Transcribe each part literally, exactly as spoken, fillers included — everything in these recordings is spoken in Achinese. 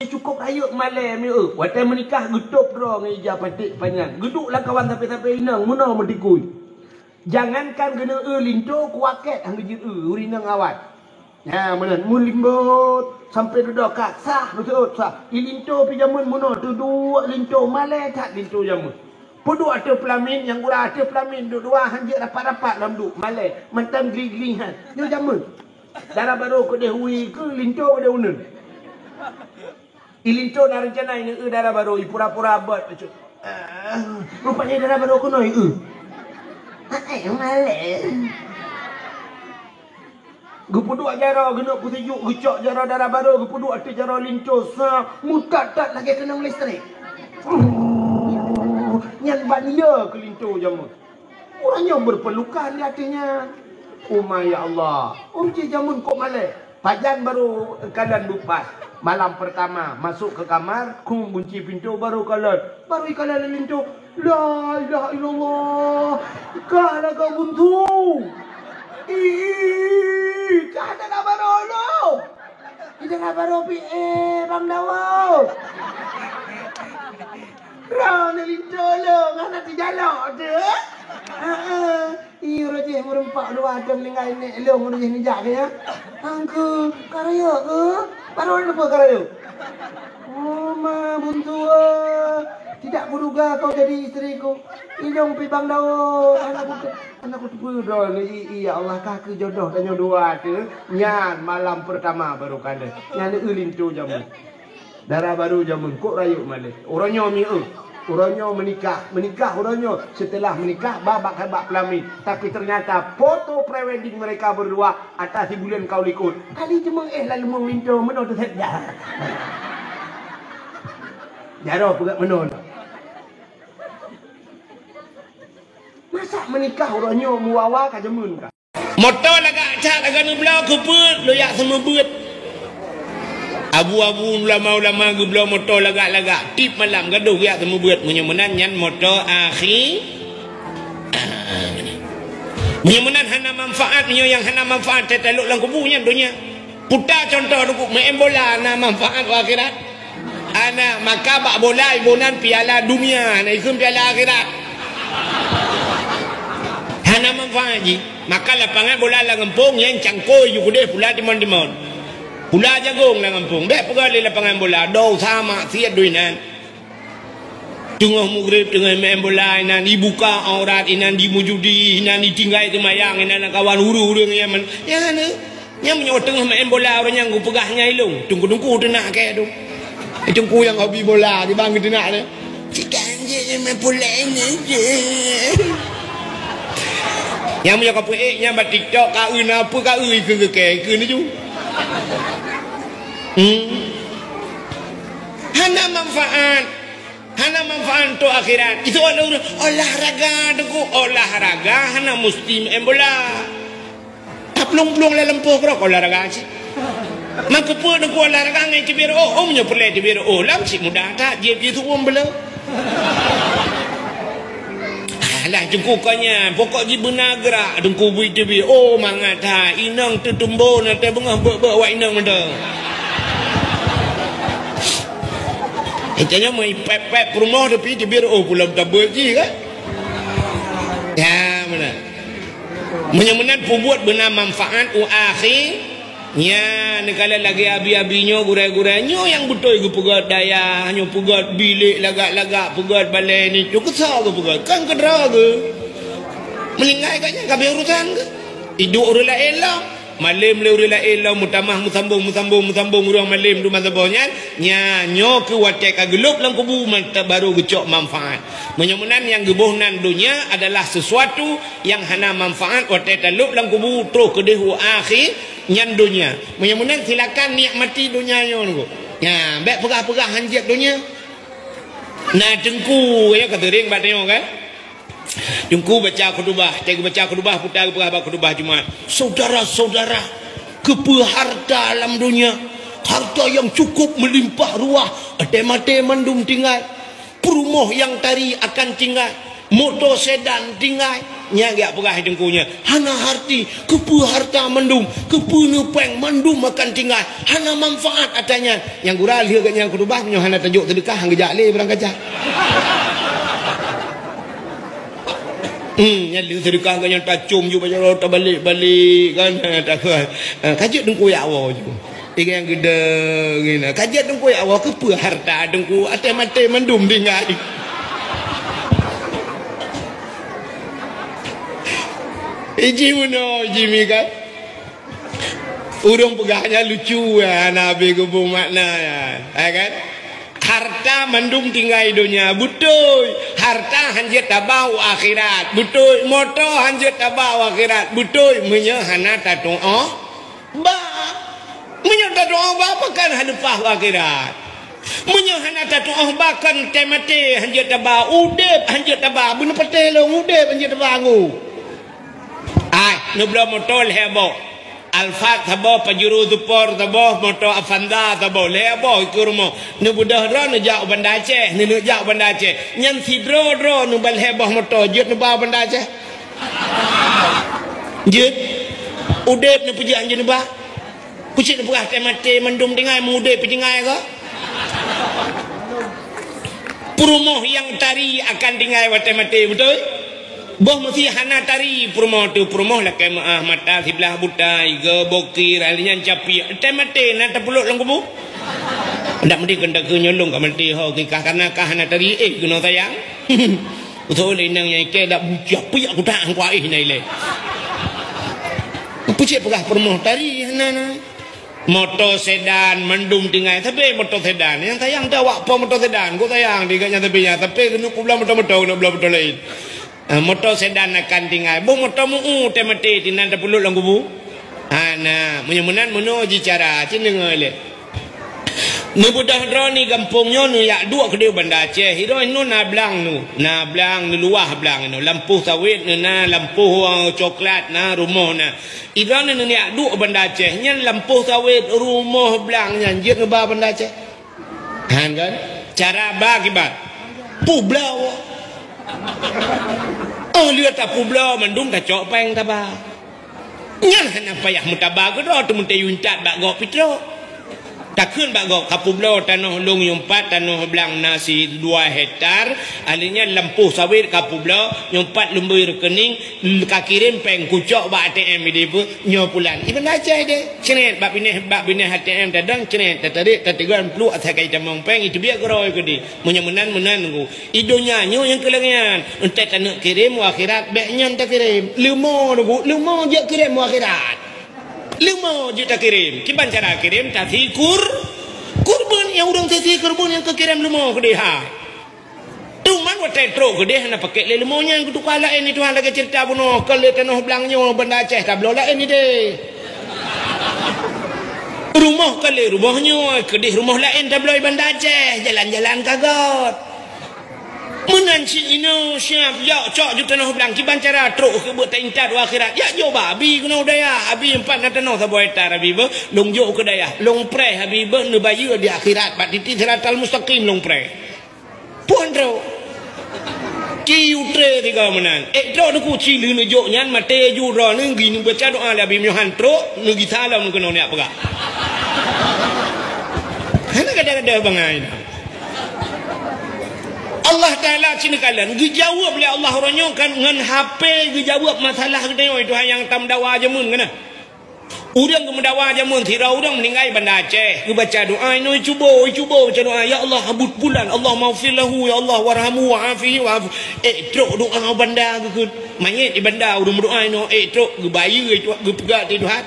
Cukup rayeuk malèe meu'eu. Watèe meunikah geutôb droe ngon ija paték panyang. Geuduek lam kawan sampé-sampé inong meunoe meutikui. Jangankan geuneuk eu linto, kuakét han geujeuet eu, ureueng inong awai. Nyan meunan, meulimbot sampé dudoe ka sah, beutôi sah. I linto pih jameun meunoe, teuduek linto, malèe that linto jameun. Peuduek ateueh peulamin, nyang gura ateueh peulamin, duek dua han jeuet rapat-rapat lom duek, malèe, mantong gli-gli han. Nyoe jameun. Dara barô keudeh wie keu linto keudeh uneun. I linto na reuncana ineuk eu dara barô, i pura-pura bot bacut. Ah, rupanya dara barô keunoe i eu. Hai, malèe. Geupeuduek jaroe, geuneuk peusijuek, geucok jaroe dara barô, geupeuduek ateueh jaroe linto, sa, meutat-tat lagèe keunong listrik. Nyan ban ie keu linto jameun. Ureueng nyoe berpelukan di ateueh nyan. Uma ya Allah. Oh, cit jameun kok malèe. Pajan barô kalon beupas. Malam pertama, masuk ke kamar, khum gunci pintu, barô kalon. Barô ikalon lé linto. La ilaha illallah. Ka lagak buntu. Ih, ka dara barô lom. Di dara barô pih, eh, Bang Dawo. Droeneuh linto lôn, hana teujalok teuh. Heeh. Ih, uroe jih meureumpok dua ateueh meuninggai nèk lôn, uroe jih neujak keu nyan. Angku, ka rayeuk keuh? Barô neupeu ka rayeuk? Oh, ma buntu, eh. Tidak kuduga kau jadi istriku. Ilôn pih Bang Dawo, hana kute-, hana kuteupeu droeneuh, i, i, ya Allah, ka keuh jodoh tanyoe dua teuh. Nyan malam pertama barô kalon. Nyan eu linto jameun. Dara barô jameun, kok rayeuk malèe. Uroe nyoe mi'eu. Uroe nyoe meunikah. Meunikah uroe nyoe. Setelah meunikah, ba bak, bak peulamin. Tapi ternyata foto prewedding mereka berdua atas hibulan kaul ikot. Kali cuma eh lalu meulinto meunoe teuh saja. Jaroe peugah meunoe. Masa meunikah uroe nyoe meuwawa ka jameun ka. Moto lagak that lagak neubloe keupeue lôn jak seumeubeuet. Abu-abu ulama-ulama geubloe moto lagak-lagak, tiep malam gadôh geujak seumeubeuet. Meunyoe meunan nyan moto akhi. Meunyoe meunan hana manfaat, meunyoe nyang hana manfaat teutalok lam kubu nyan donya. Puta contoh teungku, meu'en bola na manfaat u akhirat? Hana, maka bak bola iboh nan piala dunia, na ikheun piala akhirat. Hana manfaat jih. Maka lapangan bola lam gampông nyan cangkôi ju keudeh pula timon-timon. Pula jagong lam gampông. Bèk peugah lé lapangan bola, dosa maksiat doi nan. Teungoh mugreb, teungoh meu'en bola inan, ibuka aurat inan, dimujudi inan, itinggai teumayang inan, lam kawan ureueng-ureueng nyan man. Nyan na. Nyan meunyoe teungoh meu'en bola ureueng nyan geupeugah nyan ilong, teungku-teungku teunak kèe tu. Teungku nyang hobi bola, di bang geuteunak tu. Cit ka anjing main bola ini je. Nyan meunyoe ka peuék nyan bak TikTok, ka eu na peue ka eu ikeu geukèe, ikeu ni ju. Hmm. Hana manfaat. Hana manfaat untuk akhirat. Itu ada orang olahraga tu, olahraga hana mesti main bola. Taplong-plong lam lampôh keudroe olahraga cit. Maka peue deungon olahraga ngon teubiet reu'oh, oh, meunyoe peureulèe teubiet reu'oh, lam cit mudah that, jieb jih tuwöm beuleue. Alah, teungku kon nyan, pokok jih beuna geurak, teungku bui teubiet. Oh, mangat that, inong teutumbo, na teubeungoh beuet-beuet awak inong mantong. Eh, tanyoe meu pèp-pèp peurumoh, tapi teubiet reu'oh pulang tabeuet jih, kan? Ya, meunan. Meunyoe meunan peubuet beuna manfaat u akhi, nyan neukalon lagèe abi-abi nyoe, gurèe-gurèe nyoe nyang beutôi geupeugöt dayah, nyoe peugöt bilék lagak-lagak, peugöt balèe ni, nyoe keusoe geupeugöt, kan keudroe geuh. Meuninggai gobnyan ka abéh urosan geuh. Iduek ureueng laén lom. Malém lé ureueng laén lom meutamah meusambông, meusambông, meusambông ureueng malém teuma saboh nyan, nyan nyoe keuh watèe ka geulôb lam kubu mantong barô geucok manfaat. Meunyoe meunan nyang geuboh nan donya adalah sesuatu nyang hana manfaat watèe talôb lam kubu troh keudeh u akhi nyan donya. Meunyoe meunan silakan nikmati donya nyoe nunggu. Nyan, bèk peugah-peugah hanjeuet donya. Na teungku, ya, ka seuring bak tanyoe kan? Teungku baca khutubah, watèe geubaca khutubah, puta geupeugah bak khutubah Jumat. Saudara-saudara, keupeue harta lam donya? Harta nyang cukup meulimpah ruah, até maté mandum tinggai. Peurumoh nyang tari akan tinggai, moto sedan tinggai, Nyan geujak peugah teungku nyan, "Hana arti, keupeue hareuta mandum, keupeue neupéng mandum akan tinggai, hana manfaat atra nyan." Nyang gura lheueh geuh nyan khutubah, meunyoe hana tajok seudeukah, han geujak lé barang kaca. Hmm, nyan lheueh seudeukah geuh nyan tacom ju bak jaroe tabalek-balek kan, ha, takheun. Ha, ka jeuet teungku jak woe ju. Ikan geude ngena. Ka jeuet teungku jak woe, keupeue hareuta teungku, até maté mandum tinggai. Iji meunoe, iji mi kan? Ureuëng peugah nyan lucu, ya, hana habéh geubeumakna, ya. Ya kan? Hareuta mandum tinggai donya, beutôi. Hareuta han jeuet taba u akhirat, beutôi. Moto han jeuet taba u akhirat, beutôi. Meunyoe hana tatuoh bak. Meunyoe tatuoh bak, pakon hana leupah u akhirat. Meunyoe hana tatuoh bak, kon teumaté han jeuet taba, udeb han jeuet taba, beuneupatéh lôn udeb han jeuet taba anggô. Ai, neubloe moto lhée boh. Alphard saboh, Pajero Sport saboh, moto Avanza saboh, lhée boh ikeue rumoh. Neubeudôh droe neujak u Banda Aceh, neuneuk jak u Banda Aceh. Nyan sidroe-droe neuba lhée boh moto, jeuet neuba u Banda Aceh. Jeuet. Udeb neupeujeuet jeuet neuba. Kucit neupeugah teumaté mandum tinggai, meudeb pih tinggai kah? Peurumoh nyang tari akan tinggai watée maté, beutôi? Boh meusi hana tari peurumoh teuh, peurumoh lakée meuáh, mata siblah buta, iga bokir, ahli nyan capiek, watée maté na tapulot lam kubu? Ndak meudeh kon takeu nyolong ka maté ho kikah, karna kah hana tari, eh, keunoe sayang. Usoe lé inong nyang ikée dak bucah piyak kutak angkuah ih na ilée. Pucet peugah peurumoh tari hana na. Moto sedan mandum tinggai, tapi moto sedan nyang sayang teuh awak po moto sedan, kok sayang di gaknya tapi nya, tapi keuneuk peubloe moto-moto, keuneuk bloe moto laén. Ah, moto sedan akan tinggai. Boh moto meu-u teumaté tinan tapulot lam kubu. Hana, meunyoe meunan meunoe ji cara, cit deungoe lé. Neubeudôh droe ni gampông nyoe neujak duek keudeh Banda Aceh. Idroe nyoe na blang nyoe, na blang neuluwah blang nyoe. Lampôh sawét nyoe na, lampôh, eh, coklat na, rumoh na. Idroe nyoe neujak duek Banda Aceh, nyan lampôh sawét, rumoh, blang nyan jeuet neuba Banda Aceh. Han kan? Cara ba kiban. Peubloe. Oh, lheueh tapeubloe mandum tacok péng taba. Nyan hana payah meutaba keudroe, teumeuteuyue intat bak gob pih trok. Takheun bak gob, "Kapeubloe tanoh lôn nyang pat, tanoh blang na sidua hektar, ahli nyan lampôh sawét kapeubloe, nyang pat lôn bri reukening, kakirém péng kucok bak A T M ideh peue, nyoe pulan." Iban Aceh deh, cret bak binéh, bak binéh A T M tadong, cret, tatarek, tateugon pluek asai ka itamong péng, iteubiet keudroe keudeh. Meunyoe meunan, meunan ku. I donya nyoe nyang keu lagée nyan, enteuk taneuk kirém u akhirat, bék nyan takirém. Leumo nunggu, leumo jeuet kirém u akhirat. Leumo jeuet takirém. Kiban cara kirém, tasi kur-, kurban, nyang ureuëng tasi kurban nyang keu kirém leumo keudeh hai. Teuma watée trok keudeh hana pakék lé leumo nyan, geutuka laén di Tuhan lagée ceurita bunoe, kon lé tanoh blang nyoe Banda Aceh tabloe laén ideh. Rumoh kon lé rumoh nyoe, keudeh rumoh laén tabloe Banda Aceh, jalan-jalan ka göt. Meunan cit inoe siab, jok cok ju tanoh blang, kiban cara trok keu beuet taintat u akhirat. Jak jok bak abi keunoe u dayah, abi empat na tanoh saboh hektar abi beuh, lôn jok keu dayah, lôn preh abi beuh neubayeue di akhirat, bak titik siratal mustaqim lôn preh. Puan trok. Ci utre tiga meunan. Eh, trok neuku ci lheueh neujok nyan, maté ju droeneuh, geuneuk baca doa lé abi meunyoe han trok, neugisa lom keunoe neujak peugah. Hana kada-kada bangai na. Allah Taala cit neukalon, geujaweueb lé Allah uroe nyoe kan ngon H P geujaweueb masalah geutanyoe, Tuhan nyang tameudawa jameun keunoe. Ureuëng geumeudawa jameun sidroe ureuëng meuninggai Banda Aceh, geubaca doa inoe cubo, cubo baca doa, "Ya Allah, buet pulan, Allahummaghfir lahu, ya Allah, warhamhu wa'afihi wa'fu." Eh, trok doa Banda geukheun. Manyét di Banda ureuëng meudoa inoe, eh, trok geubayeue, geupeugah di Tuhan.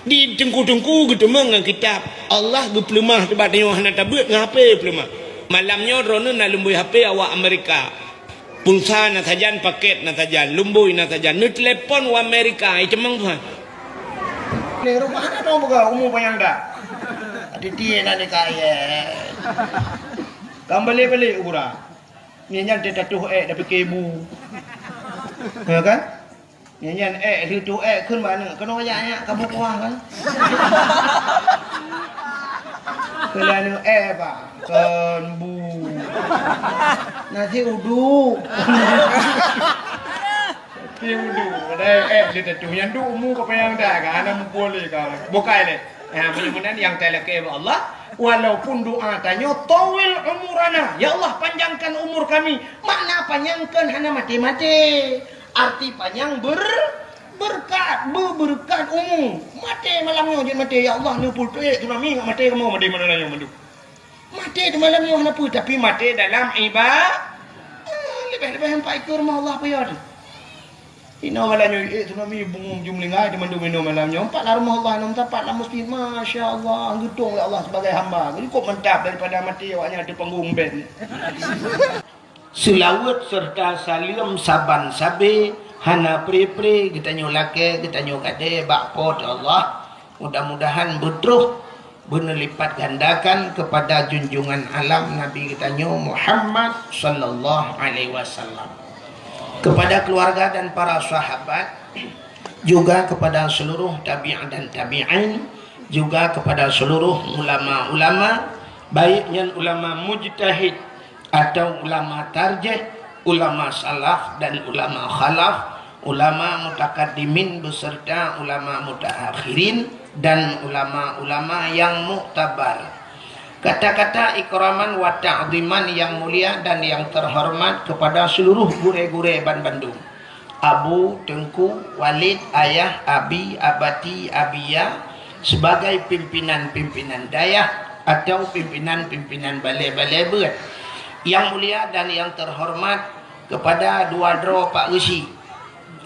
Di teungku-teungku geuteumeung ngon kitab. Allah geupeuleumah teuh bak tanyoe hana tabeuet ngon H P peuleumah. Malam nyoe droeneuh na lumbôi H P awak Amerika. Pulsa na sajan, paket na sajan, lumbôi na sajan. Neutelepon u Amerika, iteumang tuha. Lé rumoh hana tong buka umu panyang dah. Ati tie na ni kaya. Kam balik-balik ubura. Ni nyan teuh tatuh ek dah pikir bu. Ya kan? Nyan, nyan, eh, lheueh tu, eh, kheun bak aneuk, keunoe jak nyak ka bukuah kan? Keu lheueh aneuk, eh, bah, kon bu. Nasi uduk. Dia wudu, dah, eh, dia tentu yang tu umur kau payang dah kan, anak mumpul dia kan. Bukai leh. Ha, mudah-mudahan nyang talakée bak Allah, walaupun doa tanyoe, "Tawil umurana." Ya Allah, panjangkan umur kami. Makna panjangkan hana maté-maté. Arti panjang ber-, berkat, be-, berkat umur. Maté malam nyoe jeuet maté, ya Allah, neupul tuek tsunami ngat maté kamoe, maté malam nyoe mandum. Maté di malam nyoe hana peue, tapi maté dalam iba-, ah, leubeh-leubeh empat ikeu rumoh Allah peue tu. Inoe malam nyoe, eh, tsunami bungong jumlinggai di mandum inoe malam nyoe. Empat lah rumoh Allah, enam tapak lah masjid. Masya Allah, geutong lé Allah sebagai hamba. Cukup mantap daripada maté awaknyan di panggung band. Seulaweuet serta saleuem saban sabe hana pre-pre geutanyoe lakée, geutanyoe gadée bak Po teu Allah. Mudah-mudahan beutroh beuneulipat gandakan kepada junjungan alam Nabi geutanyoe Muhammad sallallahu alaihi wasallam, kepada keluarga dan para sahabat, juga kepada seluruh tabi'in dan tabi'in, juga kepada seluruh ulama-ulama, baik nyan ulama mujtahid atau ulama tarjih, ulama salaf dan ulama khalaf, ulama mutakaddimin beserta ulama mutaakhirin, dan ulama-ulama yang muktabar. Kata-kata ikraman wa ta'ziman yang mulia dan yang terhormat kepada seluruh gurée-gurée banbandum. Abu, Teungku, Walid, Ayah, Abi, Abati, Abiya, sebagai pimpinan-pimpinan dayah atau pimpinan-pimpinan balée-balée beuet. Yang mulia dan yang terhormat kepada dua droe Pak Geuchik.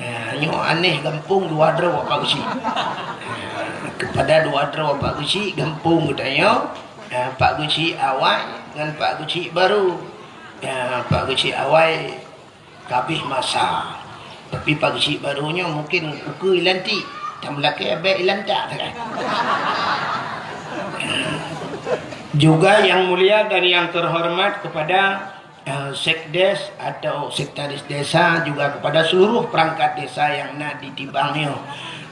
Ha, nyoe aneh gampông dua droe Pak Geuchik. Ha, kepada dua droe Pak Geuchik gampông geutanyoe, ha, Pak Geuchik awai ngon Pak Geuchik baru. Ha, Pak Geuchik awai kabeh masa. Tapi Pak Geuchik baru nyoe mungkin ukeue ilantik, tam lakée abéh ilantak sagai. Juga yang mulia dan yang terhormat kepada, eh, sekdes atau sekretaris desa, juga kepada seluruh perangkat desa yang na di Tibang nyoe.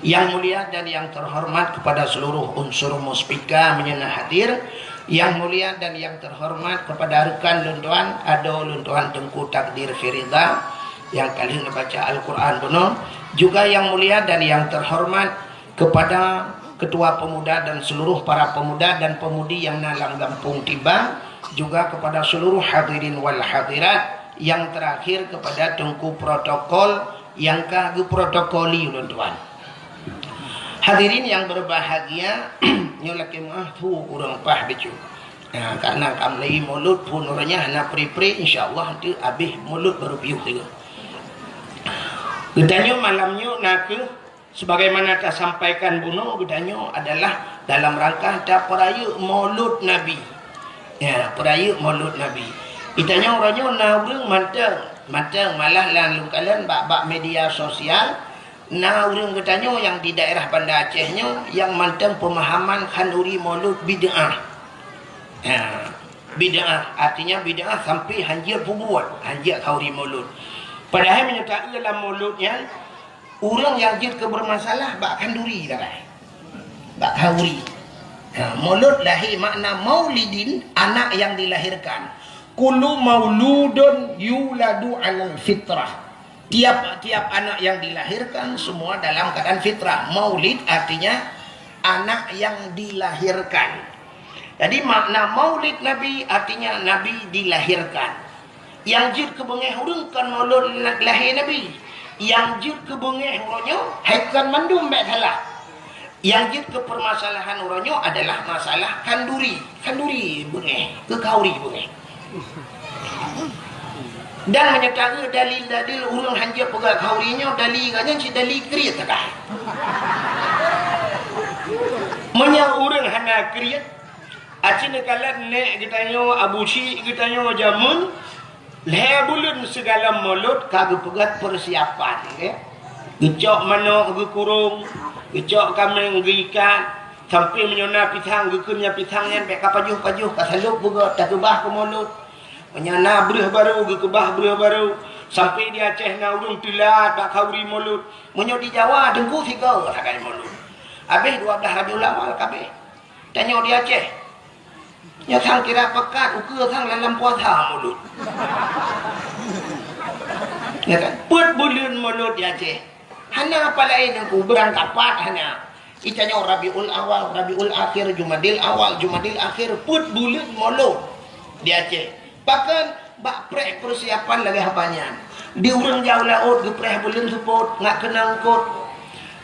Yang mulia dan yang terhormat kepada seluruh unsur muspika meunyoe na hadir. Yang mulia dan yang terhormat kepada rekan lôn tuan, adoe lôn tuan Teungku Takdir Firida, nyang ka lheueh neubaca Al-Quran bunoe, juga yang mulia dan yang terhormat kepada Ketua Pemuda dan seluruh para pemuda dan pemudi yang na lam gampông Tibang, juga kepada seluruh hadirin wal hadirat, yang terakhir kepada Teungku Protokol yang ka geuprotokoli ulôn tuan. Hadirin yang berbahagia, nyoe lakée meu'ah thu ureuëng paih bacut. Nah, karena ka mulai mulod phon uroe nyan hana pre-pre, insya Allah nanti habéh mulod baru piôh tiga. Geutanyoe malam nyoe na kheueh sebagaimana tasampaikan bunoe, geutanyoe adalah dalam rangka tapeurayeuk mulod Nabi. Ya, peurayeuk mulod Nabi. Geutanyoe uroe nyoe na ureuëng mantong, mantong malah lam lôn kalon bak-bak media sosial, na ureuëng geutanyoe nyang di daerah Banda Aceh nyoe nyang mantong peumahaman khanduri mulod bid'ah. Ha, bid'ah, artinya bid'ah sampai hanjeuet peubuet, hanjeuet khanduri mulod. Padahai meunyoe taeu lam mulod nyan, ureuëng nyang jeuet keu beureumasalah bak khanduri sagai. Bak khanduri. Ha, mulod lahé makna maulidin, anak yang dilahirkan. Kullu mauludun yuladu alal fitrah. Tiap-tiap anak yang dilahirkan semua dalam keadaan fitrah. Maulid artinya anak yang dilahirkan. Jadi makna maulid Nabi artinya Nabi dilahirkan. Nyang jeuet keu beungéh ureuëng kon mulod lahé Nabi. Nyang jeuet keu beungéh uroe nyoe hai kon mandum bék salah. Nyang jeuet keu permasalahan uroe nyoe adalah masalah khanduri. Khanduri beungéh, keu khanduri beungéh. Dan meunyoe taeu dalil-dalil ureuëng hanjeuet peugah khanduri nyoe, dalil geuh nyan cit dalil kriet sagai. Meunyoe ureuëng hana kriet, aci neukalon nék geutanyoe, abu chik geutanyoe jameun, lhée buleuen sigohlom mulod ka geupeugét persiapan, ya. Geucok manok geukurong, geucok kaméng geuikat, sampai meunyoe na pisang geukheun nyan pisang nyan bék ka pajoh-pajoh, ka salôb beugét, takeubah keu mulod. Meunyoe na breueh barô geukeubah breueh barô, sampai di Aceh na ureuëng teulat bak khanduri mulod. Meunyoe di Jawa teungku sigoe sagai mulod. Habéh dua blaih Rabiul Awal kabéh. Tanyoe di Aceh, nyoe sang kira pekat ukeue sang lam puasa mulod. Ya kan? Peuet buleuen Molot di Aceh. Hana apa laén Teungku, beurangkapat hana. Itanyoe Rabiul Awal, Rabiul Akhir, Jumadil Awal, Jumadil Akhir, peuet buleuen Molot di Aceh. Bahkan bak preh persiapan lagèe haba nyan. Di ureueng jak u laôt geupreh buleuen seupôt, ngat keunong eungkôt.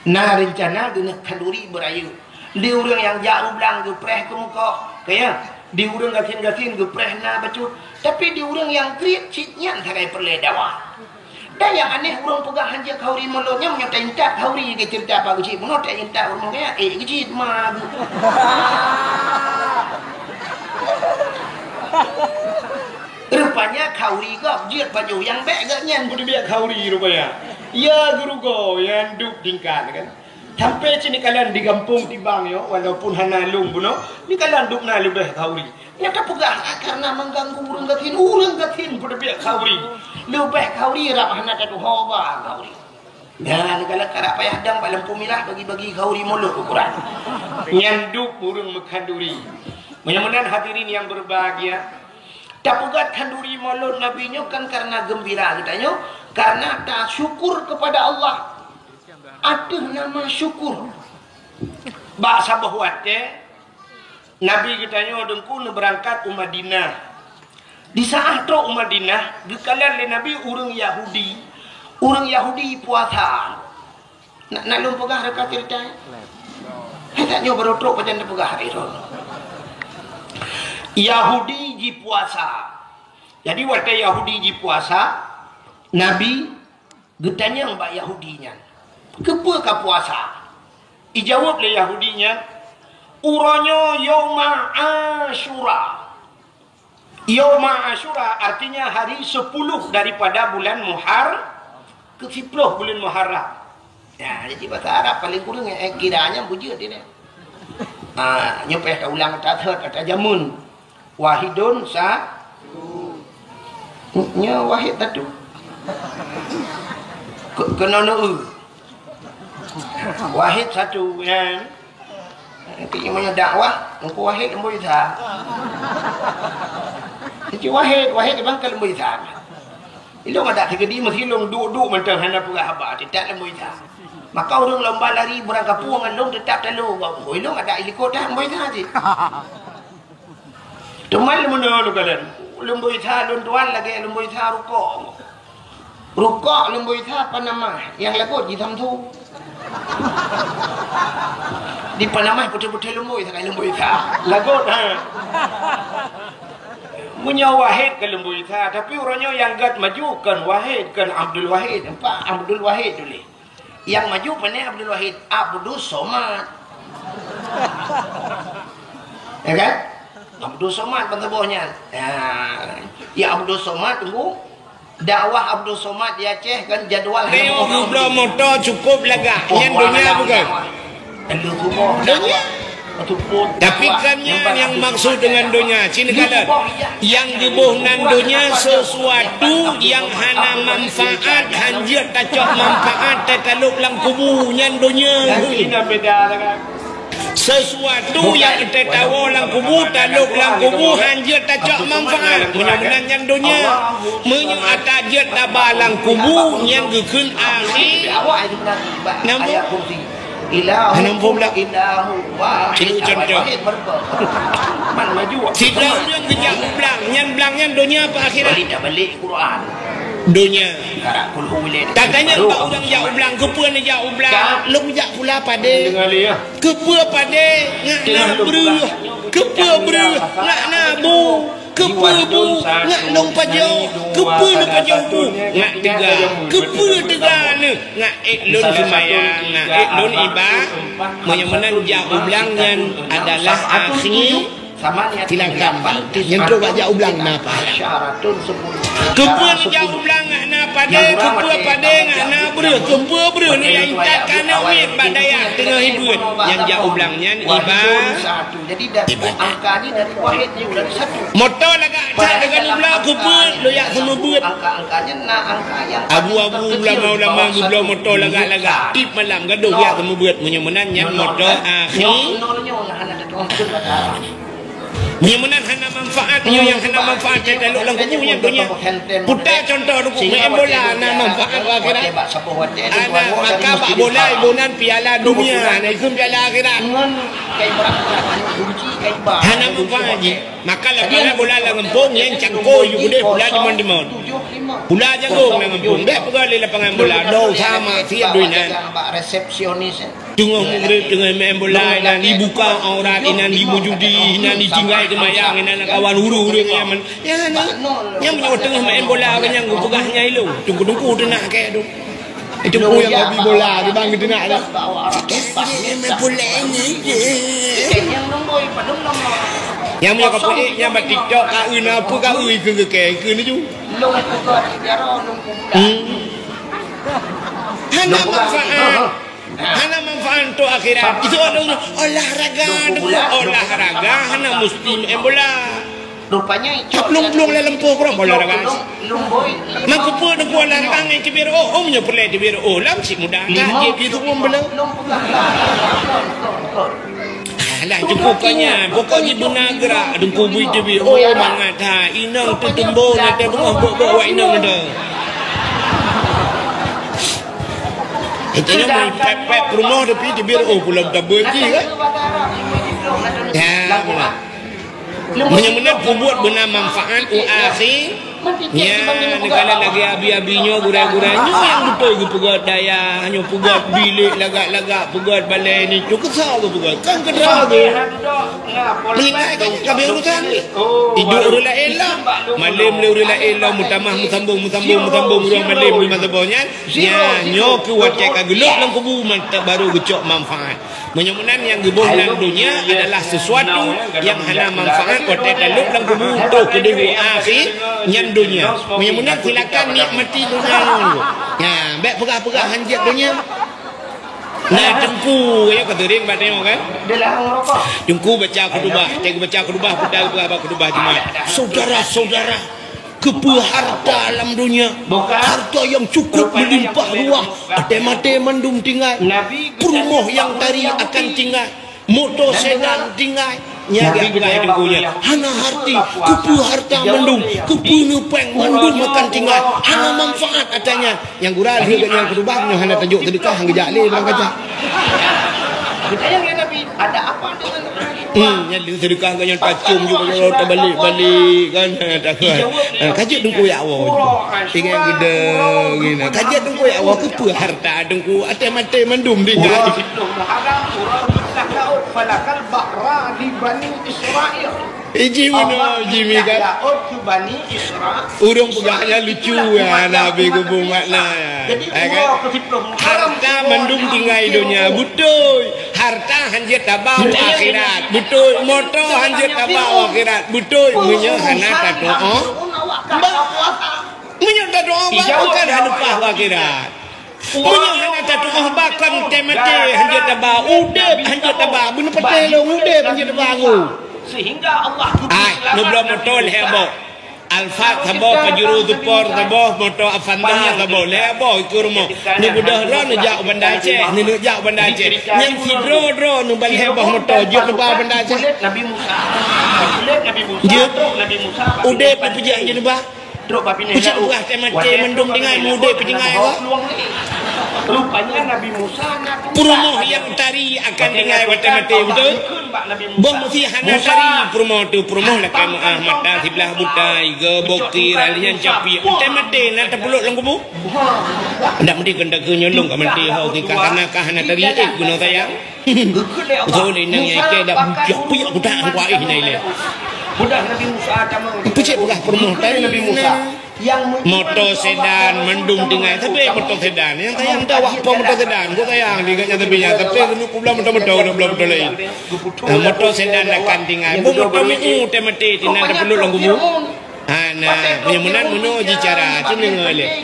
Na reuncana geuneuk khanduri beurayeuk. Di ureueng nyang jak u blang geupreh keumeukoh, ka ya. Di ureueng gasien-gasien geupreh na bacut. Tapi di ureueng nyang kriet cit nyan sagai peureulèe dawa. Dan nyang aneh, ureueng peugah hanjeuet khanduri Molot nyan, meunyoe taintat khanduri geuceurita bak geuchik bunoe, taintat ureueng kaya, eh, geuchik ma. Rupanya khanduri gob jeuet bajôh nyang bèk geuh nyan beuteubiet khanduri rupanya. Ya geurugoe nyang dup tingkat kan. Sampai cit nikalan di gampông tibang nyoe, walaupun hana lôn bunoe, nikalan dubna leubeh khanduri. Nyan tapeugah, ah, karena mengganggu ureueng gasien, ureueng gasien beuteubiet khanduri. Leubeh khanduri rab hana tatuho ba khanduri. Nyan nikalan karap payah dang bak lampôh mirah bagi-bagi khanduri Molot ukuran. Nyan dup ureueng meukhanduri. Mudah-mudahan hadirin yang berbahagia, tapeugah khanduri Molot Nabi nyoe kan karena gembira geutanyoe, karena tasyukur kepada Allah. Ateueh nama syukur. Bak saboh watèe, Nabi geutanyoe Teungku neubeurangkat u Madinah. Di saat trok u Madinah, geukalon lé Nabi ureueng Yahudi. Ureueng Yahudi puasa. Nak, nak lôn peugah reuka ceurita? Hai, tanyoe barô trok pajan tapeugah lé droe. Yahudi jipuasa. Jadi watèe Yahudi jipuasa, Nabi geutanyong bak Yahudi nyan, "Keupeue kapuasa?" Ijaweueb lé Yahudi nyan, "Uroe nyoe Yauma Asyura." Yauma Asyura artinya hari sepuluh daripada bulan Muhar-, keu siploh bulan Muharram. Ya, jadi bahasa Arab paling kurang, eh, kiranya bujur dia. Ah, nyoe payah taulang, tathot, tajamun. Wahidun sa-, nyoe wahid satu. Ke-, keunoe neu-eu. Wahid satu, nyan. Tapi meunyoe dakwah, Teungku Wahid Leumboi Sa. Teungku Wahid, Wahid bang ka Leumboi Sa. Ilong adak teugeudi meusilong duek-duek mantong hana peugah haba, teutap Leumboi Sa. Maka ureueng lomba lari beurangkapeue ngon lôn teutap talo, ilong adak ilikot dah Leumboi Sa cit. Teuma leumono lôn kalon, Leumboi Sa lôn tuan lagèe Leumboi Sa rukok. Rukok Leumboi Sa panamah, nyang lagot ji Samsu. Di panamah putih-putih Leumboi Sa, Leumboi Sa. Lagot, ha. Meunyoe Wahid ka Leumboi Sa, tapi uroe nyoe nyang gèt maju kon Wahid, kon Abdul Wahid, nampak Abdul Wahid tuléh. Nyang maju pane Abdul Wahid, Abdus Somad. Ya kan? Abdus Somad ban saboh nyan. Ya, ya Abdus Somad tunggu. Dakwah Abdus Somad di Aceh kan jadual hana Nyoe boh. Geubloe moto cukup lagak. Nyan donya bukan? Donya. Tapi kan nyan nyang maksud dengan donya, cina kata, nyang geuboh nan donya sesuatu nyang hana manfaat, hanjeuet tacok manfaat, tatalok lam kubu, nyan donya. Sesuatu nyang tatawoe lam kubu, talok lam kubu, hanjeuet tacok manfaat. Meunyoe meunan nyan donya. Meunyoe ata jeuet taba lam kubu, nyan geukheun akhé. Nambah. Hana muphom dak? Tiga contoh. Sidroe ureueng geujak u blang, nyan blang nyan donya apa akhirat? Donya. Tatanyong bak ureueng jak u blang, keupeue neujak u blang? Lôn jak pula padé. Keupeue padé ngak na breueh? Keupeue breueh ngak na bu? Keupeue bu ngak lôn pajoh? Keupeue lôn pajoh bu ngak teuga? Keupeue teuga neuh ngak ék lôn seumayang, ngak ék lôn iba-? Meunyoe meunan jak u blang nyan adalah akhé. Silakan, nyan trok bak jak u blang na apa? Keupeue jak u blang ngak na padé, keupeue padé ngak na breueh, keupeue breueh nilai intat ka na wét bak dayah teungoh hibuet. Nyang jak u blang nyan iba-? Jadi dari angka ni dari wahid ni dari satu. Moto lagak that deungon u blang keupeue lo jak seumeubeuet. Angka-angkanya na angka yang abu-abu ulama-ulama geubloe moto lagak-lagak. Tiep malam gadoh jak seumeubeuet. Meunyoe meunan nyan moto akhé. Nyang meunan hana manfaat, nyoe nyang hana manfaat, teuh taklok lam kubu nyan donya. Peue contoh, meu-, meu'en bola na manfaat bak akhirat. Ana maka bak bola ibonan piala dunia, na ikheun piala akhirat. Hana manfaat jih. Maka lam bola lam gampông nyan cangkôi ju keudeh pula timon-timon. Pula jagong lam gampông. Bèk peugah lé lapangan bola. Dosa maksiat doi nan. Teungoh mugreb, teungoh main bola, inan dibuka aurat, inan dimujudi, inan ditinggai teumayang, inan kawan ureueng-ureueng nyan. Nyan, nyan meunyoe teungoh main bola, ureueng nyan geupeugah nyan ilong. Teungku-teungku teunak kèe tu. Itu pun nyang hobi bola, di bang geudeungoe dah. Main bola ini je. Nyang meunyoe ka peuék, nyang bak TikTok, ka eu na peue ka eu ikeu geukèe, ikeu ni ju. Hmm. Hana manfaat. Hana manfaat untuk akhirat. Itu ada orang olahraga, olahraga hana mesti main bola. Rupanya icok plueng-plueng lam lempôh keudroe bola raga. Mangkeupeue deungon lam tangai teubiet, oh, oh, meunyoe peureulèe teubiet, oh, lam cit muda. Nah, jeuet di tuwom bela. Alah, cukup ka nyan. Pokok jih beuna geurak, deungku bui teubiet. Oh, mangat that. Inong teutumbong, na teubeungoh bok-bok wak inong tu. Itu nyan main pèp-pèp peurumoh tapi teubiet, oh, pulang tabeuet jih, kan? Ya, beuna. Meunyoe meunan peubuet beuna manfaat u akhi, nyan, neukalon lagèe abi-abi nyoe, gurèe-gurèe nyoe nyang beutôi geupeugöt dayah, nyoe peugöt bilék lagak-lagak, peugöt balèe nyoe, keu soe geupeugöt? Kan keu droe geuh. Meuninggai kan ka abéh urosan. Iduek ureueng laén lom. Malém lé ureueng laén lom, meutamah meusambông, meusambông, meusambông, ureueng malém lima saboh nyan. Nyan, nyoe keuh watèe ka geulôp lam kubu, mantap baru geucok manfaat. Meunyoe meunan nyang geuboh lam donya adalah sesuatu nyang hana manfaat, watèe talôp lam kubu, toh keudéh u akhé nyan donya. Meunyoe meunan silakan nikmati donya nyoe. Nyan, bèk peugah-peugah hanjeuet donya. Nah, teungku, ya, ka seuring bak tanyoe kan? Teungku baca khutubah, watèe geubaca khutubah, peue geupeugah bak khutubah Jumat. Saudara-saudara, keupeue harta lam donya? Harta nyang cukup meulimpah ruah, até maté mandum tinggai. Peurumoh nyang tari akan tinggai. Moto sedan tinggai. Nyan geupeugah teungku nyan. Hana arti, keupeue harta mandum, keupeue neupèng mandum akan tinggai. Hana manfaat ata nyan. Nyang gura lheueh geuh nyang keudua nyoe hana tajok seudeukah, han geujak lé barang kaca. Geutanyong lé Nabi, ada apa dengan Hmm, nyan lheueh seudeukah geuh nyan tacom ju, tabalek-balek kan, takot. Ha, ka jeuet teungku jak woe. Ingat geude ngene. Ka jeuet teungku jak woe, keupeue harta teungku, até maté mandum tinggai. Falakal bahra li Bani Israel. Iji meunoe, iji mi kan. Ureueng peugah nyan lucu, ya, Nabi geubeuet makna, ya. Jadi, eh, kan? Harta mandum tinggai donya, beutôi. Harta hanjeuet taba u akhirat, beutôi. Moto hanjeuet taba u akhirat, beutôi. Meunyoe hana tatu'oh, meunyoe tatu'oh, bah, bukan hana leupah u akhirat. Meunyoe hana tatu'oh, bah, kon teumaté hanjeuet taba, udép hanjeuet taba, beuneupatéh lôn udép hanjeuet taba, ngu. Ai, neubloe moto lhèe boh. Alphard saboh, Pajero Sport saboh, moto Avanza saboh, lhèe boh ikeu rumoh. Neubeudôh droe neujak u Banda Aceh, neuneuk jak u Banda Aceh. Nyang sidroe-droe neuba lhèe boh moto, jeuet neuba u Banda Aceh. Jeuet. Udép neupeujeuet jeuet neuba. Peue cit peugah teumaté mandum tinggai, meu udép pih tinggai, wah. Peurumoh nyang tari akan tinggai watèe maté, beutôi? Boh meusi hana tari peurumoh tu, peurumoh lakèe meu'ah, mata siblah buta, iga bokir, aliran capiek. Watèe maté na tapeulok lam kubu? Ndak meusti keu ndak keu nyoe lôn ka maté, ho, ka hana, ka hana tari, eh, guna sayang. Beutôi lé, nang nyang ikèe dak bujah piyak budak angkuah eh nai lé. Peue cit peugah peurumoh tadi. Moto sedan mandum tinggai, tapi moto sedan. Nyang sayang dah wah po moto sedan. Ku sayang di gaknya tapi nya, tapi keuneuk kubla moto-moto, keuneuk bla moto lain. Ah, moto sedan akan tinggai. Bu moto mi'u teumaté, tinan tapeulut lam kubu. Ha, na, meunyoe meunan meunoe jih cara, tu deungoe lé.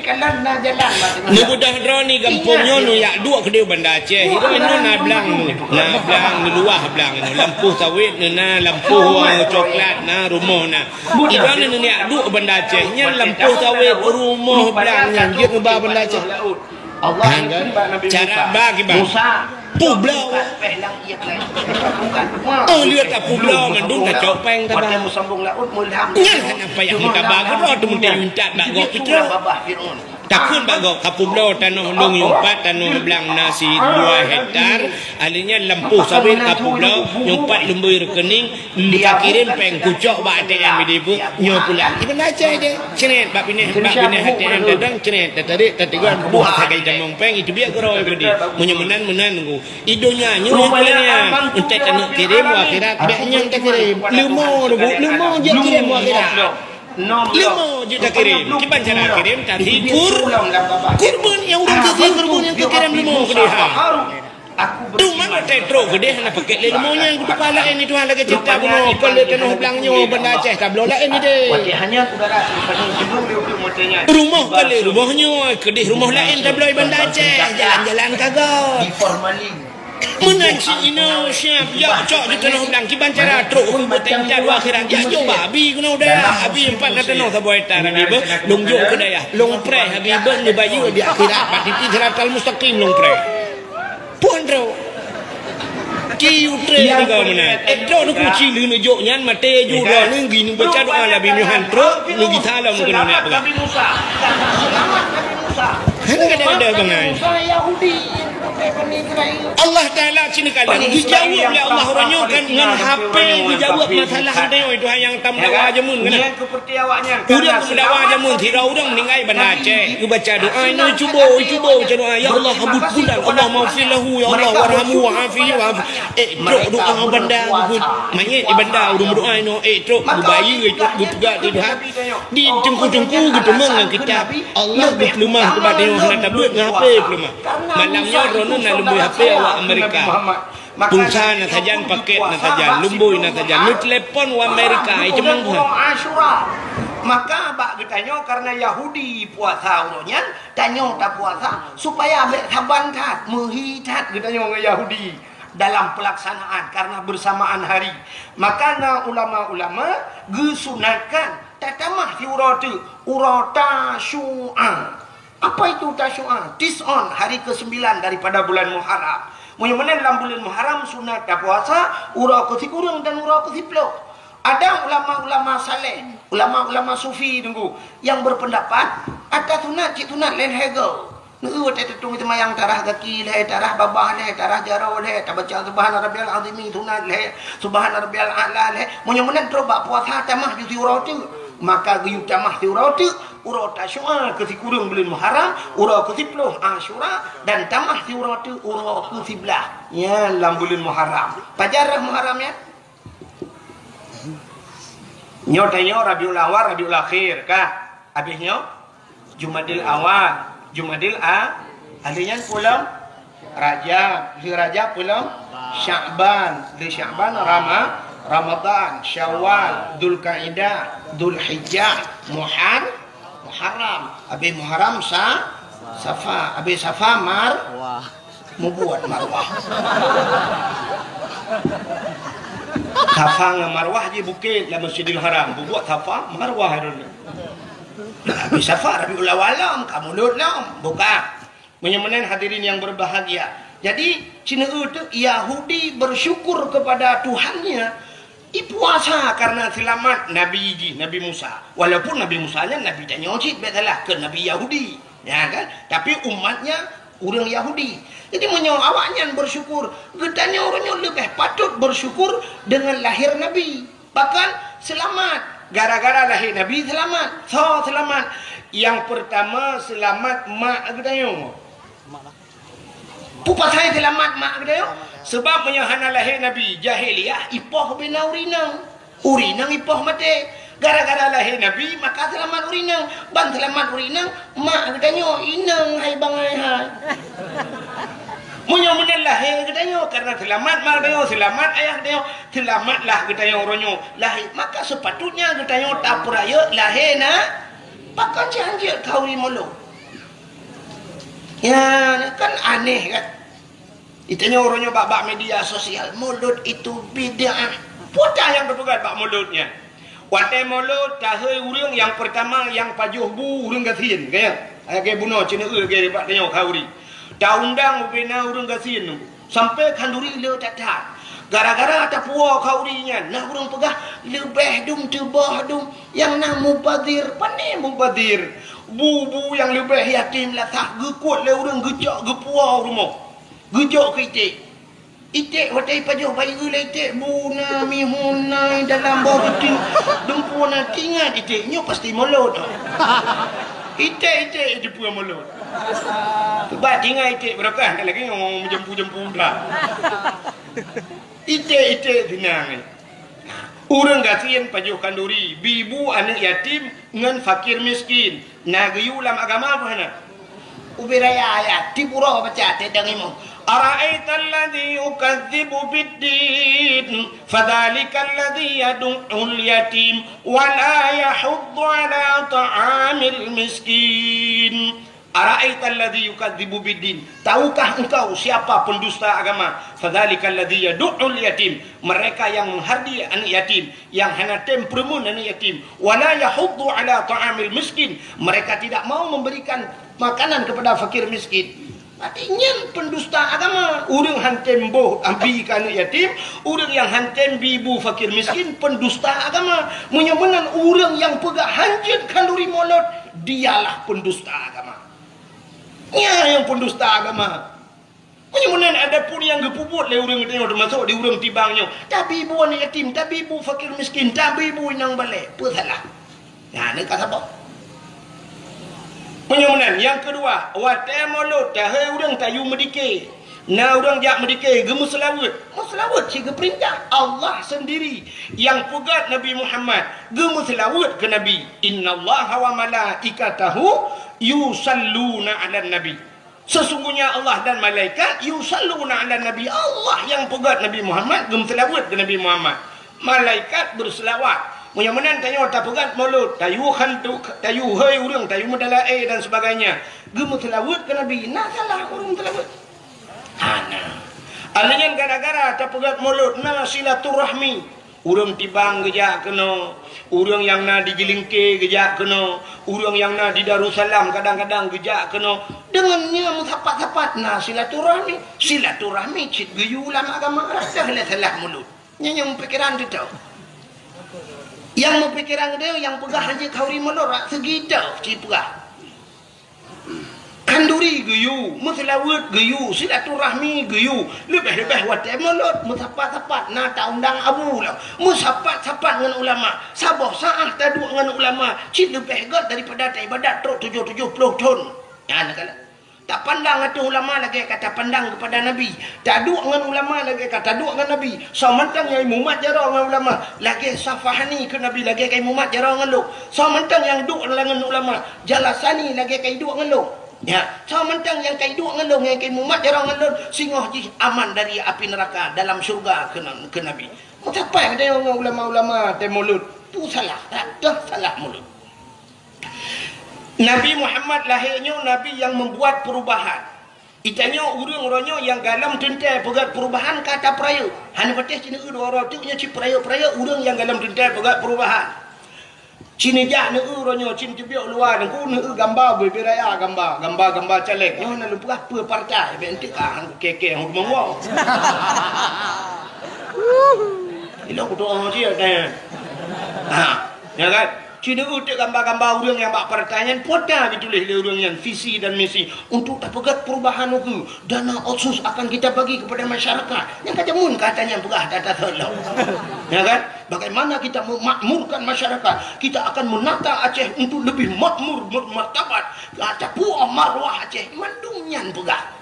Neubeudôh droeneuh gampông nyoe, neuyak duek keudéh Banda Aceh. Droeneuh na blang, na blang, neuluwah blang nyoe. Lampôh sawét neuh na, lampôh coklat na, rumoh na. Droeneuh neuyak duek Banda Aceh, nyan lampôh sawét, rumoh, blang nyan jeuet neuba Banda Aceh. Ha, kan? Cara ba kiban. Publoe. Oh, lheueh tapubloe mandum tacok péng taba. Nyan hana payah meutabah keudroe, teumeuntée intat bak gob peutrok. Takheun bak gob, kapubloe tanoh lôn nyang pat, tanoh blang na sidua hektar, ahli nyan lampôh sawét kapubloe, nyang pat lumbôi reukening, takirém péng kucok bak A T M di beuh, nyoe pulang. Iban Aceh deh, cret bak binéh, bak binéh A T M datang, cret, tatarék, tatigong, buah sagai tamong péng, itu biar keurôi bedi. Meunyoe meunan, meunan nunggu. I donya nyoe nyang peureulée nyan, enteuk taneuk kirém u akhirat, bék nyang takirém. Leumo, leumo, leumo jeuet kirém u akhirat. Leumo jeuet takirém. Kiban cara kirém, tasi kur-, kurban nyang ureueng tasi kurban nyang keukirém leumo keudeh ha. Teuma watée trok keudeh hana pakèk lé leumo nyan, kutuka laén di Tuhan lagée ceurita bunoe, kon lé tanoh blang nyoe Banda Aceh tabloe laén idéh. Rumoh kon lé rumoh nyoe, keudeh rumoh laén tabloe Banda Aceh, jalan-jalan ka göt. Meunan cit inoe siab, jak cok di tanoh blang, kiban cara trok u buet intat u akhirat, jak jok bak abi keunoe dayah, abi empat na tanoh saboh hektar abi beuh, lôn jok keu dayah, lôn preh abi beuh neubayeue di akhirat, bak titi siratal mustaqim lôn preh. Phon trok. Ci utré di kau meunan. Eh, trok neukuci lheueh neujok nyan, maté ju droe neugui neubaca doa Nabi Muhammad trok, neugisa lom keunoe nyak peugah. Hana kadang-kadang bangai. Allah Taala cina kadang geujaweueb lé Allah uroe nyoe kan ngon hapé geujaweueb masalah geutanyoe, Tuhan nyang tameudawa jameun kan. Ureueng tameudawa jameun sidroe ureueng meuninggai Banda Aceh, geubaca doa inoe cubo, cubo baca doa, "Ya Allah, habut bulan, Allahumma ighfir lahu, ya Allah, warhamhu, wa'afihi, wa'afi." Eh, trok doa Banda geubeuet. Manyét di Banda ureueng meudoa inoe, eh, trok geubayeue, trok geupeugah di Tuhan. Di teungku-teungku geuteumeung ngon kitab. Allah geupeuleumah keu bak tanyoe hana tabeuet ngon hapé peuleumah. Malam nyoe droeneuh na lumbôi hapé awak Amerika. Pulsa na sajan, pakét na sajan, lumbôi na sajan. Neutelepon u Amerika, itu meuhan. Asyura. Maka bak geutanyoe karena Yahudi puasa uroe nyan, tanyoe tapuasa supaya bék saban that, meuhi that geutanyoe ngon Yahudi dalam pelaksanaan karena bersamaan hari. Maka na ulama-ulama geusunatkan tatamah siuroe teuk, uroe Tasyu'a. Apa itu Tasyu'a? Tis'on, hari kesembilan daripada bulan Muharram. Meunyoe meunan lam buleuen Muharram sunat tapuasa uroe keusikureueng dan uroe keusiplôh. Ada ulama-ulama saleh, ulama-ulama sufi teungku, yang berpendapat ata sunat cit sunat lhèe-lhèe goe. Neu watèe teutueng seumayang tarah gaki lhèe, tarah babah lhèe, tarah jaroe lhèe, tabaca subhana rabbiyal azimi sunat lhèe, subhana rabbiyal a'la lhèe. Meunyoe meunan trok bak puasa tamah ju siuroe teuk, maka geuyue tamah siuroe teuk uroe Tasyu'a keusikureueng buleuen Muharram, uroe keusiplôh Asyura, dan tamah siuroe teuk uroe keusiblaih nyan lam buleuen Muharram. Pajan rhah Muharram nyan? Nyoe tanyoe Rabiul Awal, Rabiul Akhir ka. Habéh nyoe Jumadil Awal, Jumadil A, ahli nyan peulom Rajab, lheueh Rajab peulom Sya'ban, lheueh Sya'ban Rama-, Ramadan, Syawal, Dzulkaidah, Dzulhijjah, Muhar-, Muharram, habéh Muharram Sa-, Safa, habéh Safa Mar-, Mubuet Marwah. Safa ngon Marwah jih bukét lam Masjidil Haram. Bubuet Safa, Marwah droeneuh. Tapi Safa, Rabiul Awal lom, ka mulod lom. Buka. Meunyoe meunan hadirin yang berbahagia. Jadi, sineuk teuk Yahudi bersyukur kepada Tuhannya, ipuasa karena selamat Nabi jih, Nabi Musa. Walaupun Nabi Musa nyan Nabi tanyoe cit, bèk salah, keu Nabi Yahudi. Ya kan? Tapi umatnya ureueng Yahudi. Jadi meunyoe awaknyan bersyukur, geutanyoe uroe nyoe leubeh patut bersyukur dengan lahir Nabi. Bahkan selamat. Gara-gara lahé Nabi selamat. Soe selamat? Nyang peurtama selamat mak geutanyoe. Peue pasai selamat mak geutanyoe? Sebab meunyoe hana lahé Nabi, jahiliyah ipoh bina ureueng inong. Ureueng inong ipoh maté. Gara-gara lahé Nabi, maka seulamat ureueng inong. Ban seulamat ureueng inong, mak geutanyoe inong hai bangai hai. Meunyoe meunan lahé geutanyoe, karena seulamat mak geutanyoe, seulamat ayah geutanyoe, seulamatlah geutanyoe uroe nyoe lahé, maka sepatutnya geutanyoe tapeurayeuk lahé na. Pakon cit hanjeuet khauri mulod? Ya, kan aneh kan? Geutanyoe uroe nyoe bak, bak media sosial, mulod itu bid'ah. Peue nyang teupeugah bak mulod nyan? Watèe mulod, tahôi ureueng nyang peurtama nyang pajoh bu ureueng gasien, ka nyan? Lagèe bunoe, ceuneuk lagèe bak tanyoe khauri. Taundang ubena ureueng gasien nyoe. Sampai khanduri le that-that. Gara-gara tapuwoe khanduri nyan, na ureuëng peugah, "Leubeh dum, teuboh dum, nyang na mubazir." Pane mubazir? Bu-bu nyang leubeh yatim lasah geukot lé ureuëng geucok geupuwoe u rumoh. Geujok keu iték. Iték watée pajoh bayeue lé iték, bu na mihun na dalam boh beuteuek. Dumpeue na tingat iték, nyoe pasti mulod. Iték-iték jumpeue mulod. Bah tingat iték beurokah, lagée nyoe meujampu-jampu dah. Iték-iték sinang. Ureuëng gasien pajoh khanduri, bi bu aneuëk yatim ngon fakir miskin. Na geuyue lam agama peue hana? Ubé raya ayat, tiep uroe baca teuh deungon imum. "Ara'aital ladzi yukadzibu biddin, fadzalikal ladzi yadu'ul yatim, wa la yahuddu 'ala ta'amil miskin." "Ara'aital ladzi yukadzibu biddin." Tahukah engkau siapa pendusta agama? "Fadzalikal ladzi yadu'ul yatim." Mereka yang menghardi anak yatim, yang hana tem peureumeun anak yatim. "Wa la yahuddu 'ala ta'amil miskin." Mereka tidak mau memberikan makanan kepada fakir miskin. Berarti nyan pendusta agama. Ureuëng han tem boh abi keu anak yatim, ureuëng nyang han tem bi bu fakir miskin, pendusta agama. Meunyoe meunan ureuëng nyang peugah hanjeuet khanduri mulod, dialah pendusta agama. Nyan nyang pendusta agama. Meunyoe meunan adapun nyang geupeubuet lé ureuëng tanyoe, teumasok di ureuëng tibang nyoe, tabi bu anak yatim, tabi bu fakir miskin, tabi bu inong balek, peue salah? Nyan ka saboh. Meunyoe meunan, nyang keudua, watée mulod, tahei ureuëng tayue meudike. Na ureuëng jak meudike, geumeuseulaweuet. Meuseulaweuet cit geupeurintah Allah sendiri nyang peugét Nabi Muhammad, geumeuseulaweuet keu Nabi. "Innallaha wa malaikatahu yusalluna 'alan nabi." Sesungguhnya Allah dan malaikat yusalluna 'alan nabi. Allah nyang peugét Nabi Muhammad, geumeuseulaweuet keu Nabi Muhammad. Malaikat beuseulaweuet. Meunyoe meunan tanyoe tapeugét mulod, tayue khantu, tayue hei ureuëng, tayue meudalaé dan sebagainya. Geumeuseulaweuet keu Nabi, na salah ureuëng seulaweuet? Hana. Alheuh nyan gara-gara tapeugét mulod na silaturahmi. Ureuëng tibang geujak keunoe, ureuëng nyang na di Jeulingke geujak keunoe, ureuëng nyang na di Darussalam kadang-kadang geujak keunoe. Deungon nyan meusapat-sapat na silaturahmi. Silaturahmi cit geuyue lam agama, rasa lé salah mulod. Nyan nyang meupikéran teuh. Nyang meupikéran teuh nyang peugah hanjeuet khanduri mulod rak seugi teuh cit peugah. Khanduri geuyue, meuseulaweuet geuyue, silaturahmi geuyue, leubeh-leubeh watée mulod, meusapat-sapat na taundang abu lom, meusapat-sapat ngon ulama, saboh saát taduek ngon ulama, cit leubeh gét daripada taibadat trok tujoh tujoh ploh thon. Nyan keuh. Tapandang ateueh ulama lagée ka tapandang keupada Nabi. Taduek ngon ulama lagée ka taduek ngon Nabi. Soe mantong nyang imumat jaroe ngon ulama, lagée Safahani keu Nabi lagée ka imumat jaroe ngon lôn. Soe mantong nyang duek lam ngon ulama, Jalasani lagée ka iduek ngon lôn. Ya, soe mantong nyang ka iduek ngon lôn, nyang ka imumat jaroe ngon lôn, singoh jih aman dari api neuraka dalam syeuruga keu, keu Nabi. Meusapat geutanyoe ngon ulama-ulama tée mulod. Peue salah, ratoh salah mulod. Nabi Muhammad lahé nyoe nabi nyang meubuat peurubahan. Geutanyoe ureuëng uroe nyoe nyang galom teuntée peugét peurubahan ka tapeurayeuk. Hana patéh cit neueu dua uroe teuk nyoe cit peurayeuk-peurayeuk ureuëng nyang galom teuntée peugét peurubahan. Cit neujak neueu uroe nyoe cit teubiet luwa teungku neueu gamba bubé raya gamba, gamba-gamba caleg. Nyoe na lôn peugah peue partai, bèk enteuk ka han kukée-kée hom rumoh. Ilok kudoa cit, eh. Ha, ya kan? Cit neueu teuk gamba-gamba ureuëng nyang bak partai nyan, peue ata geutuléh lé ureuëng nyan visi dan misi untuk tapeugét perubahan ukeue. Dana otsus akan kita bagi kepada masyarakat. Nyang ka jameun kata nyang peugah data seulo. Ya kan? Bagaimana kita memakmurkan masyarakat? Kita akan menata Aceh untuk lebih makmur, bermartabat. Tapuwoe marwah Aceh, mandum nyan peugah.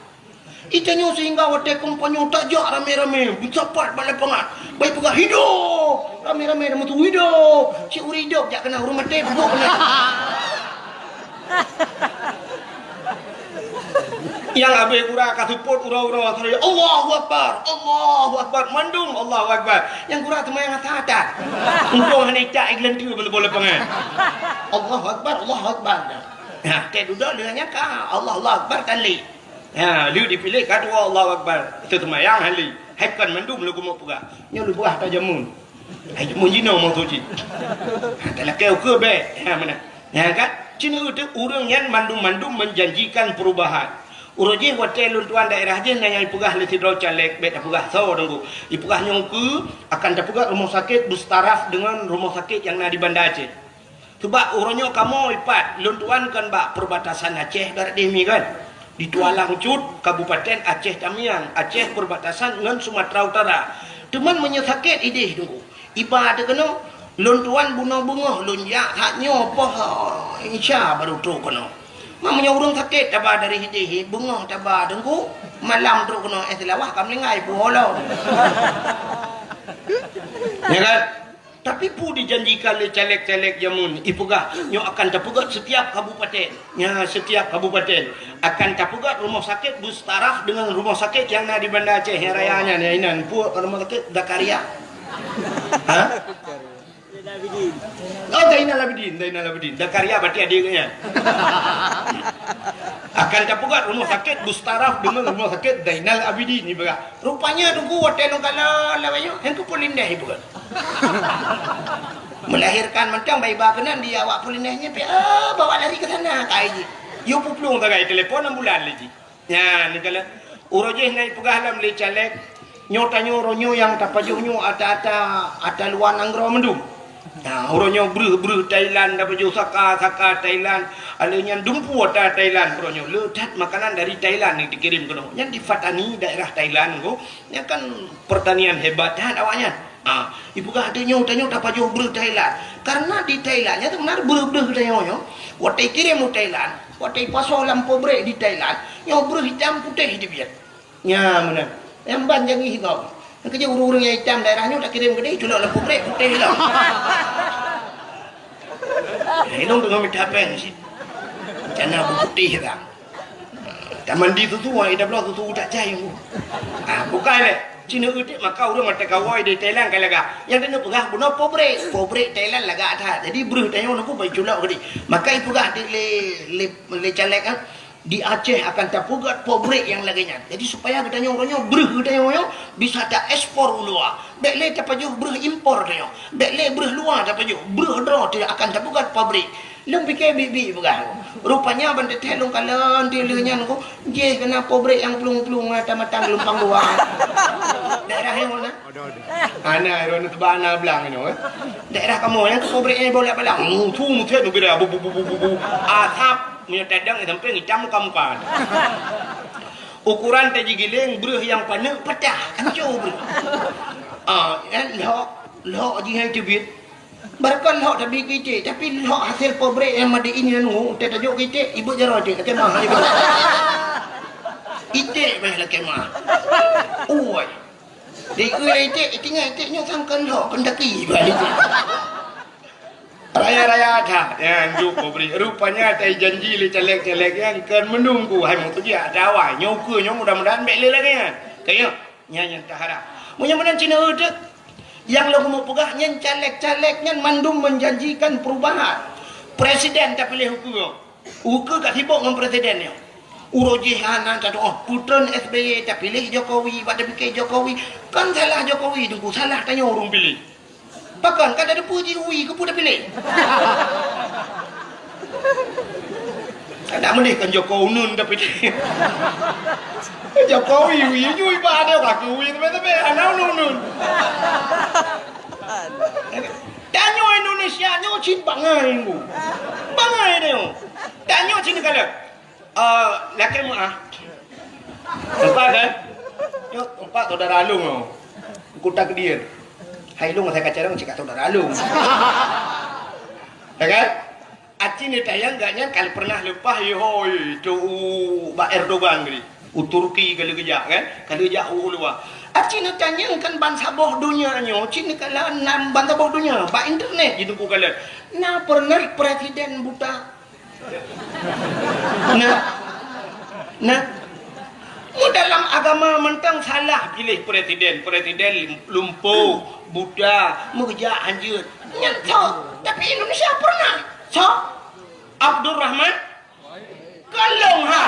Geutanyoe sehingga watée kampanye tajak ramé-ramé, meusapat bak lapangan. Bèk peugah, "Hidup!" Ramé-ramé dah meutuwö, "Hidup!" Cit ureuëng hidup jak keunan, ureuëng maté peubuet keunan. Nyang abéh gura ka seupôt uroe-uroe, "Allahu Akbar, Allahu Akbar," mandum Allahu Akbar. Nyang gura teuma nyang ata-ata. Untông hana icak i geulanteue bak lapangan. "Allahu Akbar, Allahu Akbar." Nah, teuh dudoe lheueh nyan ka Allah, Allahu Akbar talé. Ha, lheueh dipiléh ka tuwoe Allahu Akbar. Teuseumayang hali. Hai kon mandum lôn keumeung peugah. Nyoe lôn peugah ata jameun. Hai jameun jinoe maksud jih. Ha, talakée ukeue bèk. Ha, meunan. Nyan kan? Cit neueu teuk ureuëng nyan mandum-mandum menjanjikan perubahan. Uroe jih watée lôn tuan daerah jih na nyang ipeugah lé sidroe caleg, bék tapeugah soe Teungku. Ipeugah nyoe ukeue akan tapeugah rumoh sakét beustaraf deungon rumoh sakét nyang na di Banda Aceh. Sabab uroe nyoe kamoe ipat lôn tuan kan bak perbatasan Aceh barat deh mi kan. Di Tualang Cut, Kabupaten Aceh Tamiang, Aceh perbatasan ngon Sumatera Utara. Teuma meunyoe sakét ideh Teungku. Iba teuh keunoe, lôn tuan bunoe beungoh lôn jak that nyoe poh Isya baru trok keunoe. Ma meunyoe ureuëng sakét taba dari hideh, beungoh taba Teungku, malam trok keunoe, eh, Seulawah ka meuninggai puho lom. Ya kan? Tapi peue dijanjikan lé caleg-caleg jameun, ipeugah nyoe akan tapeugét setiap kabupaten. Nya, setiap kabupaten akan tapeugét rumoh sakét beustaraf deungon rumoh sakét nyang na di Banda Aceh nyang raya nyan, ya inan. Peue rumoh sakét Zakaria? Ha? Oh, Zainal Abidin, Zainal Abidin. Zakaria berarti adik nyan. Akan tapeugét rumoh sakét beustaraf deungon rumoh sakét Zainal Abidin ipeugah. Rupanya Teungku watée lôn kalon lawét nyoe, hana keupeue lindeh ipeugah. Melahirkan mantong bak iba keunan di awak peulindeh nyan, pi, ah, bawa lari ke sana, kai jih. Yue peuplueng sagai telepon ambulan lé jih. Nyan, ni kala uroe jih na ipeugah lom lé caleg, nyoe tanyoe uroe nyoe nyang tapajoh nyoe ata-ata, ata luwa nanggroe mandum. Nah, uroe nyoe breuh-breuh Thailand tapajoh, saka-saka Thailand, alé nyan dumpeue ata Thailand uroe nyoe. Le that makanan dari Thailand ni dikirim keunoe. Nyan di Pattani daerah Thailand ko, nyan kan pertanian hebat that awaknyan. Ah, ipeugah tanyoe, tanyoe tapajoh breuh Thailand. Karena di Thailand nyan sebenarnya breuh-breuh tanyoe nyoe, watée ikirim u Thailand, watée ipasoe lam pabrik di Thailand, nyoe breuh itam putéh teubiet. Nya meunan. Nyang ban jangi hitam. Nyang keuh ureuëng-ureuëng nyang itam daerah nyoe takirim keudeh, culok lam pabrik putéh lom. Ilong teungoh mita péng cit. Rencana beuputéh ka. Tamandi susu, ai dah bloe susu tak cai. Ah, bukai lé. Cina utik maka ureuëng mata kawai di Thailand ka lagak. Nyang keuneuk peugah bunoe pabrik. Pabrik Thailand lagak that. Jadi breuh tanyoe nunggu bai culok keudeh. Maka ipeugah di lé, lé, lé caleg, ah, di Aceh akan tapeugét pabrik nyang lagée nyan. Jadi supaya geutanyoe uroe nyoe breuh geutanyoe nyoe bisa taekspor u luwa. Bék lé tapajoh breuh impor tanyoe. Bék lé breuh luwa tapajoh. Breuh droe teuh akan tapeugét pabrik. Lôn pike biet-biet peugah. Rupanya ban teuthée lôn kalon di lheueh nyan ko, jih keunan pabrik nyang plueng-plueng mata-mata geulumpang dua. Daerah nyang mana? Hana, iro na teuba na blang nyoe, eh. Daerah kamoe nyang pabrik nyang bolak-balak. Mutu mutet nu bira bu, bu, bu, bu, bu, bu. Asap meunyoe tadang sampai ngitam muka-muka. Ukuran taji giléng breuh nyang paneuk patah. Anco breuh. Ah, eh, lhok, lhok jih hai teubiet. Barangkon lhok tabi keu iték, tapi lhok hasil pabrik nyang made in nyan ngu, teutajok keu iték, ibeut jaroe iték, lakée mah. Iték bah lakée mah. Ui. Di ui iték, iték nyan iték nyoe sangkon lhok, Kentucky bah iték. Raya-raya that, nyan juk pabrik. Rupanya tai janji lé caleg-caleg nyan kon meununggu, hai meutujiak dawai. Nyoe ukeue nyoe mudah-mudahan bék lé lagée nyan. Kaya. Nyan nyang taharap. Meunyoe meunan cina uteuk, nyang lôn meupeugah nyan caleg-caleg nyan mandum menjanjikan perubahan. Presiden tapiléh ukeue. Ukeue ka sibok ngon presiden nyoe. Uroe jih hana tatuoh, putreun S B Y tapiléh Jokowi, bak tapike Jokowi. Kan salah Jokowi Teungku, salah tanyoe ureuëng piléh. Pakon ka tateupeue jih ui keupeue tapiléh? Kada meuleh kan Joko Unun tapiléh. Jokowi ui jui ba ada kaki ui tapi tapi ana unun. Tanyoe Indonesia nyoe cit bangai bu. Bangai nyoe. Tanyoe cit kalau Eh, lakée meuah. Empat kan? Nyoe empat saudara along nyoe. Kuta Kedir. Hai long saya kacang cik saudara along. Ya kan? Aci ni tayang gak nyan kalau pernah lepas ye hoi tu u bak Erdogan tadi. U Turki kalau gejak kan? Kalau gejak u luar. Aci ni tanyang kan ban saboh dunia nyoe, cik ni kalau nam ban saboh dunia, bak internet gitu ku kalau. Nah pernah presiden buta Nah, nah, mu dalam agama mantong salah pilih presiden, presiden lumpuh, buta, meukeujak hanjeuet. Nyan tho, tapi Indonesia pernah. So, Abdurrahman, kalong ha.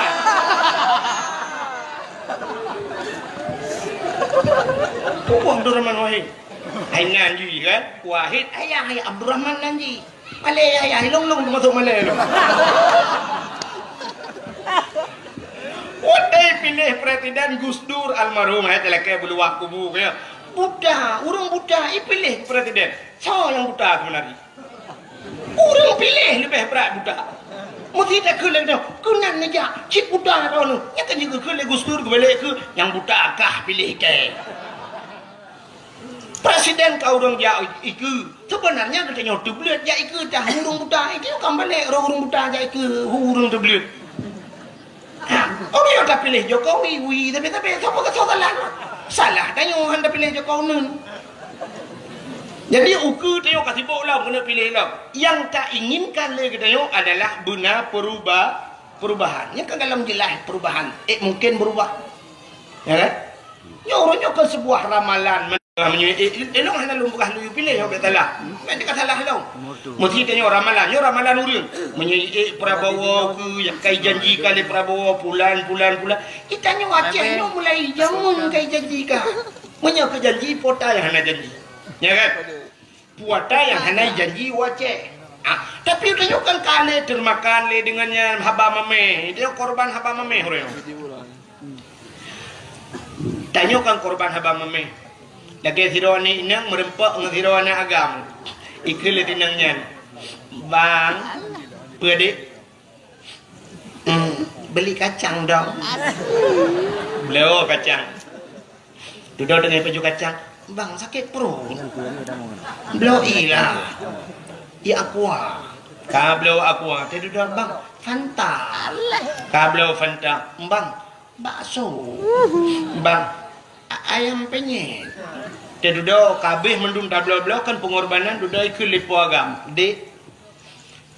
Pupuh Abdurrahman Wahid. Hai nan jih kan? Wahid ayah, ayah Abdurrahman nan jih. Malée ya, ya, ilong-long teumasok malée tu. Watèe piléh presiden Gus Dur almarhum, hai talakèe beuluwah kubu keu nyoe. Buta, ureueng buta ipiléh presiden. Soe nyang buta seubeunarjih? Ureueng piléh leubeh brat buta. Meusti takheun lé geutanyoe, keunan neujak cit buta droeneuh. Nyan ka jikheun lé Gus Dur geubalek keu nyang buta kah piléh kèe. Presiden ka ureueng jak ikeue. Seubeunarnya geutanyoe teubleuet jak ikeue tah ureueng buta. Ikeue ka balek ureueng buta jak ikeue ureueng teubleuet. Ha, ureueng nyang ka piléh Jokowi, wi, tapi, tapi, soe peukasoe salah? Salah tanyoe han tapiléh Jokowi neun. Jadi, ukeue tanyoe ka sibok lom keuneuk piléh lom. Nyang tainginkan lé geutanyoe adalah beuna peruba-, perubahan. Nyan ka galom jeulaih perubahan. Eh, mungkin berubah. Ya kan? Nyoe uroe nyoe kon seubuah ramalan. Meunyoe, eh, eh, lôn hana lôn peugah lôn piléh, nyoe bèk salah. Bèk teuka salah lôn. Meusti tanyoe ramalan, nyoe ramalan ureueng. Meunyoe, eh, Prabowo keu nyang ka ijanjikan lé Prabowo pulan, pulan, pulan. Di tanyoe Aceh nyoe mulai jameun ka ijanjikan. Meunyoe keu janji, po ata nyang hana janji. Ya kan? Po ata nyang hana janji u Aceh. Ah, tapi tanyoe kan ka lé teumakan lé deungon nyan haba mamèh. Tanyoe korban haba mamèh uroe nyoe. Tanyoe kan korban haba mamèh. Lagèe sidroe aneuk inong meureumpok ngon sidroe aneuk agam. Ikheun lé inong nyan, "Bang, peue dek?" "Hmm, beli kacang dong." Bloe kacang. Dudoe teungoh pajoh kacang. "Bang, sakét pruet." "Bloe ilah. Ié aqua." Ka bloe aqua, teududoe, "Bang, Fanta." Ka bloe Fanta. "Bang, bakso." "Bang, a-, ayam penyet." Teududoe, ka abéh mandum tabloe-bloe kan peungorbanan, dudoe ikheun lé po agam, "Dek,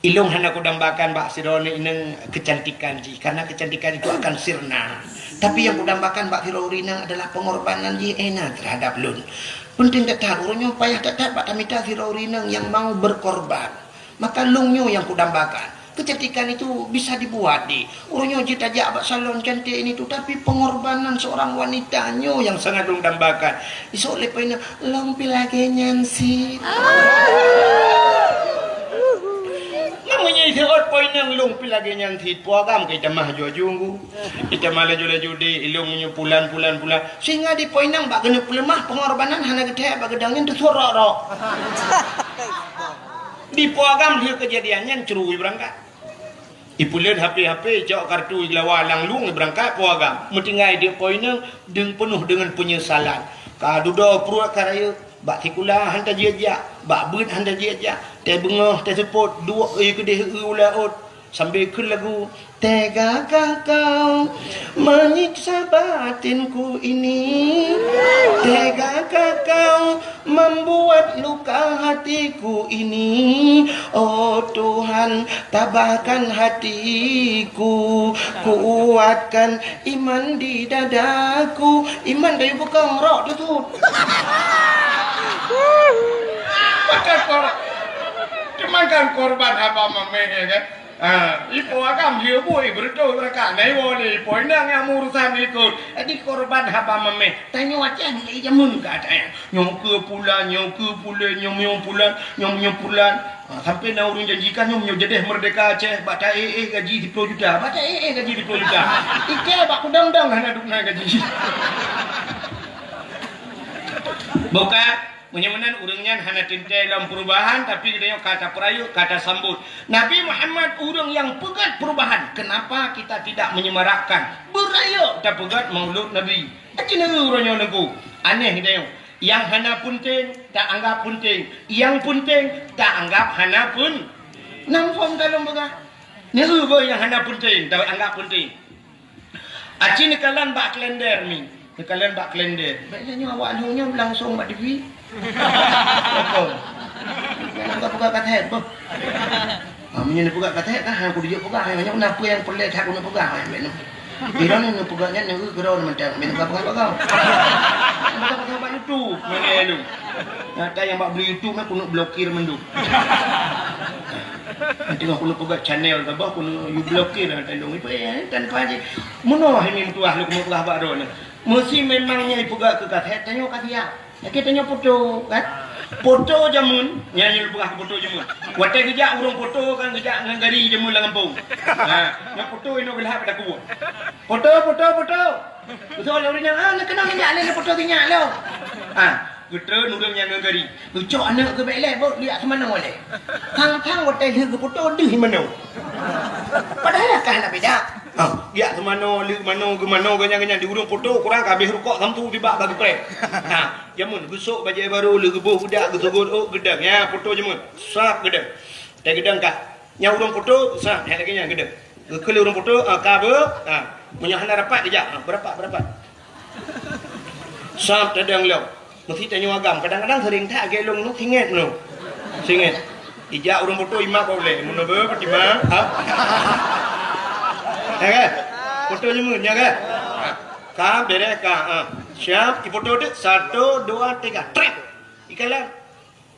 ilôn hana kudambakan bak sidroe aneuk inong keucantikan jih, karena keucantikan itu akan sirna. Tapi nyang kudambakan bak sidroe ureueng inong adalah peungorbanan jih Ena terhadap lôn. Peunteng that-that, uroe nyoe payah that-that bak tamita sidroe ureueng inong nyang mau berkorban. Maka lôn nyoe nyang kudambakan. Keucantikan itu bisa dibuat, Dek. Uroe nyoe jeuet tajak bak salon cantik ini tu, tapi pengorbanan seorang wanita nyoe nyang sangat lôn dambakan." Isok lé po inong, "Lôn pih lagèe nyan cit." Meunyoe iseuôt po inong, "Lôn pih lagèe nyan cit," po agam ka itamah aju-aju ngon. Itamah laju-laju, "Dek, ilôn nyoe pulan, pulan, pulan." Sehingga di po inong bak keuneuk peuleumah, pengorbanan hana geuthèe bak geudong nyan teusuet rok-rok. Di po agam lheueh keujadian nyan cru ibeurangkat. Ipeuleuet HP-HP, icok kartu, iglawa lam lueng, ibeurangkat po agam. Meutinggai di po inong, deung peunoh deungon peunyesalan. Ka dudoe pruet ka rayeuk, bak sikula han tajeuet jak, bak beuet han tajeuet jak, teuh beungoh, teuh seupôt, duek ie keudeh, ie u laôt, sambil kheun lagu, "Tega kah kau menyiksa batinku ini? Tega kah kau membuat luka hatiku ini? Oh Tuhan, tabahkan hatiku, kuatkan iman di dadaku." Iman dari bukong rok tu tu. Makan kor-, cuman kan korban haba mamèh, ya kan? Ha, ipo agam dia bui beureutoh rakan. Nah, iwoe lé ipo inong nyang meurusan ikot. Jadi korban haba mamèh. Tanyoe Aceh mulai jameun ka ada. Nyoe keu pulan, nyoe keu pulan, nyoe, nyoe pulan, nyoe, nyoe pulan. Ha, sampai na ureueng janjikan nyoe, nyoe jadeh merdeka Aceh, bak ta-éh-éh gaji siploh juta. Bak ta-éh-éh gaji siploh juta. Ike bak kudang-dang hana dum na gaji. Bukan. Meunyoe meunan ureueng nyan hana teuntèe lom perubahan, tapi geutanyoe ka tapeurayeuk, ka tasambot. Nabi Muhammad ureueng nyang peugèt perubahan. Kenapa kita tidak menyemarakkan? Beurayeuk tapeugèt Maulud Nabi. Aci neu uroe nyoe neugô. Aneh geutanyoe. Nyang hana peunteng, taanggap peunteng. Nyang peunteng, taanggap hana peun-, nam phon ka lôn peugah. Neu beuh nyang hana peunteng, taanggap peunteng. Aci neukalon bak kalender mi. Neukalon bak kalender. Bèk nyoe awak lheueh nyoe langsong bak T V. Betul. Jangan ka peugah ka thèe, beuh. Ah, meunyoe neupeugah ka thèe, kan, hana kudijak peugah, nyoe na peue nyang peureulèe that keuneuk peugah, bèk nyoe. Di droeneuh neupeugah nyan, nyoe keudroe mantong, bèk nyoe ka peugah-peugah. Peugah-peugah bak YouTube, meunyoe lôn. Nyata nyang bak beli YouTube, nyan keuneuk blokir mandum. Teungoh keuneuk peugah channel saboh, keuneuk you blokir, nyata lôn. Ipe, eh, tanpa je. Meunoe hai meutuah lôn keuneuk peugah bak droeneuh. Meusi memang nyan ipeugah keu ka thèe, tanyoe ka siap. Lakèe tanyoe putôh, kan? Poto jameun, nyan nyang peugah poto jameun. Watèe geujak ureueng poto kan geujak ngon gari jameun lam gampông. Ha, nyan poto inoe geulhab pada kubueng. Poto, poto, poto. Beutôi lé ureueng nyan, ah, neukeunong jak lé poto sinyak lom. Ha, geutreun ureueng nyan ngon gari. Geucok aneuk geuh bèk lé, beuh, liak seumanoe lé. Thang-thang watèe lheueh geupoto deuh manoe. Padahai ka hana beda. Ha, liak seumanoe, lheueh manoe, geumanoe, geuh nyan, geuh nyan, di ureueng poto kurang ka abéh rukok samsu tibak bagi preh. Ha, jameun geusok bajèe barô, lheueh geuboh bedak, geusogôt ôk, geudong. Nyan poto jameun. Srap geudong. Teugeudong ka. Nyan ureueng poto, srap, hai lagèe nyan geudong. Geukheun lé ureueng poto, ah, ka beuh, ah. Meunyoe hana rapat, dijak, ah, beurapat, beurapat. Srap tadong lom. Meusti tanyoe agam. Kadang-kadang sering that lagèe lôn nyoe, singèt nyoe. Singèt. Ijak ureueng poto imat bak ulèe. Meunoe beuh, Fatimah, ah. Ya kan? Poto jameun, ya kan? Ah. Ka, bèrèh, ka, ah. Siap, ipoto deuh. Satu, dua, tiga. Trép. Ikalon.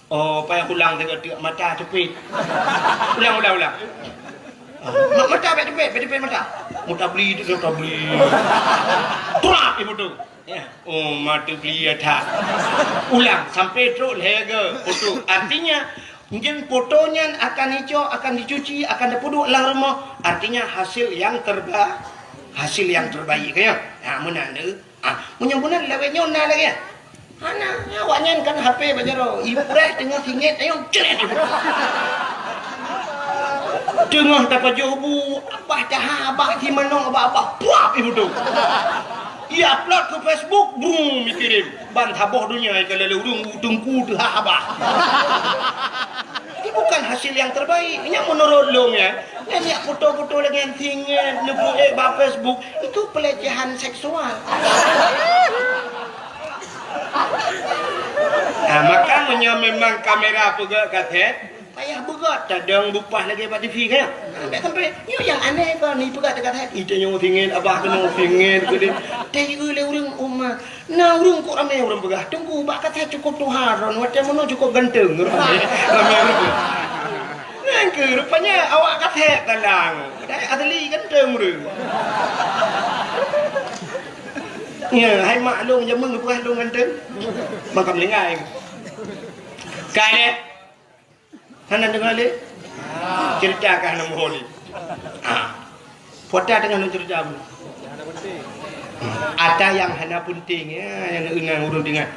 Oh, payah ulang teuk-teuk mata teupit. Ulang, ulang, ulang. Ah, ma-, mata bèk teupit, bèk teupit mata. Mutabli tu, mutabli. Trap ipoto. Ya. Oh, mata beli ya that. Ulang sampai trok lhèe geuh poto. Artinya, nyan poto nyan akan icok, akan dicuci, akan dipeuduek lam rumoh. Artinya hasil yang terba-, hasil yang terbaik, ya. Ha, meunan tu. Ah, meunyoe meunan lawét nyoe na lagèe nyan. Hana, awaknyan kan H P bak jaroe. Ibu preh teungoh singèt, ayo, cret ibu. Teungoh tapajoh bu, abah taha, abah simanoe, abah, abah, puap ibu tu. Ia upload ke Facebook, brum, dikirim. Ban saboh donya ikalon lé ureueng u teungku teuhah abah. Ini bukan hasil yang terbaik. Ini menurut lôn ya. Nyan jak foto-foto lagèe nyan singèt, neupeuék bak Facebook, itu pelecehan seksual. Ah, maka meunyoe memang kamera peugöt kasét, payah beugöt, tadong bupah lagèe bak T V kan? Sampai, sampai, nyoe nyang aneh kon, ni peugöt kasét. Ita nyoe singèt, abah keunoe singèt, keudeh. Teuieu lé ureueng umat. Na ureueng kok ramé ureueng peugah, "Teungku, bak kasét cukôp tuha droen, watèe meunoe cukôp ganteng." Ramé, ramé ureueng. Nyan keuh rupanya awak kasét talang. Padahai asli ganteng ureueng. Ya, hai mak lôn jameun geupeugah lôn ganteng. Maka meuninggai. Kai deh. Hana deungoe lé? Cerita ka hana muhôi lé. Ha. Puata teungoh lôn cerita bu. Ata nyang hana peunteng, ya, nyang ureueng deungoe.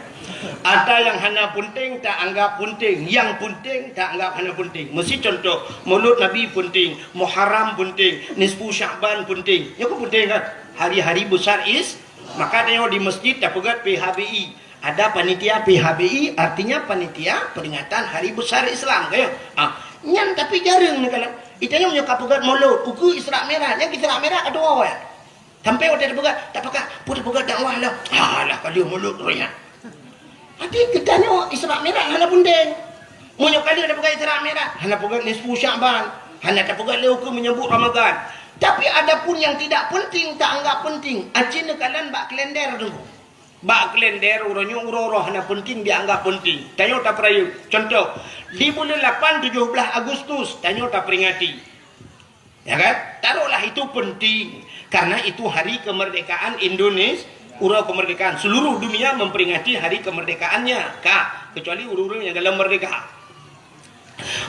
Ata nyang hana peunteng ta anggap peunteng, nyang peunteng ta anggap hana peunteng. Meusi contoh, Maulud Nabi peunteng, Muharram peunteng, Nisfu Sya'ban peunteng. Nyoe kan peunteng kan? Hari-hari besar is-, maka tanyoe di masjid tapeugöt P H B I. Ada panitia P H B I, artinya panitia peringatan hari besar Islam, kan? Ah, nyan tapi jareueng neukalon. Itanyoe nyoe ka peugöt Maulud, ukeue Isra Mi'raj, nyan Isra Mi'raj ka tuwoe. Sampai watèe tapeugöt, tapeugah, "Peue tapeugöt dakwah lah." Alah, ka lheueh Maulud roh nyan. Tapi geutanyoe Isra Mi'raj hana peunteng. Meunyoe ka lheueh tapeugöt Isra Mi'raj, hana peugöt nisfu Sya'ban, hana tapeugöt lé ukeue menyambut Ramadan. Tapi adapun yang tidak penting, ta anggap penting. Aci neukalon bak kalender tu. Bak kalender uroe nyoe uroe-uroe hana peunteng dianggap peunteng. Tanyoe tapeurayeuk. Contoh, di buleuen lapan tujoh blaih Agustus tanyoe taperingati. Ya kan? Taruhlah itu penting karena itu hari kemerdekaan Indonesia, uroe kemerdekaan. Seluruh dunia memperingati hari kemerdekaannya. Ka, kecuali ureueng-ureueng nyang galom merdeka.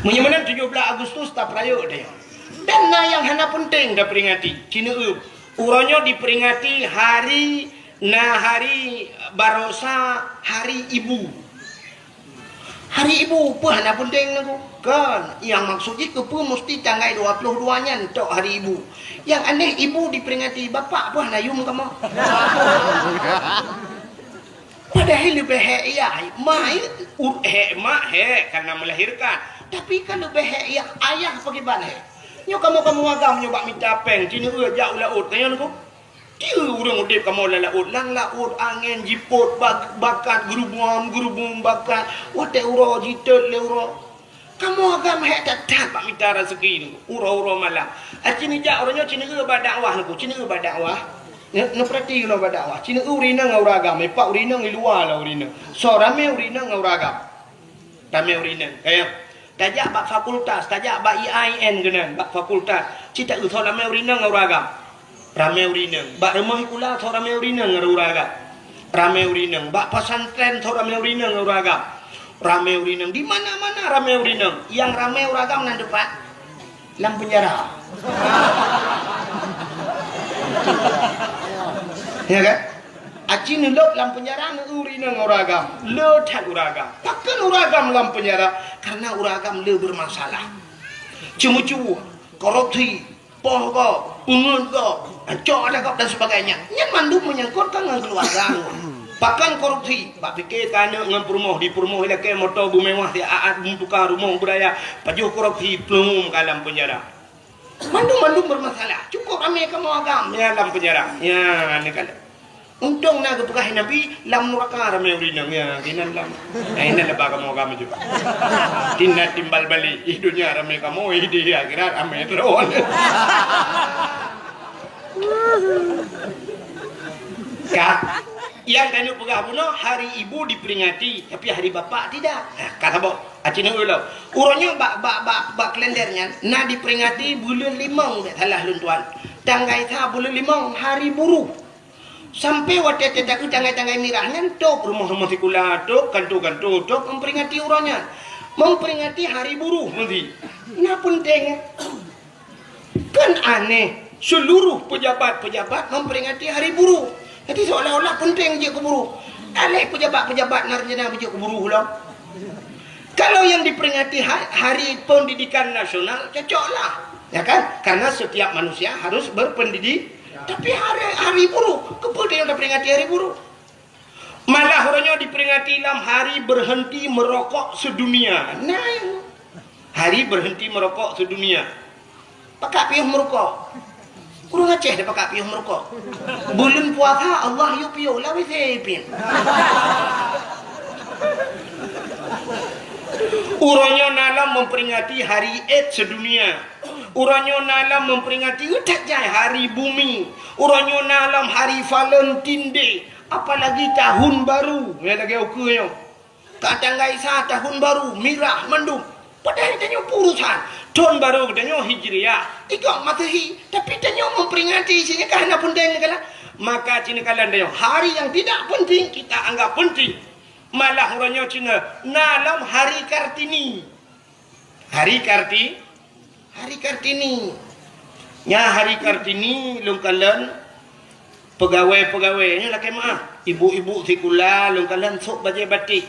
Meunyoe meunan tujoh blaih Agustus tapeurayeuk tanyoe. Dan na nyang hana peunteng taperingati. Cineuk, uroe nyoe diperingati hari, na hari barosa, hari ibu. Hari ibu peue hana peunteng nangku? Kan, nyang maksud jih keupeue musti tanggai dua ploh dua nyan tok hari ibu. Nyang aneh ibu diperingati, bapak peue hana yum kamoe? Padahai leubeh hék yah, mak, u-, hék mak hék karena melahirkan. Tapi kan leubeh hék yah, ayah pakriban hék. Nyoe kamoe-kamoe agam nyoe bak mita péng, cineuk jak u laôt, ka nyan ko. Tieu ureueng udép kamoe lam laôt, lam laôt angén jipôt bak-, bakat, geurubum, geurubum bakat. Watèe uroe jitot lé uroe. Kamoe agam hék that-that bak mita raseuki nyoe, uroe-uroe malam. Aci neujak uroe nyoe, cineuk bak dakwah nangku, cineuk bak dakwah. Neu-, neupeurati keunoe bak dakwah. Cineuk ureueng inong ngon ureueng agam, ipak ureueng inong i luwa lah ureueng inong. Soe ramé ureueng inong ngon ureueng agam. Ramé ureueng inong. Kaya, tajak bak fakultas, tajak bak I A I N keunan, bak fakultas. Ci taeu soe ramé ureueng inong ngon ureueng agam. Ramé ureueng inong. Bak rumoh sikula soe ramé ureueng inong ngon ureueng agam. Ramé ureueng inong. Bak pesantren soe ramé ureueng inong ngon ureueng agam. Ramé ureueng inong, di mana-mana ramé ureueng inong. Nyang ramé ureueng agam nan teumpat lam penjara. Ya kan? Aci neulop lam penjara ngon ureueng inong ureueng agam. Le that ureueng agam. Pakon ureueng agam lam penjara? Karena ureueng agam le bermasalah. Ceumeucue, korupsi, poh gob, peungeut gob, cok adat gob dan sebagainya. Nyan mandum menyangkut kan ngon keluarga. Pakon korupsi, bak pike ka aneuk ngon peurumoh, di peurumoh ilakée moto beumewah, di aat beutuka rumoh beuraya, pajoh korupsi, plueng ka lam penjara. Mandum-mandum bermasalah. Cukup ramé kamoe agam, ya lam penjara. Ya, ni kan. Untông na geupeugah Nabi, lam nuraka ramé ureueng inong, ya, keunan lam. Nah, inan leubeh kamoe agam ju. Tina timbal balik, ih dunia ramé kamoe, ih di akhirat ramé droe. Ka, nyang tanyoe peugah bunoe, hari ibu diperingati, tapi hari bapak tidak. Nah, ka saboh, aci neu ulo. Uroe nyoe bak, bak, bak, bak kalender nyan, na diperingati buleuen limong, bèk salah lôn tuan. Tanggai sa buleuen limong, hari buruh. Sampai watèe teutakeu tanggai-tanggai mirah nyan, tôp rumoh-rumoh sikula, tôp kanto-kanto, tôp memperingati uroe nyan. Memperingati hari buruh, meusti. Na peunteng. Kan aneh, seluruh pejabat-pejabat memperingati hari buruh. Jadi seolah-olah peunteng jeuet keu buruh. Aléh pejabat-pejabat na rencana beujeuet keu buruh lom. Kalau yang diperingati ha-, Hari Pendidikan Nasional, cocoklah. Ya kan? Karena setiap manusia harus berpendidik. Tapi hari, hari buruh, keupeue tanyoe taperingati hari buruh? Malah uroe nyoe diperingati lam hari berhenti merokok sedunia. Nah, hari berhenti merokok sedunia. Pakak piôh meurukok. Ureueng Aceh dak pakak piôh meurukok. Buleuen puasa Allah yue piôh, lawét sipin. Uroe nyoe na lom memperingati hari AIDS sedunia. Uroe nyoe na lom memperingati, eh, that jai hari bumi. Uroe nyoe na lom hari Valentine Day. Apalagi tahun baru. Nyan lagèe ukeue nyoe. Ka tanggai sa tahun baru, mirah mandum. Padahai tanyoe peue urusan. Thon baru geutanyoe Hijriah, ikôt Masehi, tapi tanyoe memperingati, cit nyan ka hana peunteng neukalon. Maka cit neukalon tanyoe, hari yang tidak penting kita anggap penting. Malah uroe nyoe cit na lom Hari Kartini. Hari Karti-, Hari Kartini. Nya Hari Kartini lôn kalon pegawai-pegawai nyoe lakèe meu'ah. Ibu-ibu sikula lôn kalon sôk bajèe batik.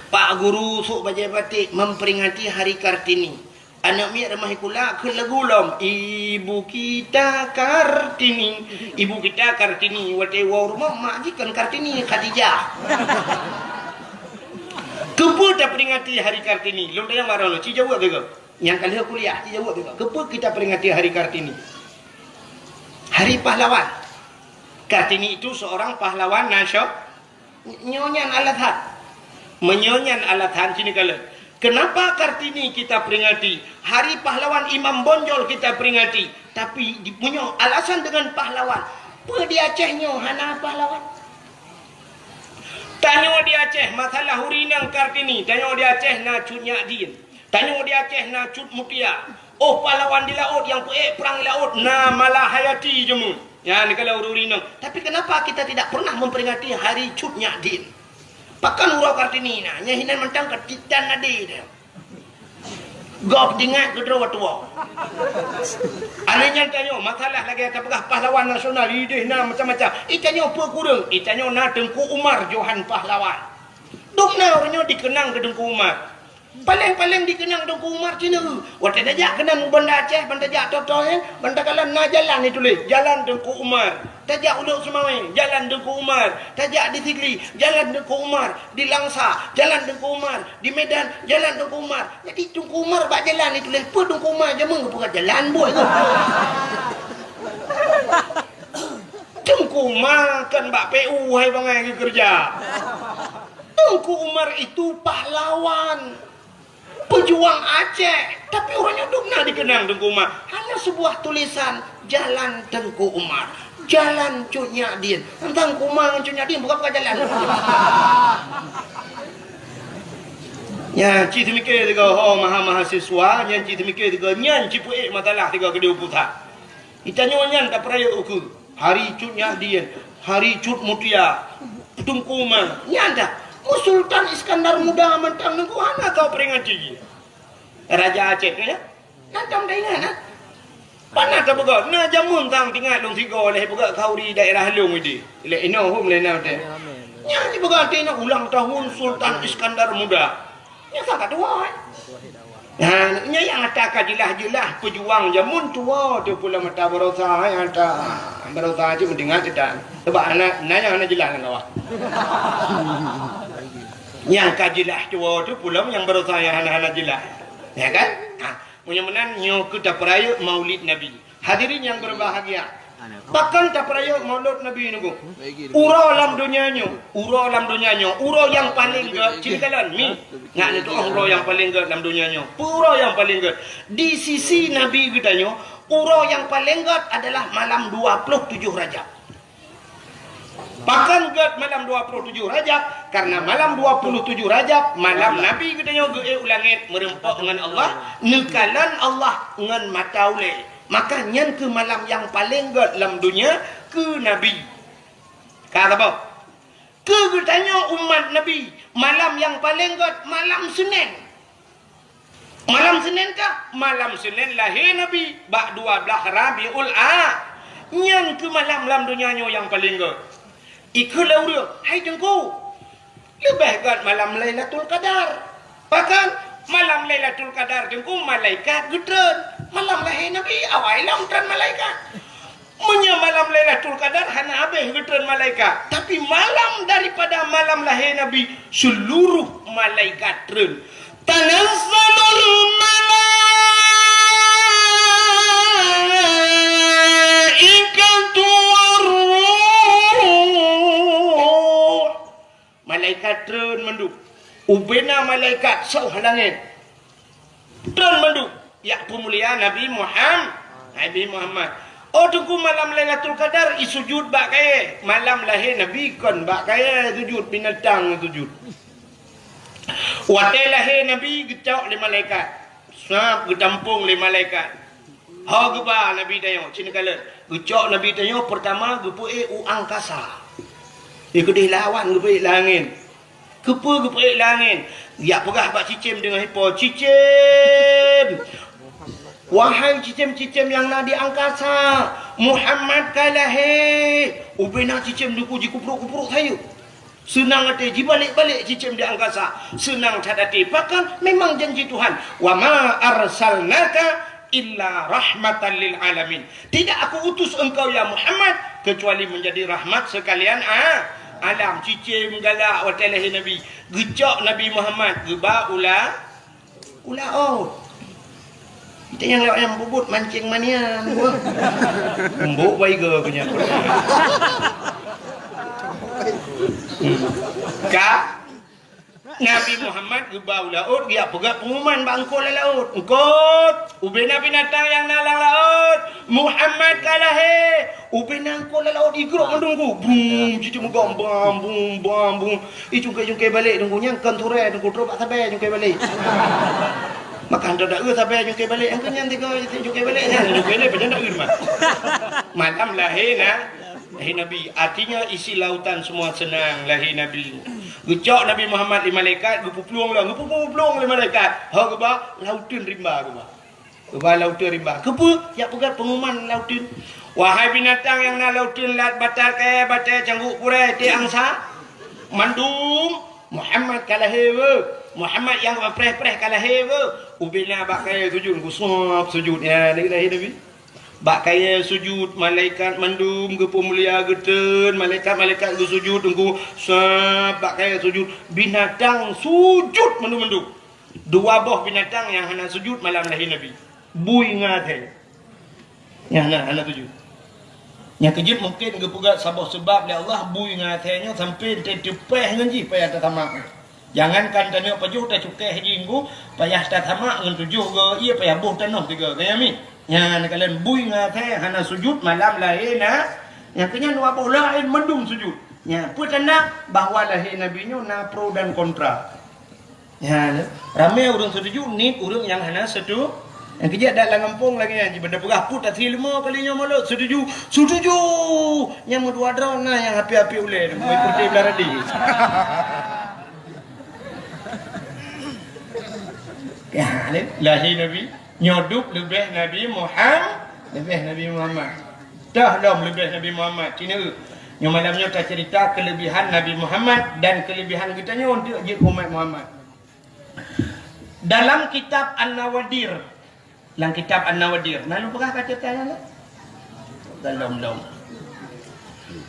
Pak guru sôk bajèe batik memperingati Hari Kartini. Aneuk miet rumoh sikula kheun lagu lom, "Ibu kita Kartini, ibu kita Kartini." Watèe woe rumoh mak jih kon Kartini, Khadijah. Keupeue taperingati Hari Kartini? Lôn tanyong bak droeneuh, ci jaweueb teuh goe. Nyang ka lheueh kuliah, ci jaweueb teuh goe. Keupeue kita peringati Hari Kartini? Hari Pahlawan. Kartini itu seorang pahlawan nasio-, nyoe nyan alasan. Meunyoe nyan alasan, ci neukalon. Kenapa Kartini kita peringati? Hari pahlawan Imam Bonjol kita peringati. Tapi di, meunyoe alasan dengan pahlawan, peue di Aceh nyoe hana pahlawan? Tanyoe di Aceh, masalah ureueng inong Kartini, tanyoe di Aceh na Cut Nyak Dien. Tanyoe di Aceh na Cut Mutia. Oh, pahlawan di laôt nyang peuék prang di laôt na Malahayati jameun. Nyan neukalon ureueng inong. Tapi kenapa kita tidak pernah memperingati hari Cut Nyak Dien? Pakon uroe Kartini na, nyan hinan mantong ka titan nadi teuh. Gob jingat keudroe tuwoe. Aneuëk nyan tanyoe, masalah lagèe tapeugah pahlawan nasional, idéh na macam-macam. Itanyoe peue kureueng, itanyoe na Teungku Umar Johan Pahlawan. Dum na ureuëng nyoe dikeunang keu Teungku Umar. Paleng-paleng dikeunang Teungku Umar cit neu. Watèe tajak keunan u Banda Aceh, ban tajak Toto nyan, ban takalon na jalan ituléh, Jalan Teungku Umar. Tajak u Lhokseumawe, Jalan Teungku Umar. Tajak di Sigli, Jalan Teungku Umar. Di Langsa, Jalan Teungku Umar. Di Medan, Jalan Teungku Umar. Jadi Teungku Umar bak jalan ituléh, peue Teungku Umar jameun geupeugah jalan buet tu. Teungku Umar kan bak P U hai bangai geukeureuja. Teungku Umar itu pahlawan, pejuang Aceh, tapi ureuëng nyoe dum na dikeunang Teungku Umar. Hanya sebuah tulisan, Jalan Teungku Umar, Jalan Cut Nyak Dien. Teuntang Teungku Umar ngon Cut Nyak Dien bukan, bukan jalan. Nyan cit teumikir tiga ho maha mahasiswa, nyan cit teumikir tiga nyan cit peuék masalah tiga keudéh pusat. Itanyoe nyan tapeurayeuk ukeue. Hari Cut Nyak Dien, Hari Cut Mutia, Teungku Umar, nyan dah. Sultan Iskandar Muda mantong nunggu hana tao peringati jih. Raja Aceh tu, ya. Nyan tom taingat, ha? Pana tapeugah, na jameun tang tingat lôn sigoe lé peugah khauri daerah lôn idi. Lé inoe hom lé na teuh. Nyan jipeugah teuingat ulang tahun Sultan Iskandar Muda. Nyan ka tuha, eh. Nah, nyan nyang ata ka jeulaih-jeulaih peujuang jameun tuha tu pula mata barosa, eh, ata barosa cit meudeungoe cit dan. Sebab aneuk, na nyang hana jeulaih lam kawah. Nyang ka jeulaih tuha tu pula nyang barosa nyang hana-hana jeulaih. Ya kan? Ha, meunyoe meunan nyoe keu tapeurayeuk Maulid Nabi. Hadirin yang berbahagia, pakon tapeurayeuk Maulud Nabi nunggu? Uroe lam donya nyoe, uroe lam donya nyoe, uroe nyang paleng gét, cit kalon mi. Ngat neutu'oh uroe nyang paleng gét lam donya nyoe. Uroe nyang paleng gét. Di sisi Nabi geutanyoe, uroe nyang paleng gét adalah malam dua puluh tujuh Rajab. Pakon gét malam dua puluh tujuh Rajab? Karena malam dua puluh tujuh Rajab, malam Nabi geutanyoe geuék u langét meureumpok ngon Allah, neukalon Allah ngon mata ulée. Maka nyan keuh malam nyang paleng gét lam donya keu Nabi. Ka saboh. Keu geutanyoe umat Nabi, malam nyang paleng gét malam Senin. Malam Senin ka? Malam Senin lahé Nabi bak dua blaih Rabiul A. Nyan keuh malam lam donya nyoe nyang paleng gét. Ikheun lé ureuëng, "Hai Teungku, leubeh gét malam Lailatul Qadar." Pakon? Malam Lailatul Qadar Teungku malaikat geutreun. Malam lahé Nabi awai lom treun malaikat. Meunyoe malam Lailatul Qadar hana habéh geutreun malaikat, tapi malam daripada malam lahé Nabi, seluruh malaikat treun. Tanazzalul malaikatu warruh. Malaikat treun mandum. Ubena malaikat soh langét. Treun mandum. Jak peumulia Nabi Muham-, Nabi Muhammad. Oh Teungku, malam Lailatul Qadar i sujud bak kayée. Malam lahé Nabi kon bak kayée sujud, binatang sujud. Watée lahé Nabi geucok lé malaikat. Sab geutampong lé malaikat. Ho geuba Nabi tanyoe, cit neukalon. Geucok Nabi tanyoe peurtama geupeuék u angkasa. Di keudeh lawan geupeuék langét. Keupeue geupeuék langét? Jak peugah bak cicém deungon ipo, "Cicém! Wahai cicém-cicém nyang na di angkasa, Muhammad ka lahé!" Ubena cicém Teungku jikuprok-kuprok sayeue. Seunang até jibalek-balek cicém di angkasa. Seunang that até. Pakon? Memang janji Tuhan. "Wa ma arsalnaka illa rahmatan lil alamin." Tidak Aku utus engkau, ya Muhammad, kecuali menjadi rahmat sekalian a-, alam. Cicém galak watée lahé Nabi. Geucok Nabi Muhammad, geuba u la-, u laôt. Kita nyang lewat nyang bubut mancing manian. Embok baiga punya. Ka Nabi Muhammad geuba u laôt, geujak peugah pengumuman bak eungkôt lam laôt. "Eungkôt, ubena binatang nyang na lam laôt, Muhammad ka lahé." Ubena eungkôt lam laôt igrok mandum ku. Bum, jiteumeugob, bam, bum, bam, bum. Icungkai-cungkai balek Teungku, nyan kon turée Teungku, trok bak sabe cungkai balek. Maka hantom da-eu sabe cungkai balek, nyang keu nyan tiga cungkai balek, nyan cungkai balek, pajan da-eu teuma. Malam lahé na, lahé Nabi. Artinya isi lautan semua senang lahé Nabi. Geucok Nabi Muhammad lé malaikat, geupuplueng lom, geupuplueng lé malaikat. Ho geuba, lauteun rimba geuba. Geuba lauteun rimba. Keupeue? Jak peugah pengumuman lauteun. "Wahai binatang nyang na lauteun, lat, batat, kayée, batée, cangguek, kurée, iték, angsa, mandum, Muhammad ka lahé beuh. Muhammad nyang preh-preh ka lahé beuh." Ubena bak kayée sujud, geusuab sujud. Ya, lahé Nabi. Bak kayée sujud, malaikat mandum geupeumulia geutreun, malaikat-malaikat geusujud, Teungku, sab bak kayée sujud, binatang sujud mandum-mandum. Dua boh binatang nyang hana sujud malam lahé Nabi. Bui ngon asée. Nyang hana, hana sujud. Nyang keujeuet mungken geupeugah saboh seubab lé Allah bui ngon asée nyoe sampoe teuteupeh ngon jih payah tasamak. Jangankan tanyoe pajoh tacukéh jih Teungku, payah tasamak ngon tujoh go ié payah boh tanoh tiga. Ka nyan mi? Nyan kalon bui ngon asée hana sujud malam lahé na. Nyang keu nyan dua boh laén mandum sujud. Nyan peue tanda bahwa lahé Nabi nyoe na pro dan kontra. Nyan, ramé ureuëng setuju, nit ureuëng nyang hana setu-, nyang keujeuet dak lam gampông lagée nyan, jiban tapeugah put asai leumo kali nyoe mulod, setuju, setuju! Nyang meudua droe na nyang api-api ulée, meuikuti beuradi. Ya, lahé Nabi, nyoe dub leubeh Nabi Muhammad, leubeh Nabi Muhammad. Toh lom leubeh Nabi Muhammad. Cina, nyoe malam nyoe tacerita kelebihan Nabi Muhammad dan kelebihan geutanyoe untuk jeuet umat Muhammad. Dalam kitab An-Nawadir, lam kitab An-Nawadir, na lôn peugah ka cerita nyan? Belum, belum.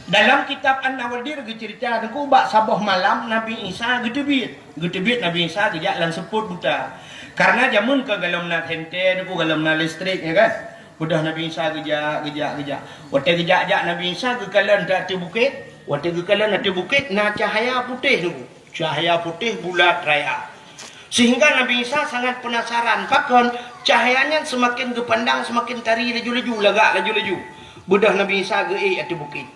Dalam kitab An-Nawadir geucerita teungku bak saboh malam Nabi Isa geuteubiet. Geuteubiet Nabi Isa geujak lam seupôt buta. Karena jameun ka golom na senter teungku, golom na listrik, ya kan? Udah Nabi Isa geujak, geujak, geujak. Watèe geujak-jak Nabi Isa geukalon ateueh bukét. Watèe geukalon ateueh bukét na cahya putéh teungku. Cahya putéh bulat raya. Sehingga Nabi Isa sangat penasaran, pakon cahya nyan seumaken geupandang seumaken tari laju-laju, lagak laju-laju. Beudôh Nabi Isa geuék ateueh bukét.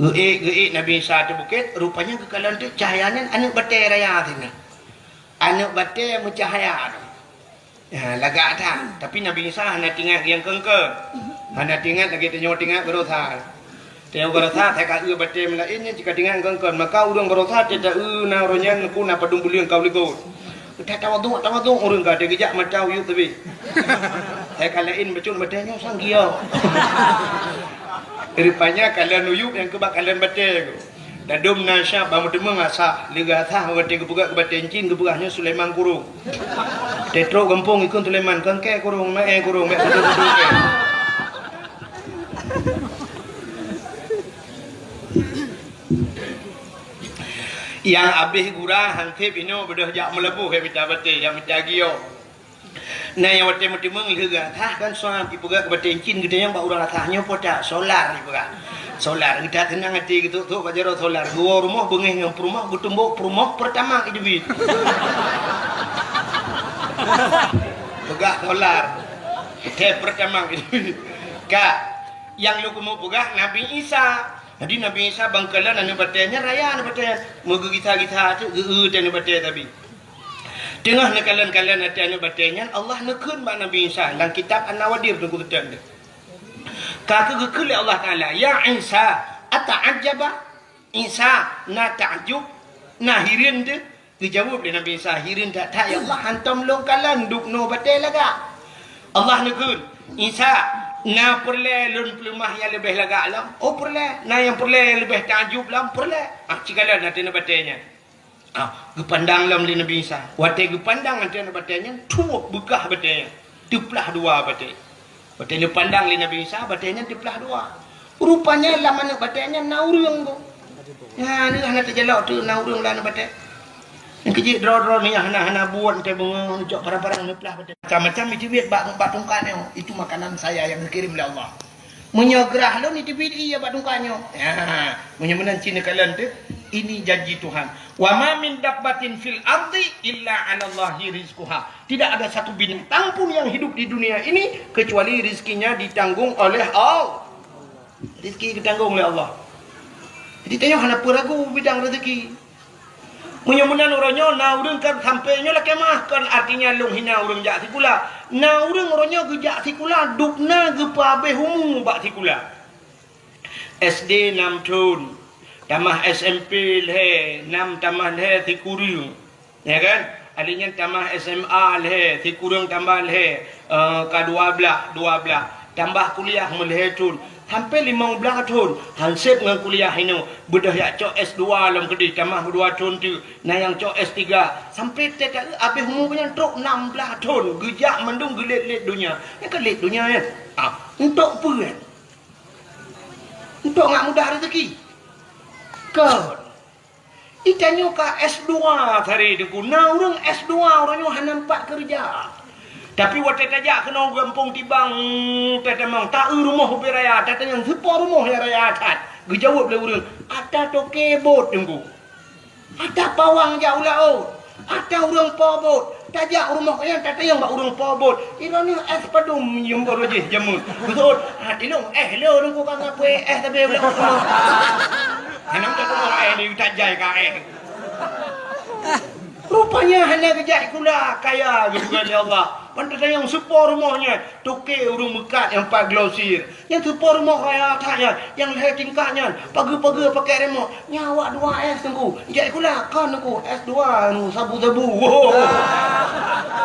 Geuék, geuék Nabi Isa ateueh bukét, rupanya geukalon teuk cahya nyan aneuk batèe raya sinan. Aneuk batèe meucahya. Ya, lagak that. Tapi Nabi Isa hana teuingat nyang keungkeuen. Hana teuingat lagèe tanyoe teuingat baroesa. Tanyoe baroesa, hai ka eu batèe meulaén nyan cit ka teuingat keungkeuen. Maka ureueng baroesa, teuta eu na uroe nyan ku na padum buleuen ka uleue. Teuta tawaduk, tawaduk ureueng ka, teugeujak mata uyueb teubiet. Hai ka laén bacut batèe nyoe sang giok. Rupanya kalon uyueb nyang keubah kalon batèe. Dadum na syab bak meuteumèe asah, leuga asah watèe geupeugah keu batèe encin geupeugah nyoe Sulaiman Kurong. Teutrok gampông ikheun Sulaiman, kangkè kurong, maé kurong, mek beudôh-beudôh kèe. Nyang abéh gura han sép inoe beudôh jak meulaboh, jak mita batèe, jak mita giok. Na nyang watèe meuteumèe lheueh asah kan suah ipeugah keu batèe encin geutanyoe bak ureueng asah nyoe po that solar ipeugah. Solar geutanyoe teunang até geutok-tok bak jaroe solar. Geuwoe rumoh beungéh ngon peurumoh geutumbok peurumoh peurtama idubit. Peugah solar. Teh peurtama idubit. Ka nyang lôn keumeung peugah Nabi Isa. Jadi Nabi Isa bangkalan aneuk batèe nyan raya aneuk batèe. Meugeugisa-gisa teuk geu-eu teh aneuk batèe tabi. Teungoh neukalon-kalon até aneuk batèe nyan, Allah neukheun bak Nabi Isa lam kitab An-Nawadir teungku teuteun. Ka keuh geukheun lé Allah Taala, "Ya Isa, ata'ajjaba?" Isa na takjub, na hireuen teuh? Geujaweueb lé Nabi Isa, "Hireuen that-that ya Allah, hantom lôn kalon dubnoe batèe lagak." Allah neukheun, "Isa, na peureulèe lôn peuleumah nyang leubeh lagak lom?" "Oh peureulèe." "Na nyang peureulèe nyang leubeh takjub lom?" "Peureulèe." Ah, cikalon até aneuk batèe nyan. Ah, geupandang lom lé Nabi Isa. Watèe geupandang até aneuk batèe nyan, tuwob beukah batèe nyan. Teuplah dua batèe. Watèe geupandang lé Nabi Isa, batèe nyan teuplah dua. Rupanya lam aneuk batèe nyan na ureueng tu. Nyan hana teujalok tu na ureueng lam aneuk batèe. Nyang keujeuet droe-droe ni hana-hana buet teuh beungoh cok parang-parang neuplah batèe. Macam-macam itu bak, bak tungkat nyoe. Itu makanan saya yang dikirim oleh Allah. Meunyoe grah lôn iteubiet ie bak tungkat nyoe. Ha, meunyoe meunan cit neukalon teuh, ini janji Tuhan. "Wa ma min dabbatin fil ardi illa 'alallahi rizquha." Tidak ada satu binatang pun yang hidup di dunia ini kecuali rizkinya ditanggung oleh Allah. Rizki ditanggung oleh Allah. Jadi tanyoe hana peue ragu bidang rezeki. Meunyoe meunan uroe nyoe na ureueng kan sampoe nyoe lakèe meu'ah, kon artinya lôn hina ureueng jak sikula. Na ureueng uroe nyoe geujak sikula, dubna geupeuhabéh umu bak sikula. S D nam thon, tamah S M P lhèe, nam tamah lhèe sikureueng. Ya kan? Akhé nyan tamah S M A lhèe, sikureueng tambah lhèe, eh, ka dua blah, dua blah. Tambah kuliah meulhèe thon, sampoe limong blah thon, han sép ngon kuliah inoe, beudôh jak cok S dua lom keudeh, tamah dua thon teuk, na nyang cok S tiga, sampoe teuka habéh umu nyan trok nam blah thon, geujak mandum geulét-lét donya. Nyan ka lét donya nyan. Ah, untuk peue nyan? Untuk ngat mudah rezeki. Kon. Itanyoe ka S dua tadi teungku. Na ureueng S dua, ureueng nyoe hana meupat keureuja. Tapi watèe tajak keunoe gampông Tibang, tatamong, ta-eu rumoh ubé raya, tatanyong, "Soe po rumoh nyang raya that?" Geujaweueb lé ureueng, "Ata toke bot teungku. Ata pawang jak u laôt. Ata ureueng po bot." Tajak u rumoh nyan, tatanyong bak ureueng po bot. Iroh nyoe éh padum nyang baroe jih jameun. Beutôi. Ha, tilong, éh lôn teungku ka ngapui éh tapi ulèe. Hana meutuah éh ni, tajai ka éh. Rupanya hana geujak sikula, kaya geupeugah lé Allah. Ban tatanyong, "Soe po rumoh nyan?" "Toke ureuëng meukat nyang pat glosir. Nyang soe po rumoh raya that nyan, nyang lhée tingkat nyan, pageue-pageue pakai remote." "Nyan awak dua S, Teungku. Jak sikula?" "Kon, Teungku, S dua, anu, sabu-sabu."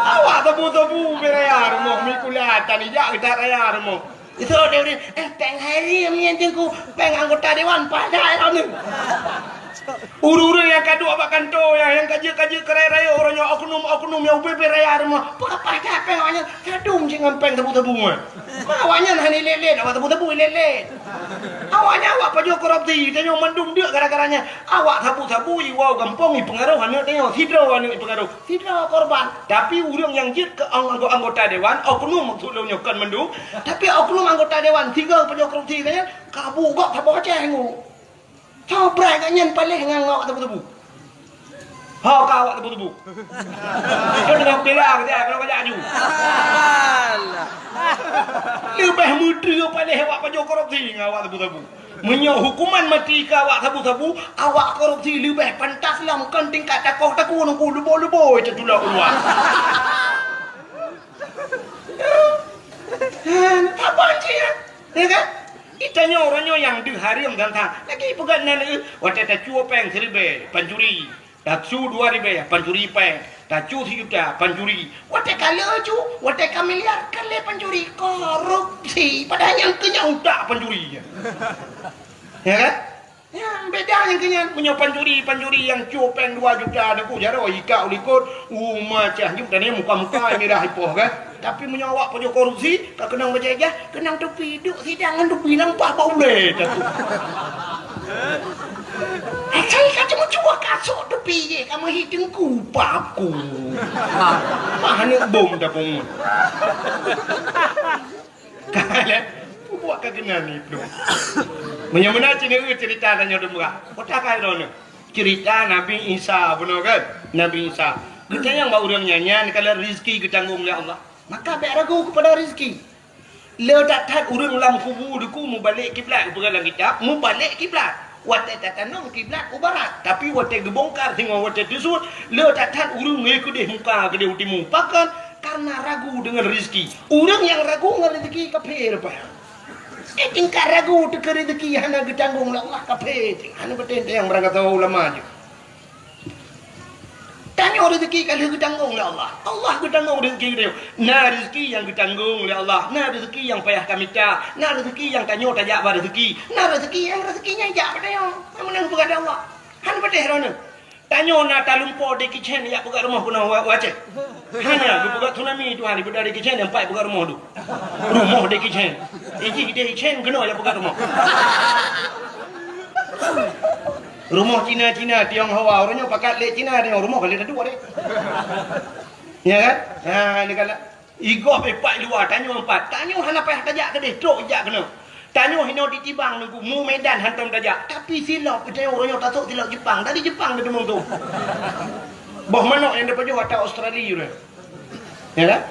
Awak sabu-sabu beu raya rumoh, meusikula tan jak geutak raya rumoh. Itu dia, dia, "Eh, péng hai riam nyan, Teungku, péng anggota dewan, paih that." Ureuëng-ureuëng nyang ka duek bak kantô nyan, nyang ka jeuet-ka jeuet keu raya-raya, uroe nyoe oknum-oknum nyang ubé-bé raya rumoh. Peue ka paih that péng awaknyan? Sadum cit ngon péng sabu-sabu nyan. Ma awaknyan hana ilét-lét, awak sabu-sabu ilét-lét. Awaknyan awak pajoh korupsi, tanyoe mandum deuk gara-gara nyan. Awak sabu-sabu iwoe gampông ipeungaroh aneuëk tanyoe, sidroe aneuëk ipeungaroh, sidroe korban. Tapi ureuëng nyang jeuet keu ang-, anggo-, anggota dewan, oknum maksud lôn nyoe kon mandum. Tapi oknum anggota dewan, sigoe pajoh korupsi nyan, ka bu gob saboh Aceh ngu. Sobrai gobnyan paléh ngon awak tebu-tebu. Ho ka awak tebu-tebu. Dia tengah bela kita kalau kajak aju. Leubeh meuteue paléh awak pajoh korupsi ngon awak tebu-tebu. Meunyoe hukuman mati ka awak sabu-sabu, awak korupsi leubeh pantas lom kon tingkat takoh taku nungku lubo-lubo itu tulak keluar. Hana saban cit, ya kan? Geutanyoe uroe nyoe nyang deuh hareuem gata. Lagèe peugah nan, eh, watèe tacue péng siribèe, pancuri. Tacue dua ribèe, pancuri péng. Tacue sijuta, pancuri. Watèe ka lheueh cu, watèe ka miliar, ka lheueh pancuri. Korupsi. Padahai nyang keu nyan utak pancuri. Ya kan? Nyan, beda nyang keu nyan. Meunyoe pancuri, pancuri nyang cue péng dua juta, na ku jaroe ika u likot, uma cah jeuem tani muka-muka mirah ipoh kan. Tapi meunyoe awak pajoh korupsi, ka keunong bajèe ijah, keunong tupi, duek sidang ngon tupi nampak bak ulèe tatu. Asai ka cuma cuba kasok tupi je, ka meuhi teungku paku. Mah aneuk bom tapong. Ka lé, buet ka keunan iblih. Meunyoe meunan cit nyoe ceurita tanyoe dum beurak. Kota ka droeneuh. Ceurita Nabi Isa bunoe kan? Nabi Isa. Geutanyong bak ureueng nyan, nyan kalau rezeki geutanggong lé Allah. Maka bèk ragu keupada rezeki. Le that-that ureueng lam kubu deuku mubalek kiblat, geupeugah lam kitab, mubalek kiblat. Watèe tatanom kiblat u barat, tapi watèe geubongkar singoh watèe teusut, le that-that ureueng ngon keudeh muka keudeh u timu. Pakon? Karena ragu dengan rezeki. Ureueng nyang ragu ngon rezeki kafé rupa. Eh, tingkat ragu teuka rezeki hana geutanggong lé Allah, kafé. Hana beutôi nyang beurangkat ulama jih. Tanyoe rezeki ka lheueh geutanggong lé Allah. Allah geutanggong rezeki geutanyoe. Na rezeki nyang geutanggong lé Allah, na rezeki nyang payah tamita, na rezeki nyang tanyoe tajak bak rezeki, na rezeki nyang rezeki nyan jak bak tanyoe. Nyang meunang peugah lé Allah. Hana beutôi droeneuh. Tanyoe na talumpo Jackie Chan jak peugah rumoh keunoe wa-, wacée. Hana geupeugah tsunami Tuhan, daripada Jackie Chan nyang pat peugah rumoh tu. Rumoh Jackie Chan. Iji Jackie Chan keunoe jak peugah rumoh. Rumoh Cina-Cina, Tionghoa, ureueng nyoe pakat lé Cina, Tiong rumoh ka lé tadu deh. Ya kan? Ha, ni kan. Igob ipat luwa, tanyoe empat. Tanyoe hana payah tajak keudeh, trok jak keunoe. Tanyoe hinoe di Tibang nunggu, mu Medan hantom tajak. Tapi silop, tanyoe ureueng nyoe tasok silop Jepang. Dari Jepang dia teumong tu. Boh manok nyang dipajoh ata Australia tu. Ya kan?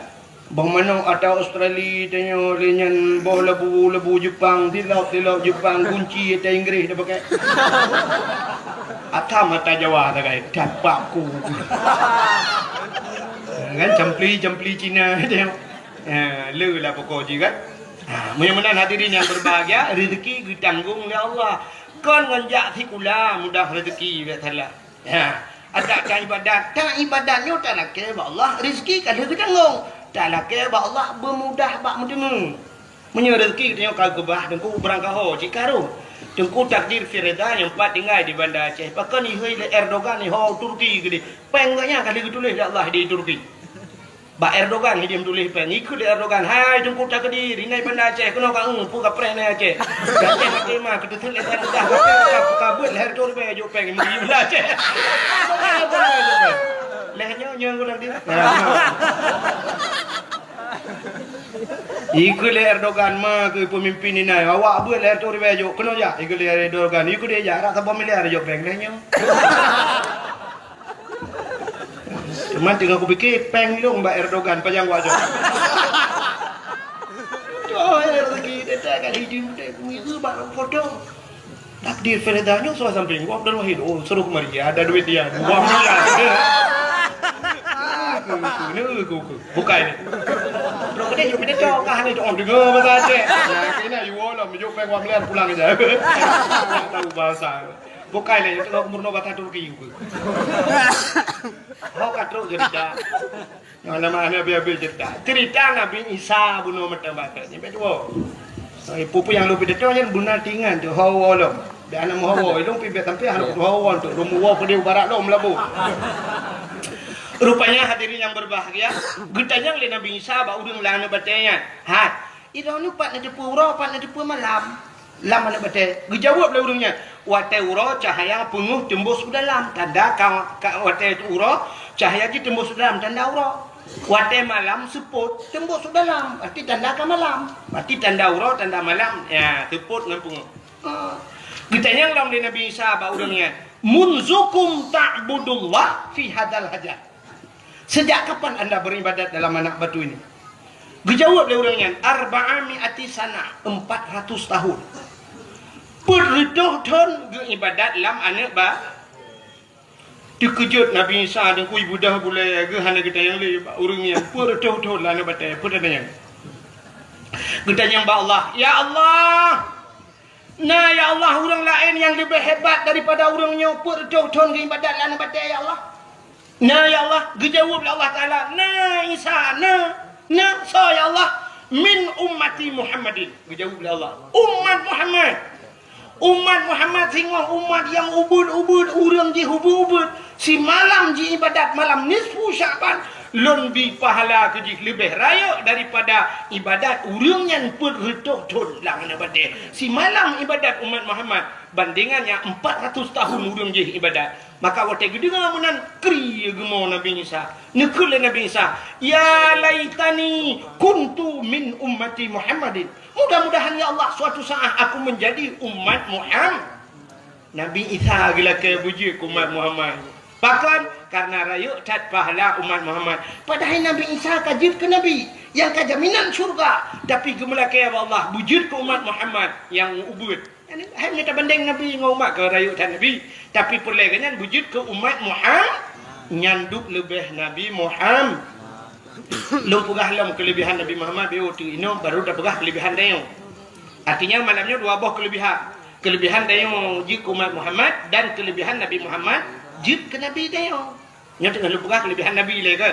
Boh manok ata Australia, tanyoe lé nyan boh labu-labu Jepang, silop-silop Jepang, gunci ata Inggris dah pakai. Atam ata Jawa dah kai, dapat ku. Kan campli-campli Cina tanyoe. Ha, le lah pokok jih kan. Ha, meunyoe meunan hadirin yang berbahagia, rezeki geutanggong lé Allah. Kon ngon jak sikula mudah rezeki, biasalah. Ha, adak ka ibadat, ka ibadat nyoe talakée bak Allah, rezeki ka lheueh geutanggong. Talakée bak Allah beumudah bak meuteumé. Meunyoe rezeki geutanyoe ka geubah, Teungku, beurangkaho cit ka rhot. Teungku, takdir Firda nyang pat tinggai di Banda Aceh. Pakon ihôi lé Erdogan iho Turki keudeh. Péng gobnyan ka lheueh geutuléh lé Allah di Turki. Bak Erdogan hidiem tuléh péng. Ikheun lé Erdogan, "Hai Teungku Takdir, inan Banda Aceh keunoe ka eu, peue kapreh inan Aceh." Aceh maté ma, keuteuteuk lé Erdogan, ka, ka beuet lhèe reutôh ribèe jok péng, meugi Banda Aceh. Lhèe nyoe, nyoe guna dia. Ikheun lé Erdogan, "Ma keu peumimpin inan, awak beuet lhèe reutôh ribèe jok, keunoe jak." Ikheun lé Erdogan, "Ikheun dia jak, rot saboh miliar jok péng lhèe nyoe." Cuman teungoh kupike, péng lôn bak Erdogan, pajan wajok. Tuh, rezeki dia tak kat hidin, dia kuih bak foto. Takdir Firda nyoe suah samping, gua Abdul Wahid, oh, suruh kemari, ada duit dia, dua miliar. Neu ku ku. Bukai ni. Trok keudeh yue pidato ka hana jeuet deungoe bahasa Aceh. Nah, kena yue lom, yue peng wak miliar pulang aja. Tak tahu bahasa. Bukai ni, yue tengok umur nobat satu lagi ku. Hok ka trok cerita. Nama hana habis-habis cerita. Cerita Nabi Isa bunoe meuteumé ni betul. Eh, peue-peue nyang lôn pidato nyan beuna tingan tu, hawa lom. Dan aneuk meuhawa, ilong pih bèk sampai aneuk meuhawa tu, lôn meuhawa peudeh barat lom labu. Rupanya hadirin yang berbahagia, geutanyong lé Nabi Isa bak ureueng lam aneuk batèe nyan, "Hai, ilong nyoe pat neuteupeue uroe, pat neuteupeue malam lam aneuk batèe?" Geujaweueb lé ureueng nyan, "Watèe uroe cahya peungeuh teumbôh u dalam, tanda ka, ka watèe uroe cahya jih teumbôh u dalam, tanda uroe." Watèe malam seupôt teumbôh u dalam, berarti tanda ka malam. Berarti tanda uroe, tanda malam, ya, seupôt ngon peungeuh. Ah. Geutanyong lom lé Nabi Isa bak ureueng nyan, "Munzukum ta'budullah fi hadzal hajar?" Sejak kapan anda beribadat dalam anak batu ini? Geujaweueb lé ureueng nyan, "Arba'a mi'ati sanah, empat ratus tahun." Peuet reutôh thon geuibadat lam aneuk ba-, Teukeujot Nabi Isa deungkui beudoh bulèe geuh hana geutanyong lé bak ureueng nyan, peuet reutôh thon lam aneuk batèe, peue geutanyong? Geutanyong bak Allah, "Ya Allah, na ya Allah ureueng laén nyang leubeh hebat daripada ureueng nyoe peuet reutôh thon geuibadat lam aneuk batèe ya Allah?" "Na ya Allah," geujaweueb lé Allah Taala, "Na Isa, na, na, soe ya Allah?" "Min ummati Muhammadin," geujaweueb lé Allah, "umat Muhammad." Umat Muhammad singoh umat nyang ubeuet-ubeuet, ureueng jih ubeuet-ubeuet. Simalam jiibadat malam nisfu Sya'ban, lôn bi pahala keu jih leubeh rayeuk daripada ibadat ureueng nyan peuet reutôh thon lam aneuk batèe. Simalam ibadat umat Muhammad, bandingan nyang empat ratus tahun ureueng jih ibadat. Maka watèe geudeungoe meunan, kri geumo Nabi Isa. Neukheun lé Nabi Isa, "Ya laitani kuntu min ummati Muhammadin." Mudah-mudahan, ya Allah, suatu saat aku menjadi umat Muhammad. Nabi Isa geulakèe beujeuet keu umat Muhammad. Pakon? Karena rayeuk that pahala umat Muhammad. Padahai Nabi Isa ka jeuet keu nabi nyang ka jaminan syurga, tapi geumeulakèe bak Allah beujeuet keu umat Muhammad nyang ubeuet. Hai meutabandeng nabi ngon umat ka rayeuk that nabi, tapi peureulèe geuh nyan beujeuet keu umat Muhammad nyang duek leubeh Nabi Muhammad. Lôn peugah lom keuleubihan Nabi Muhammad, beu teuk inoe baru tapeugah keuleubihan tanyoe. Artinya malam nyoe dua boh keuleubihan. Keuleubihan tanyoe jeuet keu umat Muhammad dan keuleubihan Nabi Muhammad jeuet keu nabi tanyoe. Nyoe teungoh lôn peugah keuleubihan nabi lé keu.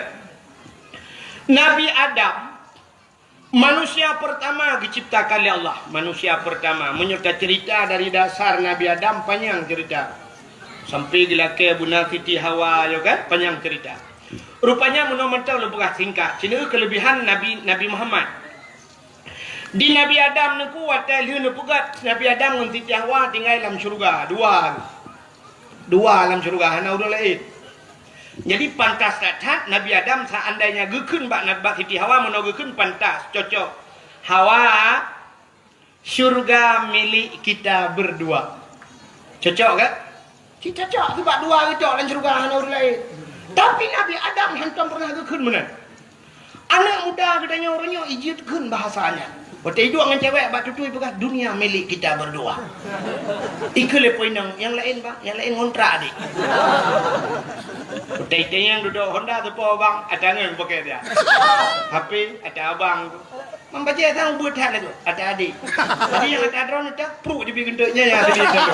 Nabi Adam, manusia pertama geuciptakan lé Allah. Manusia pertama. Meunyoe taceurita dari dasar Nabi Adam, panyang ceurita. Sampai geulakèe beuna Siti Hawa, yo kan? Panyang ceurita. Rupanya meunoe mantong lôn peugah singkat. Sineuk keuleubihan Nabi, Nabi Muhammad. Di Nabi Adam neuku watèe lheueh neupeugöt Nabi Adam ngon Siti Hawa tinggai lam syeuruga. Dua. Dua lam syeuruga, hana ureueng laén. Jadi pantas that-that Nabi Adam seandainya geukheun bak, bak Siti Hawa, meunoe geukheun pantas, cocok. Hawa, syurga milik kita berdua. Cocok kan? Cit cocok, sebab dua geucok lam syeuruga hana ureueng laén. Tapi Nabi Adam hantom pernah geukheun meunan. Aneuk muda geutanyoe uroe nyoe ijeuet kheun bahasa nyan. Watèe iduek ngon cewek bak tutui peugah, "Dunia milik kita berdua." Ikheun lé po inong, "Nyang laén, Bang, nyang laén ngontrak adik." Watèe itanyong dudoe Honda teupo, "Bang, ata ngon pakèk dia." H P, "Ata abang tu." Membacanya sang buet hal itu, ata adik. Jadi nyang ata droeneuh tak pruk jibi geunteuk nyan nyang tadi tadi.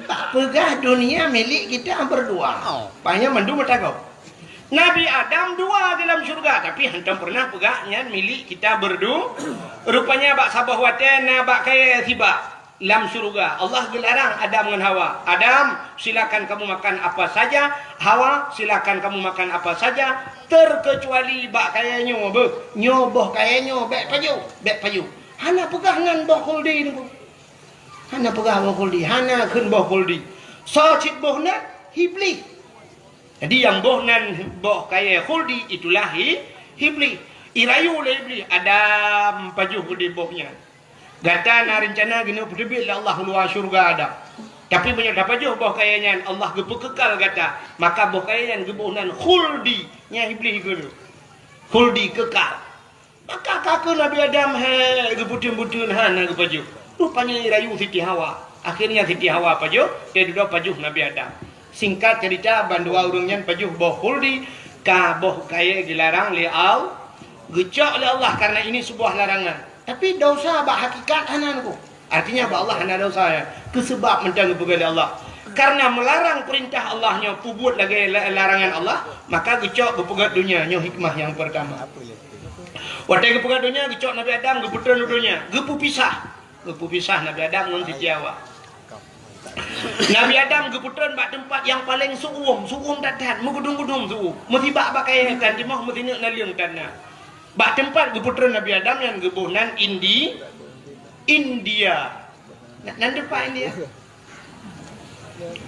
Tak peugah dunia milik kita berdua. Oh. Panya mandum meutakok. Nabi Adam dua dalam syurga, tapi hantom pernah peugah nyan milik kita berdu-, rupanya bak saboh watèe na bak kayèe sibak. Lam syeuruga, Allah geularang Adam ngon Hawa, "Adam, silakan kamu makan apa saja, Hawa, silakan kamu makan apa saja, terkecuali bak kayèe nyoe beuh. Nyoe boh kayèe nyoe bèk pajoh, bèk pajoh." Hana peugah nan boh khuldi nyoe. Hana peugah boh khuldi, hana kheun boh khuldi. Soe cit boh nan? Iblih. Jadi nyang boh nan boh kayèe khuldi itulah i-, Iblih. Irayu lé Iblih, "Adam, pajoh udép boh nyan." Gata na reuncana keuneuk peuteubiet lé Allah u luwa syeuruga Adam. Tapi meunyoe tapajoh boh kayèe nyan, Allah geupeukekal gata, maka boh kayèe nyan geuboh nan khuldi, nyan Iblih geukheun. Khuldi kekal. Maka ka keuh Nabi Adam hèk geubeuteun-beuteun hana geupajoh. Rupanya irayu Siti Hawa. Akhirnya Siti Hawa pajoh, dia dudoe pajoh Nabi Adam. Singkat cerita, bandua ureuëng nyan pajoh boh khuldi, ka boh kayée geularang lé Allah, geucok lé Allah karena ini sebuah larangan. Tapi dosa bak hakikat hana nyoe. Artinya bak Allah hana dosa ya. Keusabab mantong geupeugah lé Allah. Karena melarang perintah Allah nyoe peubuet lagée la-, larangan Allah, maka geucok geupeugah donya nyoe hikmah yang pertama. Watée geupeugah donya, geucok Nabi Adam geupeutreun u donya, geupeupisah. Geupeupisah Nabi Adam ngon Siti Hawa. Nabi Adam geupeutreun bak teumpat nyang paleng su'um, su'um that-that, meugudum-gudum su'um. Meusibak bak kayée tan timoh, meusineuk naleueng tan na. Bak teumpat geupeutreun Nabi Adam nyan geuboh nan Indi-, India. Na-, nan teumpat India.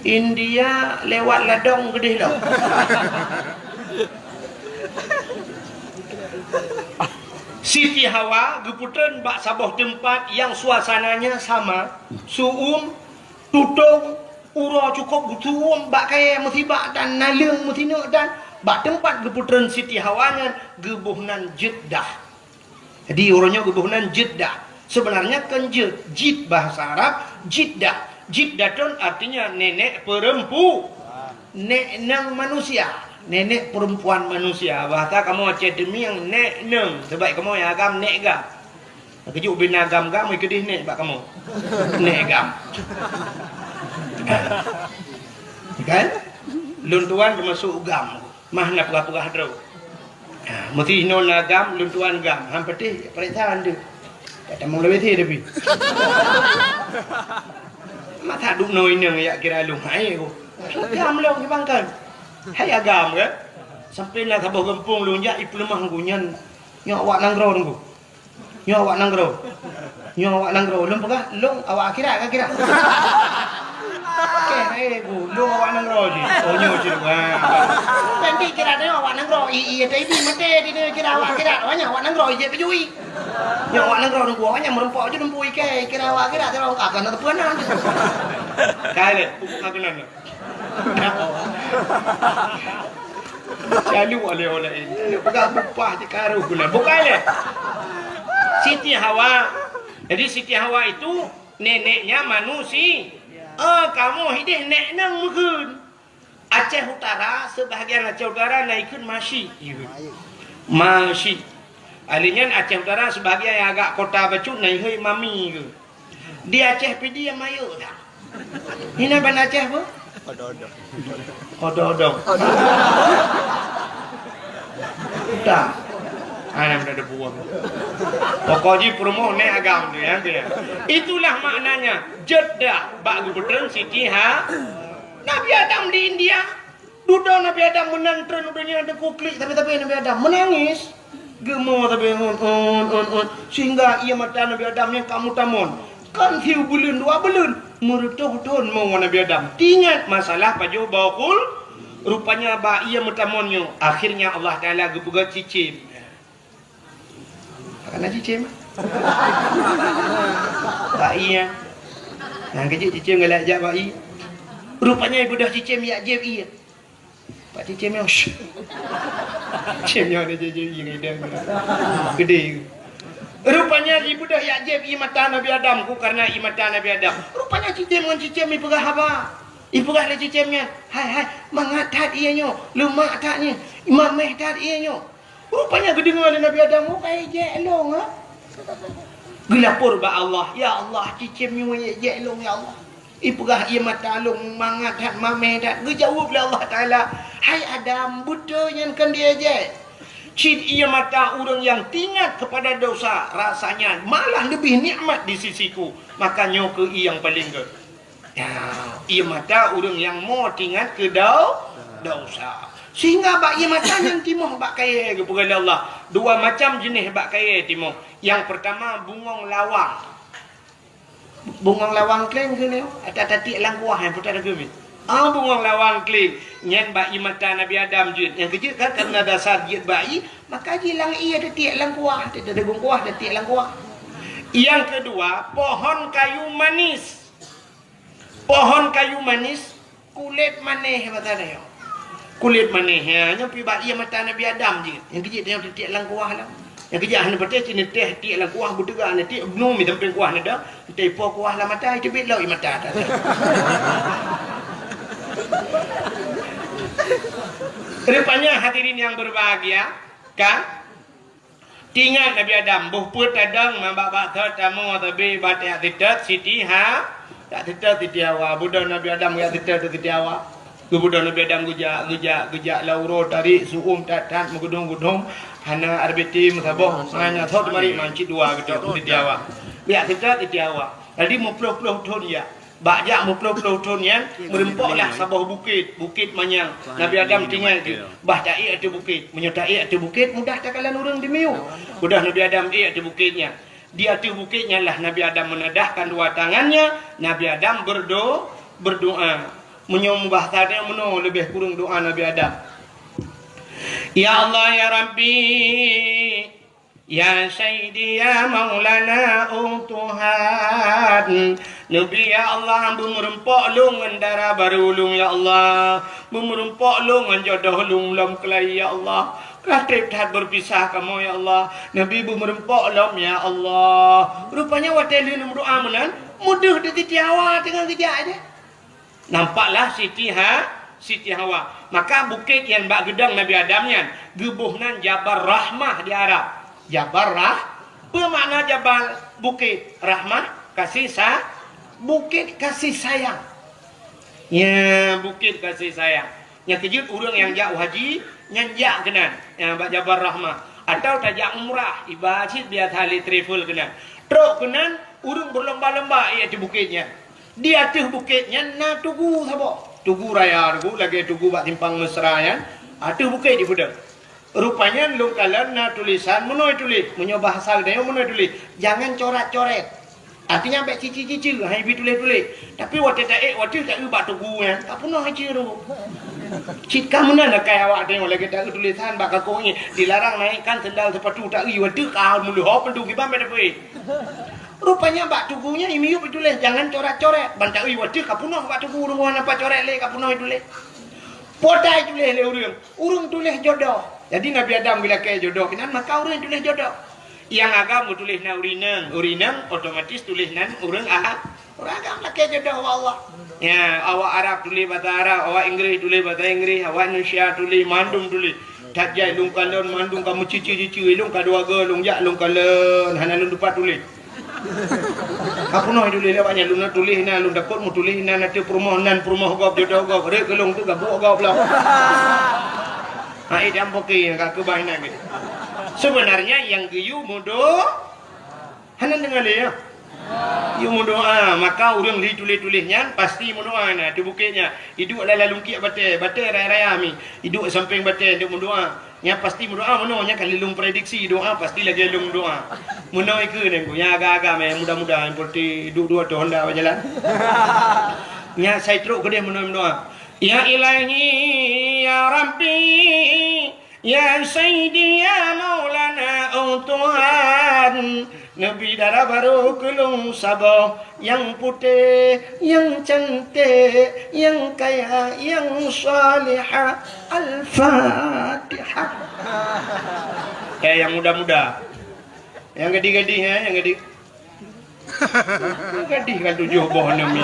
India lewat ladong geudeh lom. Siti Hawa geupeutreun bak saboh teumpat nyang suasananya sama, su'um, tutong, uroe cukôp geusu'um bak kayée meusibak dan naleueng meusineuk dan bak teumpat geupeutreun Siti Hawa nyan geuboh nan Jeddah. Jadi, uroe nyoe geuboh nan Jeddah. Sebenarnya kon jeuet, jid bahasa Arab, Jeddah. Jiddatun artinya nenek perempu-, nek nang manusia, nenek perempuan manusia. Bahasa kamoe Aceh Teumieng, nek nang. Sebab kamoe nyang agam nek gam. Keujeuet ubé na gam-gam, keudeh nek bak kamoe. Nek gam. Kan? Lôn tuan teumasok gam. Mah na peugah-peugah droe. Ha, meusti inoe na gam, lôn tuan gam. Han patéh, pareksa han deuh. Tak tamong lawét he tapi. Masa duek noe inong yak kira lôn hai ko. Gam lôn di bangkai. Hai agam kan? Sampai na saboh gampông lôn jak ipeuleumah ku nyan. Nyoe awak nanggroe nunggu. Nyoe awak nanggroe. Nyoe awak nanggroe. Lôn peugah, lôn awak akhirat ka kira. Okey, eh, bu, lôn awak nanggroe jih. Oh, nyoe jih. Ha. Nanti kira dia awak nanggroe. I, i, tadi mati di dia kira awak akhirat. Awak nyan awak nanggroe jih peujui. Nyoe awak nanggroe nunggu. Awak nyan meureumpok je nunggu ikai. Kira awak akhirat, dia orang akan ada peunan. Kali, pupuk aku nanya. Lalu oleh-oleh ini. Peugah bupah di karu gula. Bukan leh. Siti Hawa. Jadi Siti Hawa itu neneknya manusia. Ah, kamoe hideh nek nang meukeun. Aceh Utara, sebahagian Aceh Utara na ikheun Masyik. Masyik. Ahli nyan Aceh Utara sebahagian nyang agak kota bacut na ihôi Mami ke. Di Aceh Pidie mayeu dah. Hina ban Aceh apa? Odo-odo. Odo-odo. Dah. Ana ada buah. Pokok jih peurumoh nek agam tu ya, tu ya. Itulah maknanya Jeddah bak gubernur Siti Ha. Nabi Adam di India. Dudoe Nabi Adam meunan treun u donya teuku klik tapi-tapi Nabi Adam meunangis. Geumo tapi un, un, un, un. Sehingga ie mata Nabi Adam nyang ka meutamon. Kan siubuleuen dua buleuen, meureutoh thon mo Nabi Adam. Tingat masalah pajoh boh khul, rupanya bak ie meutamon nyoe, akhirnya Allah Taala geupeugah cicém. Kana cicém. Bak ie. Nyang keujiek cicém galak jak bak ie. Rupanya ibeudôh cicém yak jieb ie. Pak cicém nyoe. Cicém nyoe ada jieb ie ngon idang. Gede. Rupanya ibeudôh yak jieb ie mata Nabi Adam ku karena ie mata Nabi Adam. Rupanya cicém ngon cicém ipeugah haba. Ipeugah lé cicém nyan, "Hai, hai, mangat that ie nyoe, leumak that nyoe, mameh that ie nyoe." Rupanya geudeungoe lé Nabi Adam, "Oh, ka ijek lôn, ha?" Geulapor bak Allah, "Ya Allah, cicém nyoe ijek lôn, ya Allah. Ipeugah ie mata lôn mangat that, mameh that." Geujaweueb lé Allah Taala, "Hai Adam, beutôi nyan kon diejek. Cit ie mata ureuëng nyang teuingat kepada dosa, rasanya malah leubeh nikmat di sisi-Ku. Maka nyoe keuh ie nyang paleng gét." Ya, ie mata ureuëng nyang mo teuingat keu dau-, dosa. Sehingga bak ie mata nyan timoh bak kayée geupeugah lé Allah. Dua macam jeuneh bak kayée timoh. Nyang pertama bungong lawang. Bungong lawang kleng keu nyoe, ata tatiek lam kuah nyang putar keu mi. Ah, bungong lawang kleng nyan bak ie mata Nabi Adam jeuet. Nyang keujiek kan karena dasar jeuet bak ie, maka jilang ie tatiek lam kuah, tatiek dagung kuah, tatiek lam kuah. Nyang kedua, pohon kayu manis. Pohon kayu manis, kulét manéh mata nyoe. Kulét manéh, ya, nyoe pi bak ie mata Nabi Adam jih. Nyang keujiek nyoe tiek lam kuah lah. Nyang keujiek hana patéh cit neuteh tiek lam kuah beuteuga neutiek bnu mi sampéng kuah nada, neuteh po kuah lam mata, iteubiet lom ie mata. Rupanya hadirin yang berbahagia, kan? Tingat Nabi Adam, boh peuet tadong, mabak-bak thot, tamu, tabi, batak sitet, Siti Ha-, tak sitet Siti Hawa. Budok Nabi Adam geujak sitet Siti Hawa. Geubudoh Nabi Adam geujak, geujak, geujak lam uroe tarék, su'um that-that, meugudong-gudong, hana R B T meusaboh, hana thot mari mancit dua geutok Siti Hawa. Geujak sitet Siti Hawa. Jadi meuploh-ploh thon jak. Bak jak meuploh-ploh thon nyan, meureumpoklah saboh bukét, Bukét Manyang. Nabi Adam tinggai tu, bah taék ateueh bukét. Meunyoe taék ateueh bukét, mudah takalon ureuëng dimiyueb. Mudah Nabi Adam ék ateueh bukét nyan. Di ateueh bukét nyan lah Nabi Adam menadahkan dua tangannya, Nabi Adam berdo-, berdoa. Meunyoe mubahasa nyan meunoe leubeh kureueng doa Nabi Adam. Ya Allah, ya Rabbi, ya Sayyidi, ya Maulana, oh Tuhan. Nabi, ya Allah, beumeureumpok lôn ngon dara barô lôn, ya Allah. Beumeureumpok lôn ngon jodoh lôn lom keulayi, ya Allah. Ka treb that beupisah kamoe, ya Allah. Nabi beumeureumpok lom, ya Allah. Rupanya watée lheueh meudoa meunan, meudeuh di Siti Hawa teungoh geujak aja. Nampaklah Siti Ha-, Siti Hawa. Maka bukét nyang bak geudong Nabi Adam nyan geuboh nan Jabal Rahmah di Arab. Jabal Rah-, peue makna jabal? Bukét. Rahmah, kasih sa-, bukét kasih sayang. Ya, bukét kasih sayang. Nyang keujeuet ureuëng nyang jak haji, nyan jak keunan, nyang bak Jabal Rahmah. Atau tajak umrah, iba cit biasa lé travel keunan. Trok keunan, ureuëng beulomba-lomba ék ateueh bukét nyan. Di ateueh bukét nyan na tugu saboh. Tugu raya tugu, lagée tugu bak simpang Mesra nyan, ateueh bukét jipeudong. Rupanya lôn kalon na tulisan meunoe tuléh, meunyoe bahasa geutanyoe meunoe tuléh, "Jangan corat-coret." Artinya bék cici-cici, hai bi tuléh-tuléh. Tapi watée taék, watée taeu bak tugu nyan, ka peunoh ici ru. Cit ka meunan akai awak tanyoe lagée taeu tulisan bak kakoe nyan, "Dilarang naikkan sendal sepatu taeu," watée ka meuleuhop pintoe kiban bék tapeuék. Rupanya bak tugu nyan imiyueb tuléh, "Jangan coret-coret." Ban taeu watée ka peunoh bak tugu, ureuëng hana pat coret lé ka peunoh tuléh. Potai tuléh lé ureuëng. Ureuëng tuléh jodoh. Jadi Nabi Adam geulakée jodoh keunan, maka ureuëng tuléh jodoh. Nyang agam geutuléh nan ureuëng inong, ureuëng inong otomatis tuléh nan ureuëng a-, ureuëng agam lakée jodoh bak Allah. Ya, awak Arab tuléh basa Arab, awak Inggris tuléh basa Inggris, awak Indonesia tuléh, mandum tuléh. That jai lôn kalon mandum ka meucici-cici, lôn ka dua go lôn jak lôn kalon, hana lôn tupat tuléh. Ka peunoh tuléh lé awak nyan, lôn tuléh na, lôn takot meutuléh na, na teuh peurumoh nan, peurumoh gob, jodoh gob, rek keu lôn teuh gabuek gob lom. Hai dam poke ka keubah inan geuh. Sebenarnya nyang geuyue meudo-, hana deungoe lé ya. Yue meudoa, maka ureuëng li tuléh-tuléh nyan pasti meudoa na, teuh bukét nyan. Iduek lam lalungkiek batée, batée raya-raya mi. Iduek sampéng batée, iduek meudoa. Nyan pasti meudoa meunoe, nyan ka lheueh lôn prediksi doa pasti lagée lôn doa. Meunoe ikeue nyan ku, nyang agam-agam, nyang muda-muda, nyang peureute duek dua ateueh honda bak jalan. Nyan sai trok keudeh meunoe meudoa. Ya Ilahi, ya Rabbi, ya Sayyidi, ya Maulana, oh Tuhan. Neubi dara barô keu lôn saboh, nyang putéh, nyang canték, nyang kaya, nyang salihah. Al-Fatihah. Eh, nyang muda-muda. Nyang gadih-gadih, eh, nyang gadih. Nyang gadih kan tujoh boh neubi.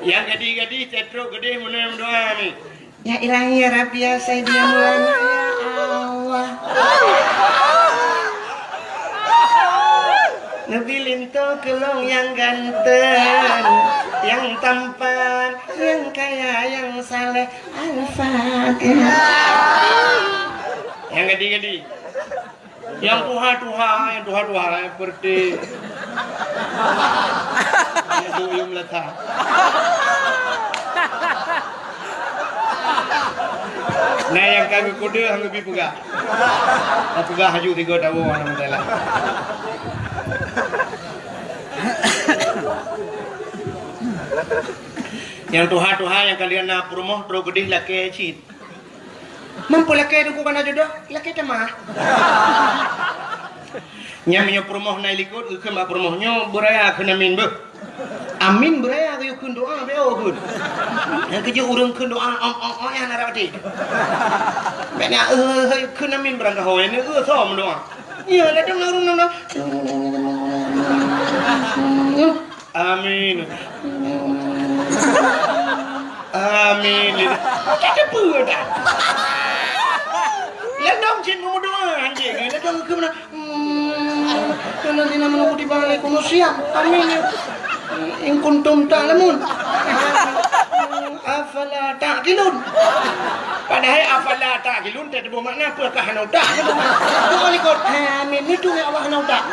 Nyang gadih-gadih, cetrok gadih, meunoe meudoa ni. Ya Ilahi, ya Rabbi, ya Sayyidi, ya Maulana, ya Allah. Neubi linto keu lôn nyang ganteng, nyang tampan, nyang kaya, nyang saleh. Al-Fatihah. Nyang gadih-gadih. Nyang tuha-tuha, nyang tuha-tuha, nyang peureute. Nyang duyum lata. Nah, nyang ka geukode, hana bi peugah. Ka peugah haju tiga tahun, alhamdulillah. Nyang tuha-tuha nyang ka lheueh na peurumoh trok keudeh lakée cit. Mampu lakée teungku kana jodoh, lakée tamah. Nyan meunyoe peurumoh na i likot, geukheun bak peurumoh nyoe beuraya kheun amin beuh. Amin beuraya geuyue kheun doa beu kheun. Nyang keujeuet ureuëng kheun doa ong ong ong nyang na rot até. Bèk na eh kheun amin beurangkaho, nyang na eh soe meudoa. Ya, ladôm na ureuëng na. Amin. Amin. Ka teupeue dah. Ladôm cit meumeudoa hanjeuet. Ladôm keu mana? Hmm, alladzina amanu kutiba alaikumus siyam. Amin. In kuntum ta'lamun. Afala ta'qilun. Padahai afala ta'qilun teuboh makna peue ka hana utak. Doa likot. Amin. Itu ya Allah hana utak.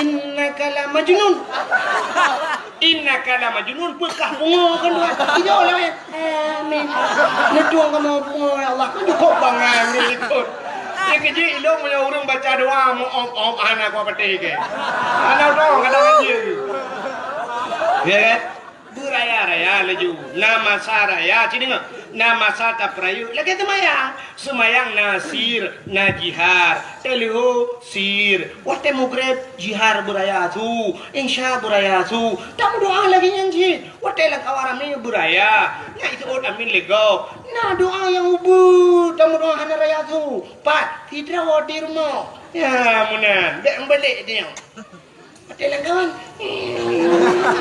Innaka la majnun. Innaka la majnun, peukah pungo kan dua. Ijo lah ya. Amin. Neutong kamoe pungo ya Allah. Cukup bangai ni ikut. Ya keji ilong meunyoe ureueng baca doa meuom-om hana kuat patéh ke. Hana dong kadang anjing. Ya kan? Beuraya-raya laju. Na masa raya, ci deungoe. Na masa tapeurayeuk lagèe seumayang. Seumayang na sir, na jihar. Teuleuho sir. Watèe mugreb jihar beuraya su, insya beuraya su. Tameudoa lagèe nyan cit. Watèe lam kawan ramè beuraya. Na iseuôt amin lé gob. Na doa nyang ubeut tameudoa hana raya su. Pat sidroe di rumoh. Ya meunan, bèk meubalek di nyoe. Watèe lam kawan.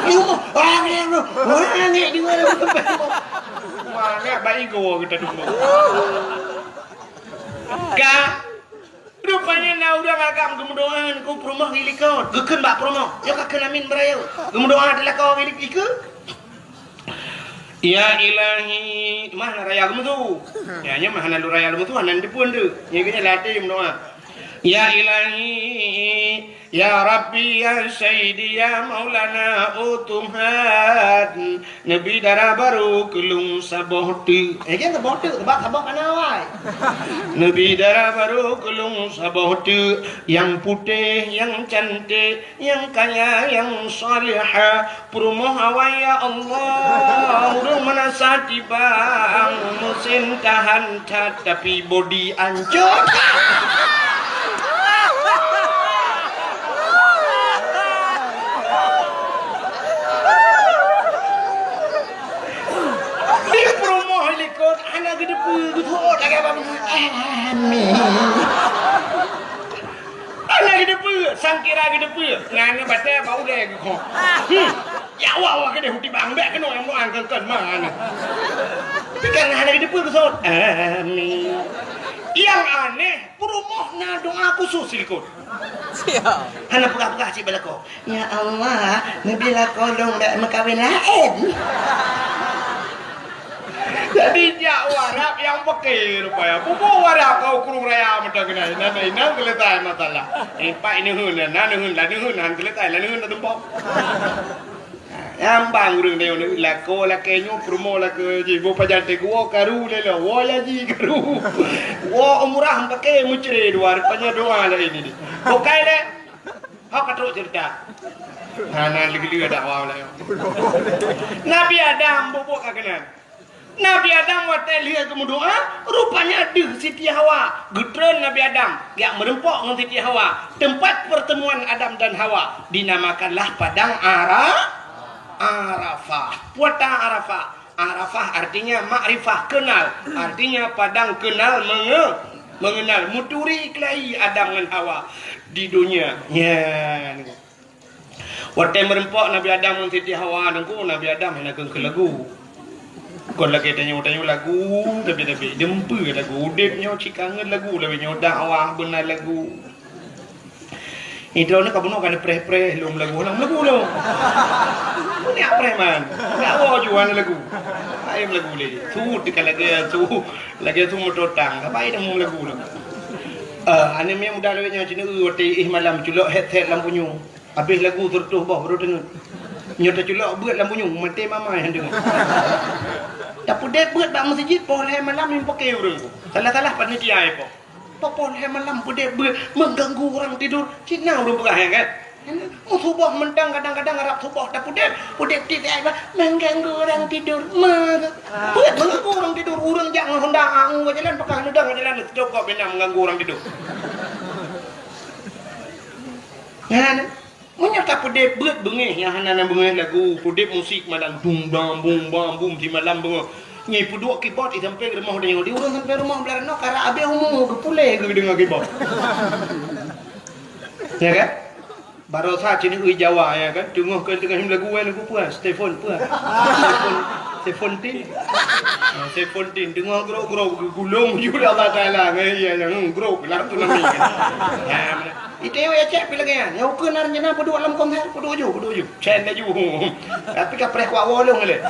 Di rumoh. Wah, angèk, bro. Wah, angèk di mana? Mana baik gua kita dulu. Ka Rupanya na ureueng agam geumeudoa keu peurumoh di likot. Geukheun bak peurumoh, nyoe ka kheun amin beuraya. Geumeudoa di lakoe di, dikeue. Ya Ilahi, mah na raya geumeusu. Ya, nyoe mah hana lôn raya geumeusu, hana neuteupeue deuh. Nyoe geuhnyan lam até meudoa. Ya Ilahi, ya Rabbi, ya Sayyidi, ya Maulana, oh Tuhan. Neubi dara barô keu lôn saboh teuk. Eh, kan saboh teuk, sabab saboh ka na awai. Neubi dara barô keu lôn saboh teuk, nyang putéh, nyang canték, nyang kaya, nyang salihah. Peurumoh awai, ya Allah, ureueng meunasah tibang, meusén tahan that, tapi bodi ancô. Di peurumoh likot hana geuteupeue, geuteuôt lagèe apa? Amin. Hana geuteupeue, sangkira geuteupeue. Ngan batèe bak ulèe geukhong. Hmm. Ya Allah, Allah keudeh uti bang bèk keunoe nyang meuang keun-keun mana. Tapi kan hana geuteupeue geusôt. Amin. Nyang aneh, peurumoh na doa khusus di likot. Siap. Hana peugah-peugah cit bak lakoe. Ya Allah, neubi lakoe lôn bèk meukawen laén. Jadi jak u Arab nyang peuke rupanya. Pupu u Arab ka u Krueng Raya mantong keunan. Inan, inan selesai masalah. Eh, pat neuheun, na neuheun, la neuheun, han selesai, la neuheun, la tumpok. Nyang bang ureueng nyoe lakoe lakèe nyoe peurumoh lakoe jih. Boh pajan teuh geuwoe karu lé lom. Woe ya jih karu. Woe umrah meupaké meucre dua rupanya doa laén ini. Bukai lé. Hok ka trok ceurita. Hana lé-lé dakwah laén. Nabi Adam bubuk ka keunan. Nabi Adam watèe lheueh geumeudoa, rupanya deuh Siti Hawa. Geutreun Nabi Adam, geujak meurumpok ngon Siti Hawa. Teumpat pertemuan Adam dan Hawa dinamakanlah Padang Ara-, Arafah. Puata Arafah. Arafah artinya makrifah, kenal. Artinya padang kenal menge-, mengenal. Meuturi keulayi Adam ngon Hawa di donya. Nyan. Watèe meurumpok Nabi Adam ngon Siti Hawa teungku, Nabi Adam hana kheun keu lagu. Kon lagèe tanyoe-tanyoe lagu, tapi-tapi deumpeu lagu. Udép nyoe cit kangen lagu, lagèe nyoe dakwah beuna lagu. Idroe nyoe ka bunoe ka neupreh-preh lom lagu, lom lagu lom. Bunoe preh man. Dakwah ju hana lagu. Laén lagu lé. Su teuka lagèe su, lagèe su meuto tang. Ka bai dah lagu lom. Eh, aneuk miet muda lawét nyoe cit neu watèe éh malam culok headset lam punyueng. Habéh lagu seureutôh boh baru deungoe. Nyoe teuculok beuet lam bunyueng, maté mama nyang deungoe. Tapeudép beuet bak meuseujid poh lhèe malam nyang paké ureueng. Salah-salah panitia ipoh. Poh lhèe malam peudép beuet mengganggu orang tidur. Cit na ureueng peugah nyan kan? Meusuboh mantong kadang-kadang rab suboh tapeudép, peudép tiep ai bah mengganggu orang tidur. Me-, beuet mengganggu orang tidur. Ureueng jak ngon honda angu ka jalan, pakah neudong ka jalan, teucokop bina mengganggu orang tidur. Nyan. Meunyoe tapeudép beuet beungéh nyang hana na beungéh lagu, peudép musik malam dum dam bum bam bum simalam beungoh. Nyan peuduek keyboard di sampéng rumoh tanyoe, di ureueng sampéng rumoh blah runoe karap habéh umu geupuléh geudeungoe keyboard. Ya kan? Barosa cit neu-eu Jawa, ya kan? Teungoh keu teungoh lagu, eh, lagu peue? Stefon peue? Stefon, Seventeen. Ah, Seventeen. Teungoh grok-grok geugulong ju lé Allah Taala ngon, ya, nyang grok lam tsunami. Ya, beuna. Iteu ya cek pih lagèe nyan. Nyang ukeue na rencana peuduek lam konser, peuduek ju, peuduek ju. Cen laju. Tapi ka preh kuak wolong lé.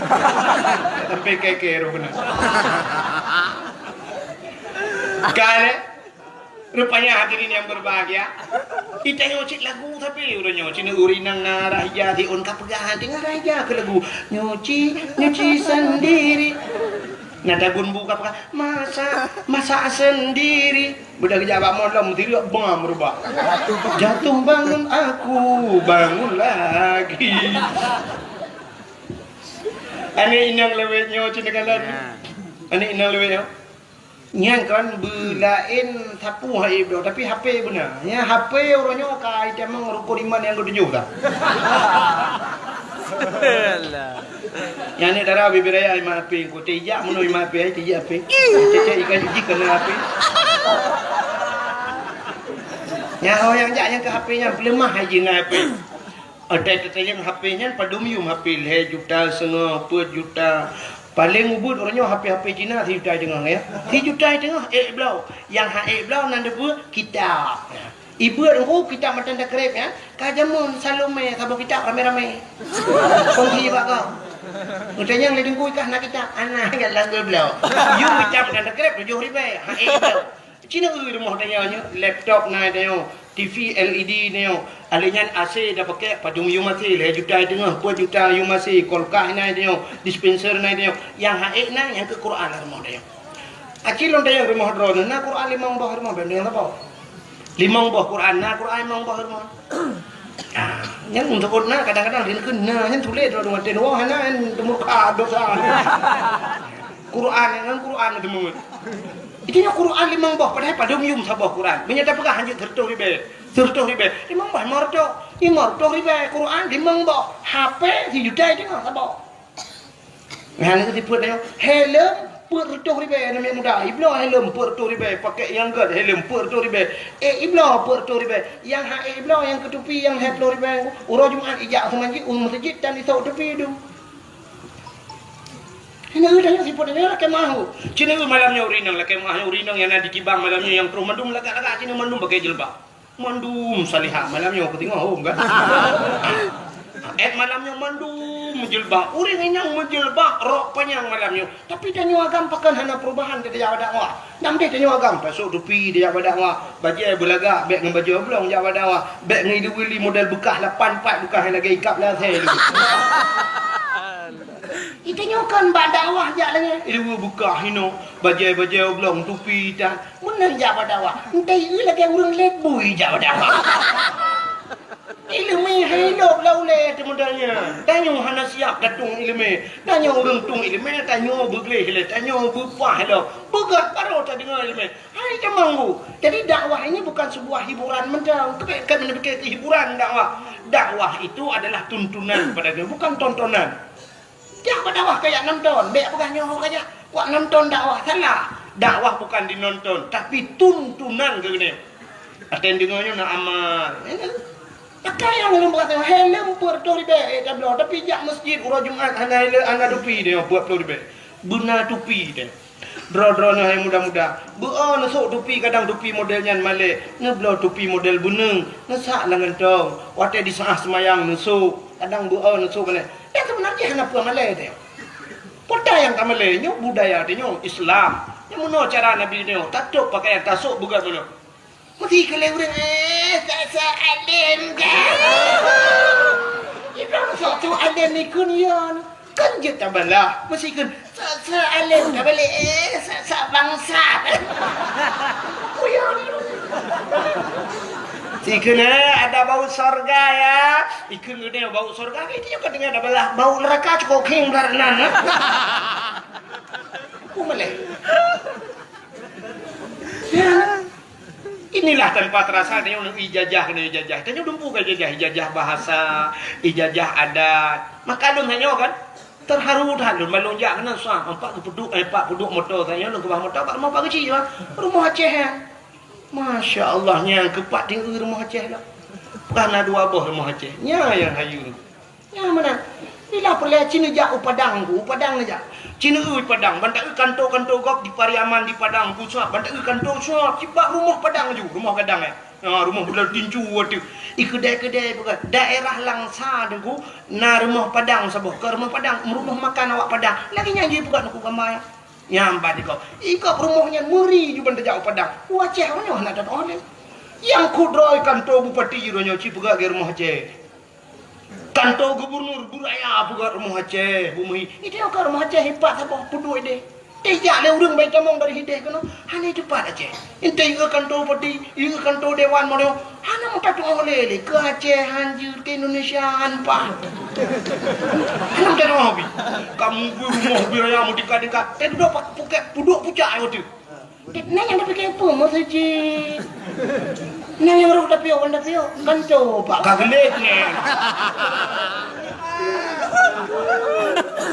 Sampai keke roh beuna. Ka lé. Rupanya hadirin yang berbahagia, itanyoe cit lagu tapi uroe nyoe cit ureueng nyang na raja siôn ka peugah hati ngon raja keu lagu. Nyuci, nyuci sendiri. Na tagun bu ka peugah, masak, masak sendiri. Beudah geujak bak molom, tireuk bam rubah. Jatuh bangun aku, bangun lagi. Aneuk inong lewat nyoe cit kalon. Ya. Aneuk inong lewat nyoe. Nyan kan beulaén sapu hai bloe, tapi H P beuna. Nyan H P uroe nyoe ka itamong rukun iman nyang keutujôh dah. Alah. Nyan ni dara bibir raya iman H P, engko tijak meunoe iman H P, ai tijak H P. Cek-cek ikan jiji kena H P. Nyan ho nyang jak nyang ke H P nyan peuleumah hai jih ngon H P. Ada tetayang H P nyan padum yum H P lhèe juta seungoh, peuet juta. Paleng ubit uroe nyoe H P-H P Cina sijuta teungoh ya. Sijuta teungoh ék bloe. Nyang han ék bloe nan deubeuet kitab. Ibeuet engko kitab matan takrib ya. Ka jameun Salome saboh kitab ramé-ramé. Kongsi bak kau. Utanyang lé dengku ikah na kitab. Ana gat langgur bloe. Yum kitab matan takrib tujoh ribèe. Han ék bloe. Cina eu rumoh tanyoe nyoe, laptop na tanyoe, T V L E D tanyoe, alèh nyan A C dah pakai, padum yum A C, lhèe juta teungoh, peuet juta yum A C, kulkas na tanyoe, dispenser na tanyoe, nyang han ék na, nyang keu Quran lam rumoh tanyoe. Aci lôn tanyoe rumoh droeneuh, na Quran limong boh rumoh, bèk neuh saboh. Limong boh Quran, na Quran limong boh rumoh. Ah, nyan untuk na, kadang-kadang dia kena, nyan tuléh droeneuh, watèe nyoe hana, nyan teumurka dosa. Quran, nyan Quran teumeuet. Itu nyoe Quran limong boh, padahai padum yum saboh Quran. Meunyoe tapeugah hanjeuet seureutôh ribèe. Seureutôh ribèe. Limong boh, limong reutôh. Limong reutôh ribèe Quran limong boh. H P sijuta teungoh saboh. Nyan keu sifeuet nyoe. Helm peuet reutôh ribèe aneuk muda. Ibloe helm peuet reutôh ribèe. Pakai nyang gèt helm peuet reutôh ribèe. Eh, ibloe peuet reutôh ribèe. Nyang han ék ibloe, nyang keu tupi nyang lhèe ploh ribèe. Uroe Jumat ijak seumanjit u meuseujid dan isok tupi dum. Hana eu tanyoe sifeuet nyoe lakèe meu'ah. Cit neu eu malam nyoe ureueng inong lakèe meu'ah, ureueng inong nyang na di Tibang malam nyoe nyang troh mandum lagak-lagak cit neu mandum pakai jilbab. Mandum salihah malam nyoe keu teungoh hom kan. Èt malam nyoe mandum meujilbab. Ureueng inong meujilbab rok panyang malam nyoe. Tapi tanyoe agam pakon hana perubahan di tajak bak dakwah. Nam deh tanyoe agam tasok tupi tajak bak dakwah. Bajèe beulagak bèk ngon bajèe oblong jak bak dakwah. Bèk ngon ilu-ilu model beukah lapan pat beukah lagèe ikab lasèe. Itanyoe kan bak dakwah jak lagèe, ileue beukah inoe, bajèe-bajèe oblong, tupi itam. Meunan jak bak dakwah. Entah ieu lagèe ureueng lét bui jak bak dakwah. Ileumèe hai lôb lam ulèe teuh model nyan. Tanyoe hana siap datong ileumèe. Tanyoe ureueng tueng ileumèe, tanyoe beugleh lé, tanyoe beupah lom. Beugèt baroe tadeungoe ileumèe. Hai jamang bu. Jadi dakwah ini bukan sebuah hiburan mantong. Keubiet keubiet keu hiburan dakwah. Dakwah itu adalah tuntunan pada dunia, bukan tontonan. Jak bak dakwah kajak nonton, bèk peugah nyoe kajak. Wak nonton dakwah salah. Dakwah bukan dinonton, tapi tuntunan keu geutanyoe. Até deungoe nyoe na amal. Pakai nyang lôn peugah, helm peuet reutôh ribèe, eh, tabloe. Tapi jak meuseujid uroe Jumat hana helm, hana tupi deh, peuet ploh ribèe. Beuna tupi deh. Droe-droe neuh hai muda-muda, beu-o neusok tupi, kadang tupi model nyan malèe, neubloe tupi model beuneung, neusak lam gantong, watèe di saat seumayang neusok, kadang beu-o neusok malèe. Nyang seubeuna jih hana peue malèe teuh. Peue nyang ka malèe, nyoe budaya teuh nyoe Islam. Nyang meunoe cara Nabi nyoe, tatôb pakaian, tasok beugèt meunoe. Meusti keu lé ureueng, eh, sa-sa alim ka. Ibrahim sok tu alim ikun yon. Kan jeuet tabalah. Meusti keu sa-sa alim ka balek, eh, sa-sa bangsa. Kuyon. Sikheun, eh, ada bau sorga ya. Ikheun geude bau sorga, itu juga dengan tabalah. Bau neraka cukup king berat nan, eh. Aku meleh. Ya. Inilah tanpa terasa tanyoe ijazah keunoe ijazah. Tanyoe dumpeue ka ijazah, ijazah bahasa, ijazah adat. Maka lôn tanyoe kan terharu that lôn ban lôn jak keunoe sah, empat geupeuduk, eh, empat peuduek moto tanyoe lôn keubah moto bak rumoh Pak Geuchik bah. Rumoh Aceh nyan. Masya Allah, nyang keupat tinggi rumoh Aceh lah. Ka na dua boh rumoh Aceh. Nya nyang hayeue. Nya meunan. Bila peureulèe ci neujak u Padang, u Padang neujak. Ci neueu Padang, ban taeu kanto-kanto gob di Pariaman di Padang, pusat, ban taeu kanto pusat, cit bak rumoh Padang ju, rumoh gadang, eh. Ha, rumoh beudôh tincu ateueh. I keudè-keudè peugah, daerah Langsa Teungku, na rumoh Padang saboh, ka rumoh Padang, rumoh makan awak Padang. Lagèe nyan jih peugah Teungku gamba nyan. Nyan ban ikob. Ikob rumoh nyan meuri ju ban tajak u Padang. U Aceh uroe nyoe hana tatu'oh lé. Nyang kudroe kanto bupati uroe nyoe ci peugah lagèe rumoh Aceh. Kanto gubernur, bu raya peugah rumoh Aceh, bu meuhi. Itu ka rumoh Aceh ipat saboh peuduek deh. Teuh jak lé ureueng bai tamong dari hideh keunoe, hana teupat Aceh. Enteuk yue kanto bupati, yue kanto dewan model, hana meutateuoh lé, lé keu Aceh han jeuet, keu Indonesia han paih. Hana meutateuoh bi. Kamu bu rumoh bu raya meutingkat-tingkat. Teuh dudoe pak puket peuduek pucak nyoe teuh. Nyan nyang tapike peue meuseujid? Nyan nyang roh tapiôh, wan tapiôh, kan coba. Ka geulet nyan.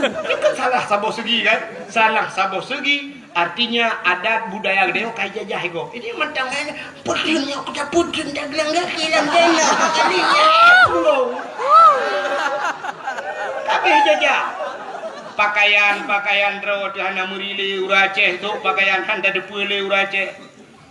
Itu kan salah saboh segi kan? Salah saboh segi, artinya adat budaya geutanyoe ka jajah iko. Ini mantong kan, putri nyok kita putri tak gelang gaki lam dana. Kali ya. Habis jajah. Pakaian, pakaian droe teuh hana meuri lé ureueng Aceh, sok pakaian han tateupeue lé ureueng Aceh.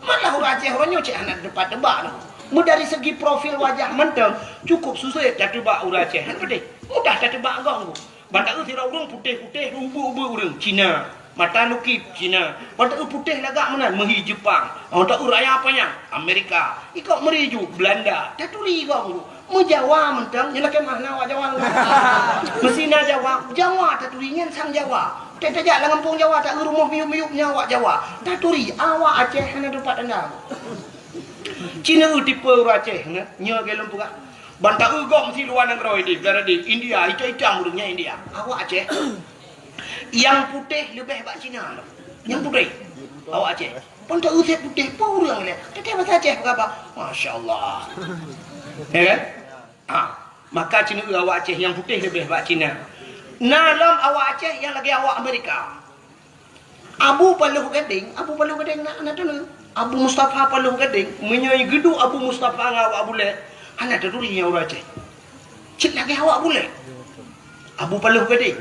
Malah ureueng Aceh uroe nyoe cit hana teupat teuba lom. Meudari segi profil wajah mantong, cukup susah tateuba ureueng Aceh. Hana padeh. Mudah tateuba gong. Ban taeu sidroe ureueng putéh-putéh, ubeuek-ubeuek ureueng Cina. Mata lukip Cina. Ban taeu putéh lagak meunan, meuhi Jepang. Ban taeu raya panyang, Amerika. Iko meuri ju, Belanda. Taturi gong. Meujawa mantong, nyoe lakèe mah na awak Jawa. Meusi na Jawa, Jawa taturi nyan sang Jawa. Teuh tajak lam gampông Jawa, taeu rumoh miyup-miyup nyan awak Jawa. Taturi, awak Aceh hana teupat tanda. Cina eu tipe ureueng Aceh, nyoe, nyoe lôn peugah. Ban taeu gob meusi luwa nanggroe di, di India, itam-itam ureueng nyan India. Awak Aceh, nyang putéh leubeh bak Cina. Nyang putéh, awak Aceh. Ban taeu sép putéh, peue ureueng lé. Teuh basa Aceh peugah apa? Masya Allah. Ya kan? Ha, maka Cina eu awak Aceh nyang putéh leubeh bak Cina. Na lom awak Aceh nyang lagèe awak Amerika. Abu Paloh Gadeng, Abu Paloh Gadeng na, na teuh. Abu Mustafa Paloh Gadeng, meunyoe geuduek Abu Mustafa ngon awak Bulèe, hana taturi nyan ureueng Aceh. Cit lagèe awak Bulèe. Abu Paloh Gadeng.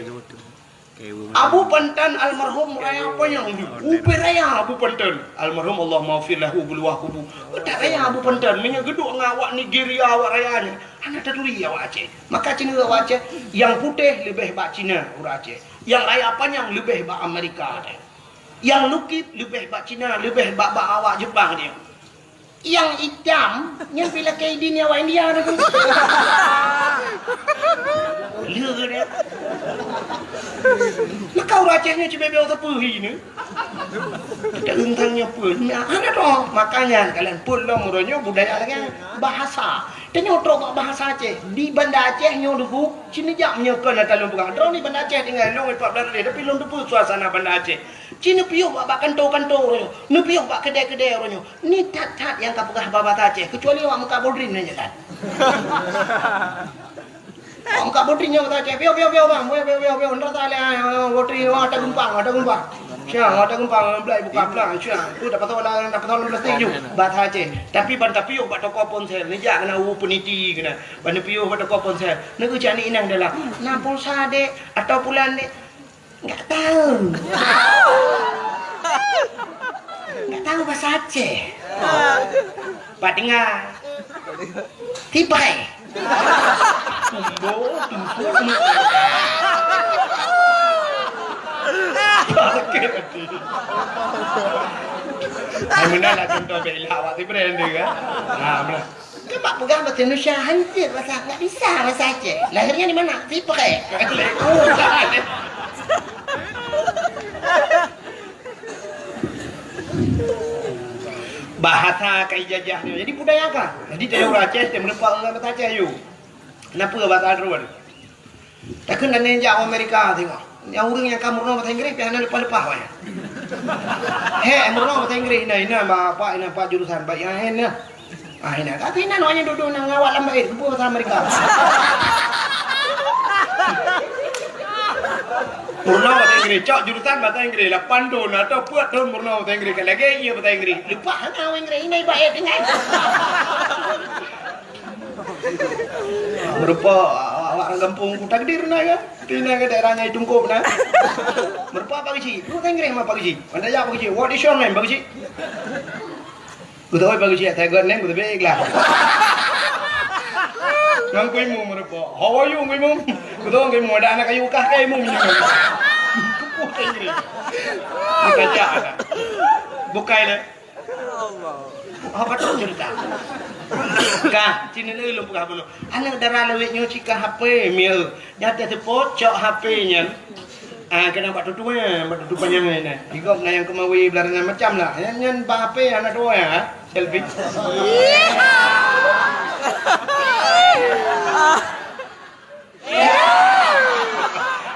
Abu Pantan almarhum raya panyang di. Ubé raya Abu Pantan. Almarhum Allahumma ghfir lahu bi luwah kubu. Utak raya Abu Pantan. Meunyoe geuduek ngon awak Nigeria awak raya nyan. Hana taturi awak Aceh. Maka Cina awak Aceh, nyang putéh leubeh bak Cina ureueng Aceh. Nyang raya panyang leubeh bak Amerika. Nyang lukip leubeh bak Cina, leubeh bak, bak awak Jepang dia. Nyang itam, nyang pih lakèe idin awak India tu. Lé dia. Maka ureueng Aceh nyoe cibebe teupeu hi ni. Kita rentang nyoe pun. Nah, hana tu. Makanya kalian pun lom uroe nyoe budaya lagèe bahasa. Tanyoe trok bak bahasa Aceh. Di Banda Aceh nyoe dulu, sini jak meunyoe kon ata lôn peugah. Droe di Banda Aceh tinggai lôn empat belas hari, tapi lôn teupeu suasana Banda Aceh. Ci neupiôh bak, bak kanto-kanto uroe nyoe, neupiôh bak keudè-keudè uroe nyoe. Ni that-that nyang ka peugah bahasa Aceh, kecuali awak Meukat Bodrin nyan that. Awak Meukat Bodrin nyan bahasa Aceh, piôh, piôh, piôh, bang, piôh, piôh, piôh, piôh, ndak salah, ah, Bodrin, wah, ata geumpang, ata geumpang. Siang, ata geumpang, belai buka pelang, siang. Tu dapat tahu lah, dapat tahu plastik ju. Bahasa Aceh. Tapi ban tapiôh bak toko ponsel, neujak keunan u peniti keunan. Ban neupiôh bak toko ponsel. Neugeucak ni inong dalam. Na pulsa, Dek, atau pulan, Dek? Enggak tahu. Enggak tahu bahasa Aceh. Pak dengar. Tipai. Sakit hati. Hai, meunan lah contoh bela awak si brand dia kan. Ha, meunan. Kan bak peugah bahasa Indonesia hancur bahasa, enggak bisa bahasa Aceh. Lahirnya di mana? Siprek. Bahasa ka ijajah nyoe. Jadi budaya ka. Jadi dari ureueng Aceh, dia meureumpok ngon bahasa Aceh, yuk. Kenapa bahasa Arab? Takheun dan jak Amerika tengok. Nyang ureueng nyang ka meurunoe bahasa Inggris, pih hana leupah-leupah wayah. Hek meurunoe bahasa Inggris, ina, ina, ba, apa, ina, apa jurusan, baik, ah, ina. Ah, ina. Tapi ina, nak nyan duduk nang awak lam bait, keupeue bahasa Amerika. Meurunoe bahasa Inggris, cok jurusan bahasa Inggris, lapan thon atau peuet thon meurunoe bahasa Inggris, ka lagèe iya bahasa Inggris. Leupah hana bahasa Inggris, ina ibarat dengan. Meureumpok awak-awak ureueng gampông ku takdir na kan? Ti na ke daerah nyai Tungkop na. Meureumpok Pak Geuchik. Lu Inggréh mah Pak Geuchik. Anda jak Pak Geuchik. What is your name, Pak Geuchik? Beutôi Pak Geuchik, saya good name, beutôi lah. Nang ku imum meureumpok. How are you, ku imum? Beutôi ku imum, ada anak kayu kah ke imum? Kupuh Inggréh. Bukan jak. Bukai lah. Apa tu cerita? Kah, sini ni lôn peugah bunoe. Aneuk dara lawét nyoe cika H P mieu. Nyata teupot cok H P nyan. Ah, kena bak tutu eh, bak tutu panyang ni. Igop na nyang keumawi beularoe macam lah. Nyan, nyan bak H P aneuk dua ya, selfie.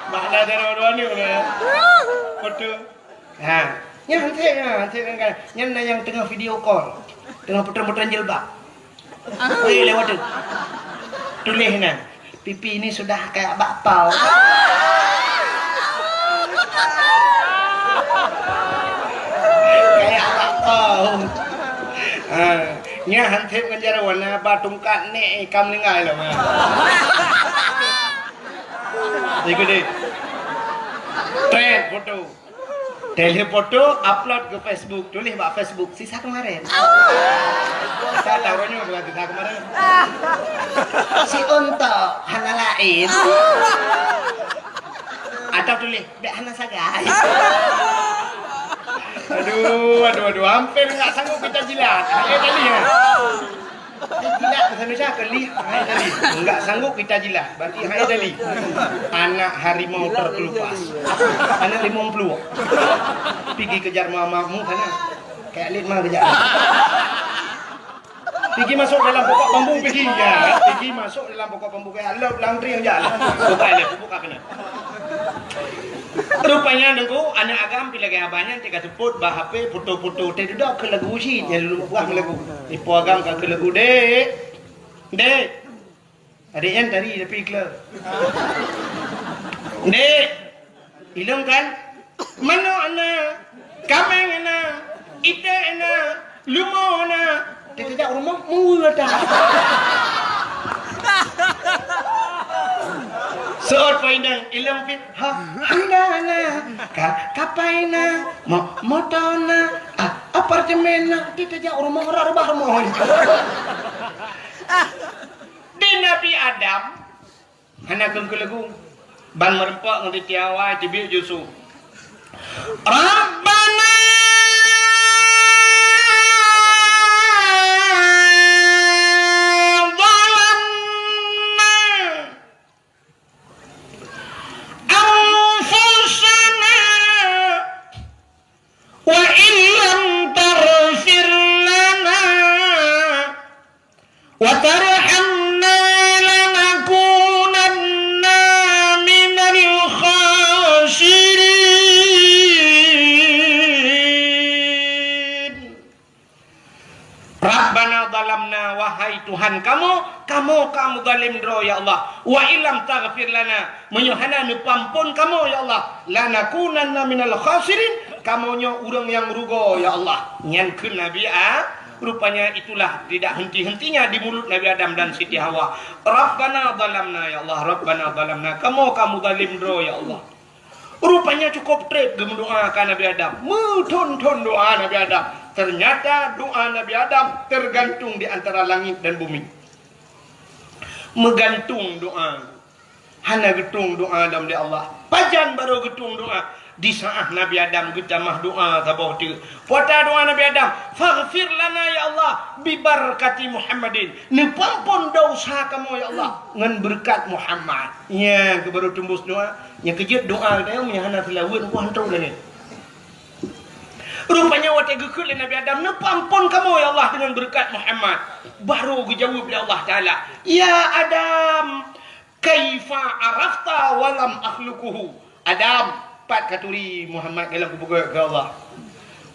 Makna dara dua ni. Foto. Ha, nyan hanse nyan, hanse nyan kan. Nyan na nyang teungoh video call. Teungoh putran-putran jilbab. Weh, lewat tu. Tuléh nyan. Pipi ini sudah kayak bakpao. Kayak bakpao. Ha, nyan hanse ngon jaroe warna ba tungkat nek ikan meninggal lah. Ikut deh. Trend foto. Teuh foto, upload ke Facebook, tuléh bak Facebook, sisa kemarin. Saya tahu nyoe bukan sisa kemarin. Si Untok hana laén. Atau tuléh, bèk hana sagai. Aduh, aduh, aduh, hampir enggak sanggup kita jilat. Hai tadi ya. Jilat bahasa Indonesia ke lih, hai tadi. Enggak sanggup kita jilat, berarti hai tadi. Anak harimau terkelupas. Anak limong pluek. Pigi kejar mamamu sana. Kayak lit mah kejar. Pigi masuk dalam pokok bambu pigi ya. Pigi masuk dalam pokok bambu kayak lop langtri yang jalan. Buka leh, buka kena. Rupanya Teungku, aneuk agam pi lagèe abah nyan teuka seupôt bak H P foto-foto teuh dudoe keu lagu cit, nyan lôn peugah lagu. Ipo agam ka keu lagu, "Dek. Dek." Adék nyan tari tapi kleu. "Dek. Ilong kan? Manok na, kaméng na, iték na, leumo na." Teukeujak u rumoh, meuweue that. Seuôt poh inong, ilong pih, ha, honda na, ka, kapai na, mo, moto na, a, apartemen na, teukeujak u rumoh, rot reubah rumoh. Di Nabi Adam, Hana keuneuk keu lagu. Ban meureumpok ngon Siti Hawa, teubiet Yusuf. Rabbana zalamna anfusana wa illam taghfir lana wa tarhamna lanakunanna minal khasirin. Rabbana zalamna, wahai Tuhan kamoe, kamoe ka meuzalim droe ya Allah. Wa illam taghfir lana, meunyoe hana neupeuamphon kamoe ya Allah, lanakunanna minal khasirin, kamoe nyoe ureuëng nyang rugoe ya Allah. Nyan kheun Nabi A, Rupanya itulah tidak henti-hentinya di mulut Nabi Adam dan Siti Hawa. Rabbana zalamna, ya Allah, Rabbana zalamna. Kamoe ka meuzalim droe, ya Allah. Rupanya cukup treb geumeudoa ka Nabi Adam. Meuthon-thon doa Nabi Adam. Ternyata doa Nabi Adam tergantung di antara langit dan bumi. Meugantung doa. Hana geutueng doa lom lé Allah. Pajan barô geutueng doa? Di saát Nabi Adam geutamah doa saboh teuk. Peue doa Nabi Adam? "Faghfir lana ya Allah, bibarakati Muhammadin." Neupeuamphon desya kamoe ya Allah ngon beureukat Muhammad. Nyan keuh barô teumbus doa. Nyang keu jeuet doa geutanyoe meunyo hana seulaweuet, nyan hantom lagée. Rupanya watée geukheun lé Nabi Adam, "Neupeuamphon kamoe ya Allah deungon beureukat Muhammad." Barô geujaweueb lé Allah Taala, "Ya Adam, kaifa arafta wa lam akhluquhu?" Adam, pat katuri Muhammad golom kupeugét keu Allah?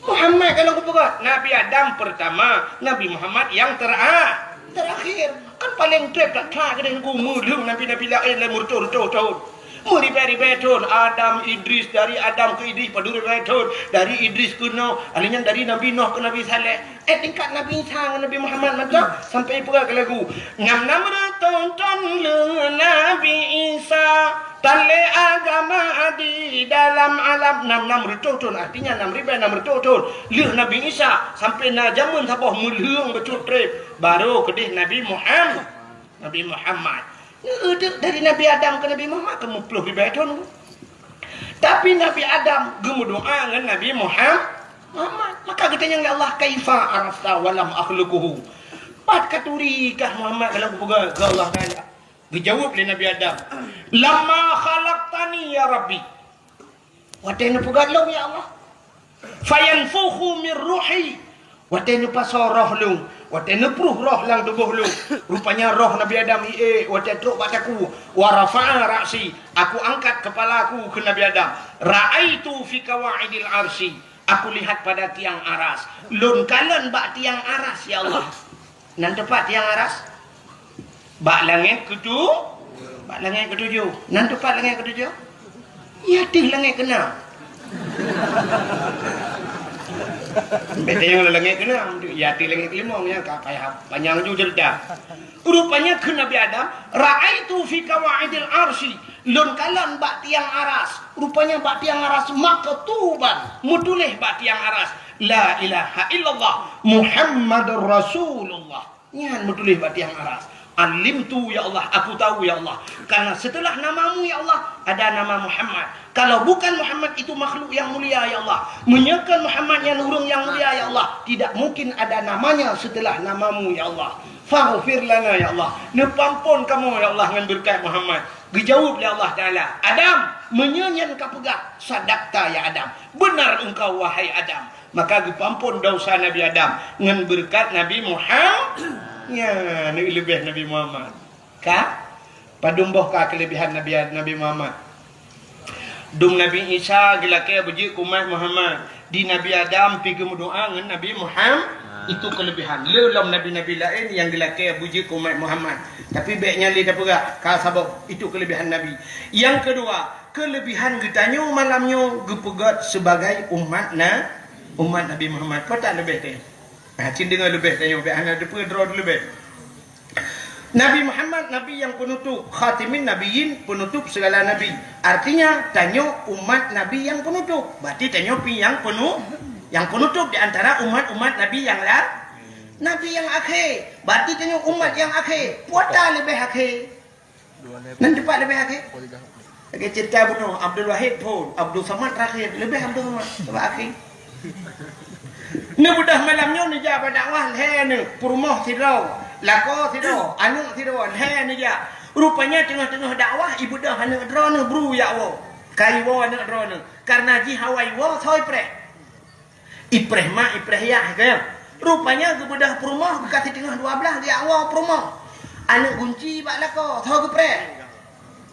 Muhammad golom kupeugét, Nabi Adam peurtama, Nabi Muhammad nyang tera-, terakhir. Kan paleng treb that-that keudeh Teungku, meulheueng nabi-nabi laén lé meureutoh-reutoh thon. Meuribée-ribée thon, Adam, Idris, dari Adam keu Idris padum ribée thon, dari Idris keu Noh, alheuh nyan dari Nabi Noh keu Nabi Saleh. Eh, tingkat Nabi Isa ngon Nabi Muhammad mantong sampai peugah keu lagu. Ngon Namrud Tonton lé Nabi Isa, tan lé agama di dalam alam. Nam, nam reutôh thôn, artinya nam ribèe nam reutôh thôn. Lheueh Nabi Isa, sampoe na jameun saboh meulheueng bacut trép, barô keudeh Nabi Muham-, Nabi Muhammad. Neudeuk dari Nabi Adam keu Nabi Muhammad, keu meuploh ribèe thôn. Tapi Nabi Adam geumeudoa ngon Nabi Muham-, Muhammad. Maka geutanyong lé Allah, "Kaifa arafta wa lam akhluquhu?" Pat katuri kah Muhammad ka lôn kupeugah keu Allah Taala? Geujaweueb lé Nabi Adam, "Lamma khalaqtani ya Rabbi." Watèe neupeugöt lôn, ya Allah. "Fayanfukhu min ruhi." Watèe neupasoe roh lôn, watèe neupruh roh lam tuboh lôn. Rupanya roh Nabi Adam iék watèe trok bak takue. "Wa rafa'a ra'si." Aku angkat kepala aku keu Nabi Adam. "Ra'aitu fi qawaidil arsy." Aku lihat pada tiang aras. Lôn kalon bak tiang aras, ya Allah. Nan teumpat tiang aras? Bak langèt keutu-, bak langèt keutujoh. Nan teumpat langèt keutujoh? Ya, ateueh langèt keunam. Bèk tanyong langèt keunam, ya, ateueh langèt keulimong, ya, ka payah panyang ju cerita. Rupanya kheun Nabi Adam, "Ra'aitu fi qawaidil arsy." Lôn kalon bak tiang aras. Rupanya bak tiang aras maktuban, meutuléh bak tiang aras, "La ilaha illallah Muhammadur Rasulullah." Nyan meutuléh bak tiang aras. "Alimtu, ya Allah, aku tahu, ya Allah. Karena setelah namamu, ya Allah, ada nama Muhammad. Kalau bukan Muhammad, itu makhluk yang mulia, ya Allah. Meunyoe kon Muhammad nyan ureueng nyang mulia, ya Allah, tidak mungkin ada namanya setelah namamu, ya Allah. Faghfir lana, ya Allah. Neupeuampôn kamoe, ya Allah, ngon beureukat Muhammad." Geujaweueb lé Allah Taala, "Adam, meunyoe nyan kapeugah, sadaqta ya Adam. Benar engkau, wahai Adam." Maka geupeuampôn desya Nabi Adam ngon beureukat Nabi Muhammad. Nyan, leubeh Nabi Muhammad. Ka? Padum boh ka keuleubehan Nabi, Nabi Muhammad? Dum Nabi Isa geulakèe beujeuet keu umat Muhammad. Di Nabi Adam pi geumeudoa ngon Nabi Muhammad, itu keuleubehan. Le lom nabi-nabi laén nyang geulakèe beujeuet keu umat Muhammad. Tapi bèk nyan lé tapeugah, ka saboh, itu keuleubehan Nabi. Nyang keudua, keuleubehan geutanyoe malam nyoe geupeugöt sibagai umat na-, umat Nabi Muhammad. Peue that leubeh teuh? Ha, cit deungoe leubeh tanyoe, bèk hana teupeue droe leubeh. Nabi Muhammad, Nabi nyang peunutôp, khatimin nabiyyin, peunutôp segala nabi. Artinya, tanyoe umat Nabi nyang peunutôp. Berarti tanyoe pi nyang peunu-, nyang peunutôp di antara umat-umat Nabi nyang la-, Nabi nyang akhé. Berarti tanyoe umat nyang akhé. Peue that leubeh akhé? Nan teumpat leubeh akhé? Lagèe cerita bunoe, Abdul Wahid phôn, Abdul Samad terakhir, leubeh Abdul Samad, sabab akhé. Neubeudôh malam nyoe neujak bak dakwah lhèe neuh, peurumoh sidroe, lakoe sidroe, aneuk sidroe, lhèe neujak. Rupanya teungoh-teungoh dakwah, ibeudôh aneuk droeneuh bru jak woe. Ka iwoe aneuk droeneuh, kareuna jih hawa iwoe, soe ipreh. Ipreh mak, ipreh yah, kan? Rupanya geubeudôh peurumoh, geukasih teungoh dua blaih, geujak woe peurumoh. Aneuk gunci bak lakoe, soe geupreh?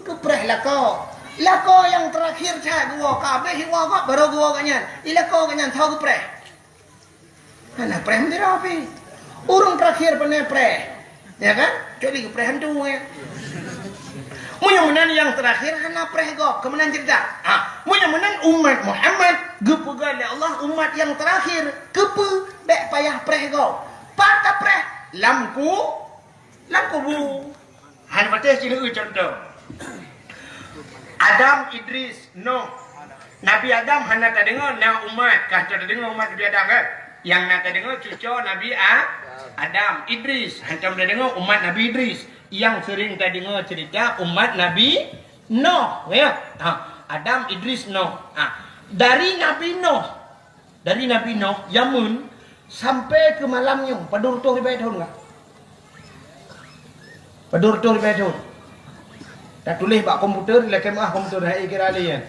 Geupreh lakoe. Lakoe nyang terakhir that geuwoe, ka abéh iwoe gob, barô geuwoe gobnyan. I lakoe gobnyan, soe geupreh? Hana preh meudroe pih. Ureueng terakhir pane preh. Ya kan? Kecuali geupreh hantu, ya. Meunyoe meunan nyang terakhir hana preh gob, keu meunan cerita. Ha, meunyoe meunan umat Muhammad geupeugah lé Allah umat nyang terakhir. Keupeue bèk payah preh gob? Pat tapreh? Lam ku-, lam kubu. Hana patéh sineuk contoh. Adam, Idris, Noh. Nabi Adam hana tadeungoe na umat, ka tadeungoe umat Nabi Adam kan? Nyang na tadeungoe cucoe Nabi A-, Adam, Idris. Hantom tadeungoe umat Nabi Idris. Nyang sering tadeungoe cerita umat Nabi Noh, ya. Ha, Adam, Idris, Noh. Ha, dari Nabi Noh Dari Nabi Noh jameun sampai keu malam nyoe, padum reutôh ribèe thôn ka? Padum reutôh ribèe thôn. Tatuléh bak komputer, lakèe meu'ah komputer, hai kira lé nyan.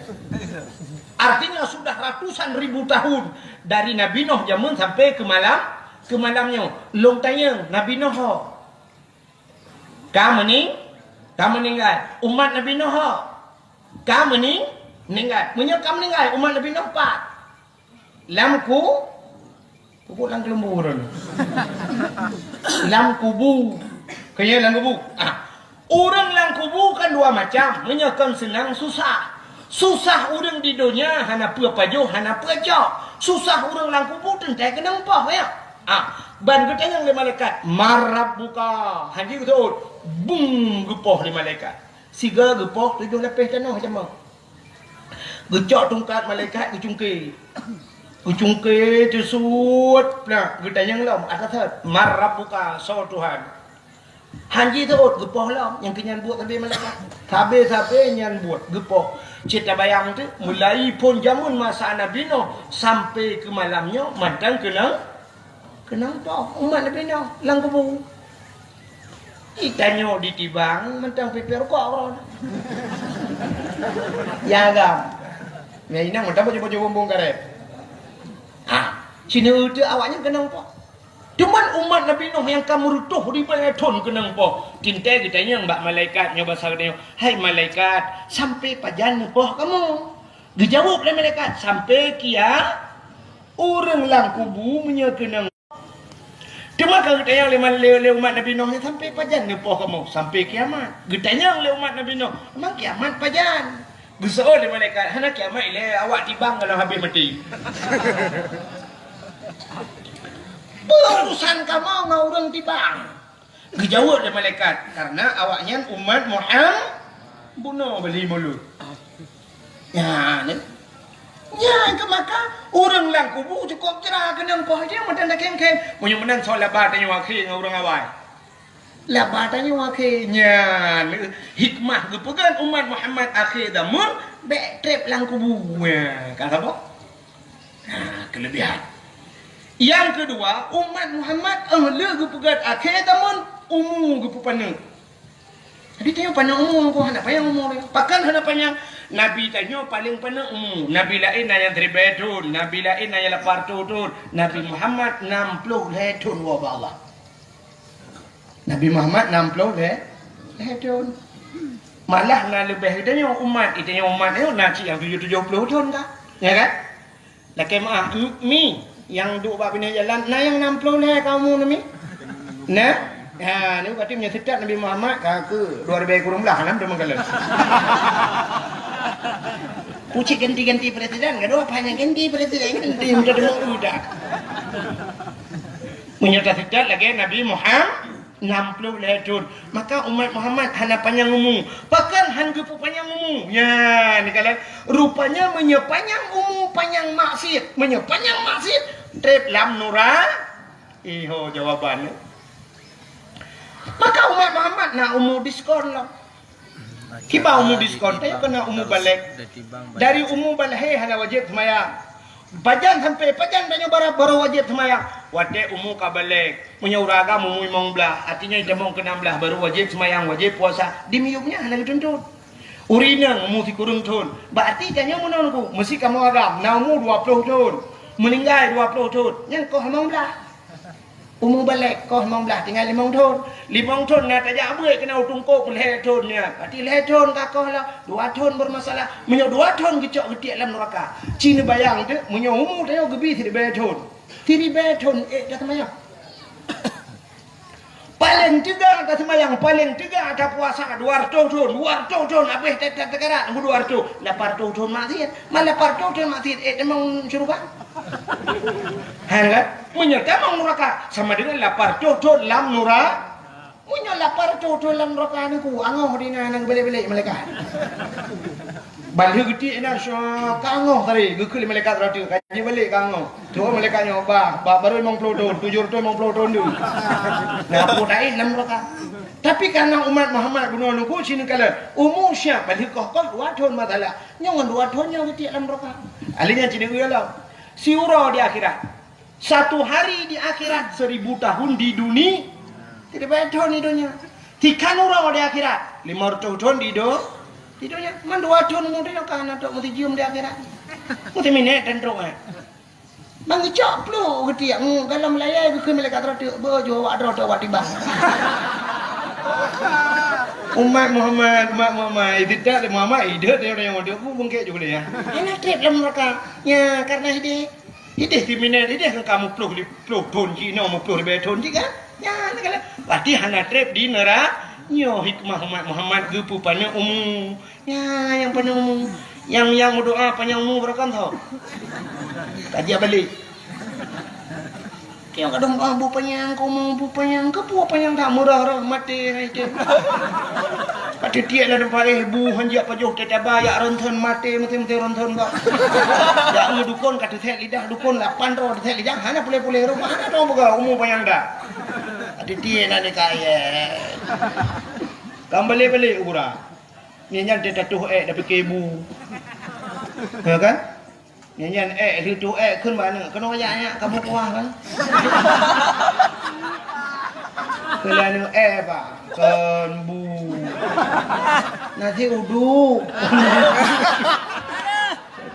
Artinya sudah ratusan ribu tahun dari Nabi Noh jameun sampai keu malam, keu malam nyoe. Lôn tanyong, Nabi Noh ho? Ka meuning-, ka meuninggai. Umat Nabi Noh ho? Ka meuning-, meuninggai. Meunyoe ka meuninggai, umat Nabi Noh pat? Lam ku-, kubu lam keuleumbô ureueng. Lam kubu. Keu nyan lam kubu. Ah. Ureueng lam kubu kan dua macam. Meunyoe kon seunang susah. Susah ureueng di donya hana peue pajoh, hana peue cok. Susah ureueng lam kubu teuntèe keunong poh, ya. Ah, ban geutanyong lé malaikat, "Man rabbuka?" Hana geuseuôt. Bung geupoh lé malaikat. Siga geupoh tujoh lapéh tanoh jameun. Geucok tungkat malaikat geucungké. Geucungké teusuet plak geutanyong lom atasan, "Man rabbuka, soe Tuhan?" Hanji teuôt geupoh lom nyang keu nyan buet sabe malaikat. Sabe-sabe nyan buet geupoh. Cit tabayang teuh, mulai phon jameun masa Nabi Nuh sampai keu malam nyoe mantong keunong, keunong poh umat Nabi Nuh lam kubu. Itanyoe ditibang mantong pipée rukok uroe. Ya agam. Ya inong mantong baju-baju bumbong karet. Ha, sineuk teuh awaknyan keunong poh. Cuman umat Nabi Nuh nyang ka meurutoh ribée thon keunong poh. Tintée geutanyong bak malaikat nyoe basa geutanyoe, "Hai malaikat, sampai pajan neupoh kamoe?" Geujaweueb lé malaikat, "Sampai kia ureuëng lam kubu meunyoe keunong." Teuma ka geutanyong lé, lé, lé umat Nabi Nuh nyan, "Sampai pajan neupoh kamoe?" "Sampai kiamat." Geutanyong lé umat Nabi Nuh, "Memang kiamat pajan?" Geuseuôt lé malaikat, "Hana kiamat ilée, awak tibang goh lom habéh maté." "Peue urusan kamoe ngon ureuëng tibang?" Geujaweueb lé malaikat, "Karena awaknyan umat Muhammad." Bunoe bali mulut. Nyan, nyan keu maka ureuëng lam kubu cukôp cra keunong poh jih meunan dakeng-keng. Meunyoe meunan soe laba tanyoe akhé ngon ureuëng awai. Laba tanyoe akhé nyan hikmah geupeugét umat Muhammad akhé zaman bék treb lam kubu. Nyan, ka saboh? Nah, keulebihan. Nyang keudua, umat Muhammad óh lheueh geupeugét akhé zaman umu geupeupaneuk. Jadi tanyoe panyang umu ko hana panyang umu tanyoe. Pakon hana panyang? Nabi tanyoe paleng paneuk umu. Nabi laén na nyang siribée thon, nabi laén na nyang lapan reutôh thon. Nabi Muhammad nam ploh lhée thon woe bak Allah. Nabi Muhammad nam ploh lhée, lhée thon. Malah na leubeh geutanyoe umat, geutanyoe umat nyoe na cit nyang tujoh, tujoh ploh thon ka. Ya kan? Lakée meuáh, mi nyang duek bak binéh jalan, na nyang nam ploh lhée ka umu neuh mi? Na? Ha, nyoe berarti meunyoe seutôt Nabi Muhammad ka keu dua ribée kureueng blah nam teuma kalon. Pucit ganti-ganti presiden, gadoh apa hana ganti presiden, ganti udah demi udah. Meunyoe taseutôt lagée Nabi Muhammad, nam ploh lhée thon. Maka umat Muhammad hana panyang umu. Pakon han geupeu panyang umu? Nyan, kalon. Rupanya meunyoe panyang umu, panyang maksiet. Meunyoe panyang maksiet, treb lam nura-, iho jawaban. Maka umat Muhammad na umu diskon lom. Kiban umu diskon, tapi kena umu balek. Dari umu balek hana wajib seumayang. Pajan sampai pajan tanyoe baru, baru wajib seumayang? Watée umu ka balek. Meunyoe ureuëng agam umu limong blaih, artinya itamong keu nam blaih baru wajib seumayang, wajib puasa. Di miyueb nyan hana geutuntut. Ureuëng inong umu sikureueng thon. Berarti tanyoe meunoe ku, meusi kamoe agam na umu dua ploh thon. Meuninggai dua ploh thon. Nyan koh limong blaih. Umu balek koh limong blaih tinggai limong thon. Limong thon na tajak beuet keunoe u tungkôk lhée thon nyan. Berarti lhée thon ka koh lah. Dua thon bermasalah. Meunyoe dua thon geucok geutiek lam neuraka. Ci neubayang teuk, meunyoe umu tanyoe geubi siribée thon. Siribée thon ék taseumayang. Paleng teuga taseumayang, paleng teuga tapuasa dua reutôh thon, dua reutôh thon habéh ta-, ta-, takarat ngon dua reutôh. Lapan reutôh thon maksiet. Man lapan reutôh thon maksiet ék tamong syeuruga. Hai kan? Meunyoe tamong neuraka sama dengan lapan reutôh thon lam nura-, meunyoe lapan reutôh thon lam neuraka nyan ku angoh di na nang belek-belek malaikat. Ban lheueh geutiek inan syok ka angoh tadi, geukheun lé malaikat rot, ka jibalek ka angoh. Tuh malaikat nyoe bah, bah baru limong ploh thon, tujoh reutôh limong ploh thon tu. Nah, peue taéh lam neuraka. Tapi karena umat Muhammad bunoe nunggu sini kala umu siap ban lheueh koh-koh dua thon masalah. Nyoe ngon dua thon nyoe geutiek lam neuraka. Ahli nyan sini uya lom. Siuroe di akhirat. Satu hari di akhirat, seribu tahun di duni-, tidak banyak tahun di dunia. Tiga uroe di akhirat, lima ratus tahun di do-, di dunia. Man dua tahun muda yang kan untuk mesti cium di akhirat. Mesti minat dan teruk eh. Bang cok plu ketiak ngu dalam layar ke malaikat roti baju awak droe awak tiba. Umat Muhammad, umat Muhammad, tidak Muhammad, tidak dia orang yang dia pun bengkek juga dia. Ini trip dalam neraka. Ya, karena ini Idéh timinét, idéh ngon kamoe ploh li-, ploh thon cit, inoe meuploh ribée thon cit kan? Nyan kan. Berarti hana treb di neura-, nyoe hikmah umat Muhammad geupeupaneuk umu. Nyan nyang paneuk umu. Nyang, nyang meudoa panyang umu barokah tho. Kaji balek. Nyang kadang, "Ah, bu panyang, kamoe bu panyang, keupeue panyang that meurah-rah maté hai teuh." Ka teutiek lam teumpat, eh, bu hanjeuet pajoh teuh taba, jak ronson maté, meusti-meusti ronson bak. Jak ngon dukon ka teusek lidah, dukon lapan droe teusek lidah, hana puléh-puléh roh, hana tong peugah umu panyang dah. Ka teutiek na nikah, eh. Ka balek-balek u gura. Nyan nyan teuh tatuh ék dah pike bu. Ya kan? Nyan nyan ék, lheueh tuh ék kheun bak aneuk, keunoe jak nyak kamoe kuah kan? Keu lheueh aneuk ék bah, kon bu. Nasi uduk.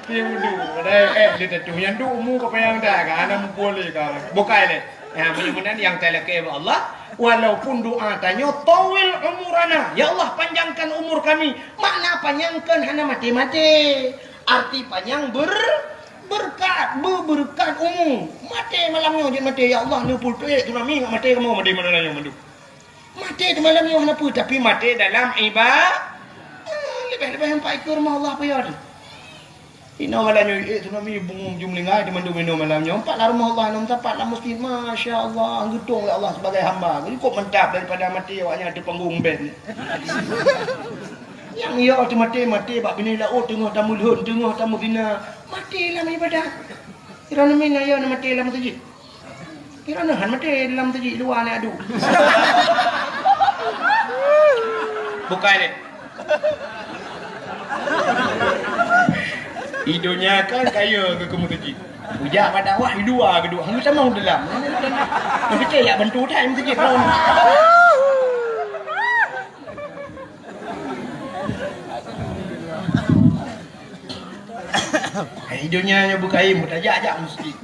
Nasi uduk. Padahai ék lheueh tatuh. Nyan duek umu ka panyang dah kan, hana mupue lé kan. Bukai lé. Nah, mudah-mudahan nyang talakée bak Allah, walaupun doa tanyoe, "Tawil umurana." Ya Allah, panjangkan umur kami. Makna panyangkan hana maté-maté. Arti panyang ber-, berkat, beberkat umu. Maté malam nyoe jeuet maté, "Ya Allah, neupeutuek tsunami ngat maté kamoe maté malam nyoe mandum." Maté di malam nyoe hana peue, tapi maté dalam iba-, ah, leubeh-leubeh empat ikeu rumoh Allah payah tu. Inoe malam nyoe, eh, tsunami bungong jumlinggai di mandum inoe malam nyoe. Empat lam rumoh Allah, enam sapat lam masjid. Masya Allah, geutong lé Allah sebagai hamba. Cukup mantap daripada maté awaknyan di panggung band. Nyang yo teumaté, maté bak binéh laôt, teungoh tameulhon, teungoh tameuzina, maté lam ibadat. Kira neumina yo na maté lam masjid. Kira neuhan maté lam masjid luwa na adu. Bukai deh. Idonya kan kaya ke kamu masjid. Ujak pada wah dua kedua. Hang sama dalam. Tapi cek yak bantu tak masjid kau. Hai, donya nyoe beukaim, tajak-jak meuseujid.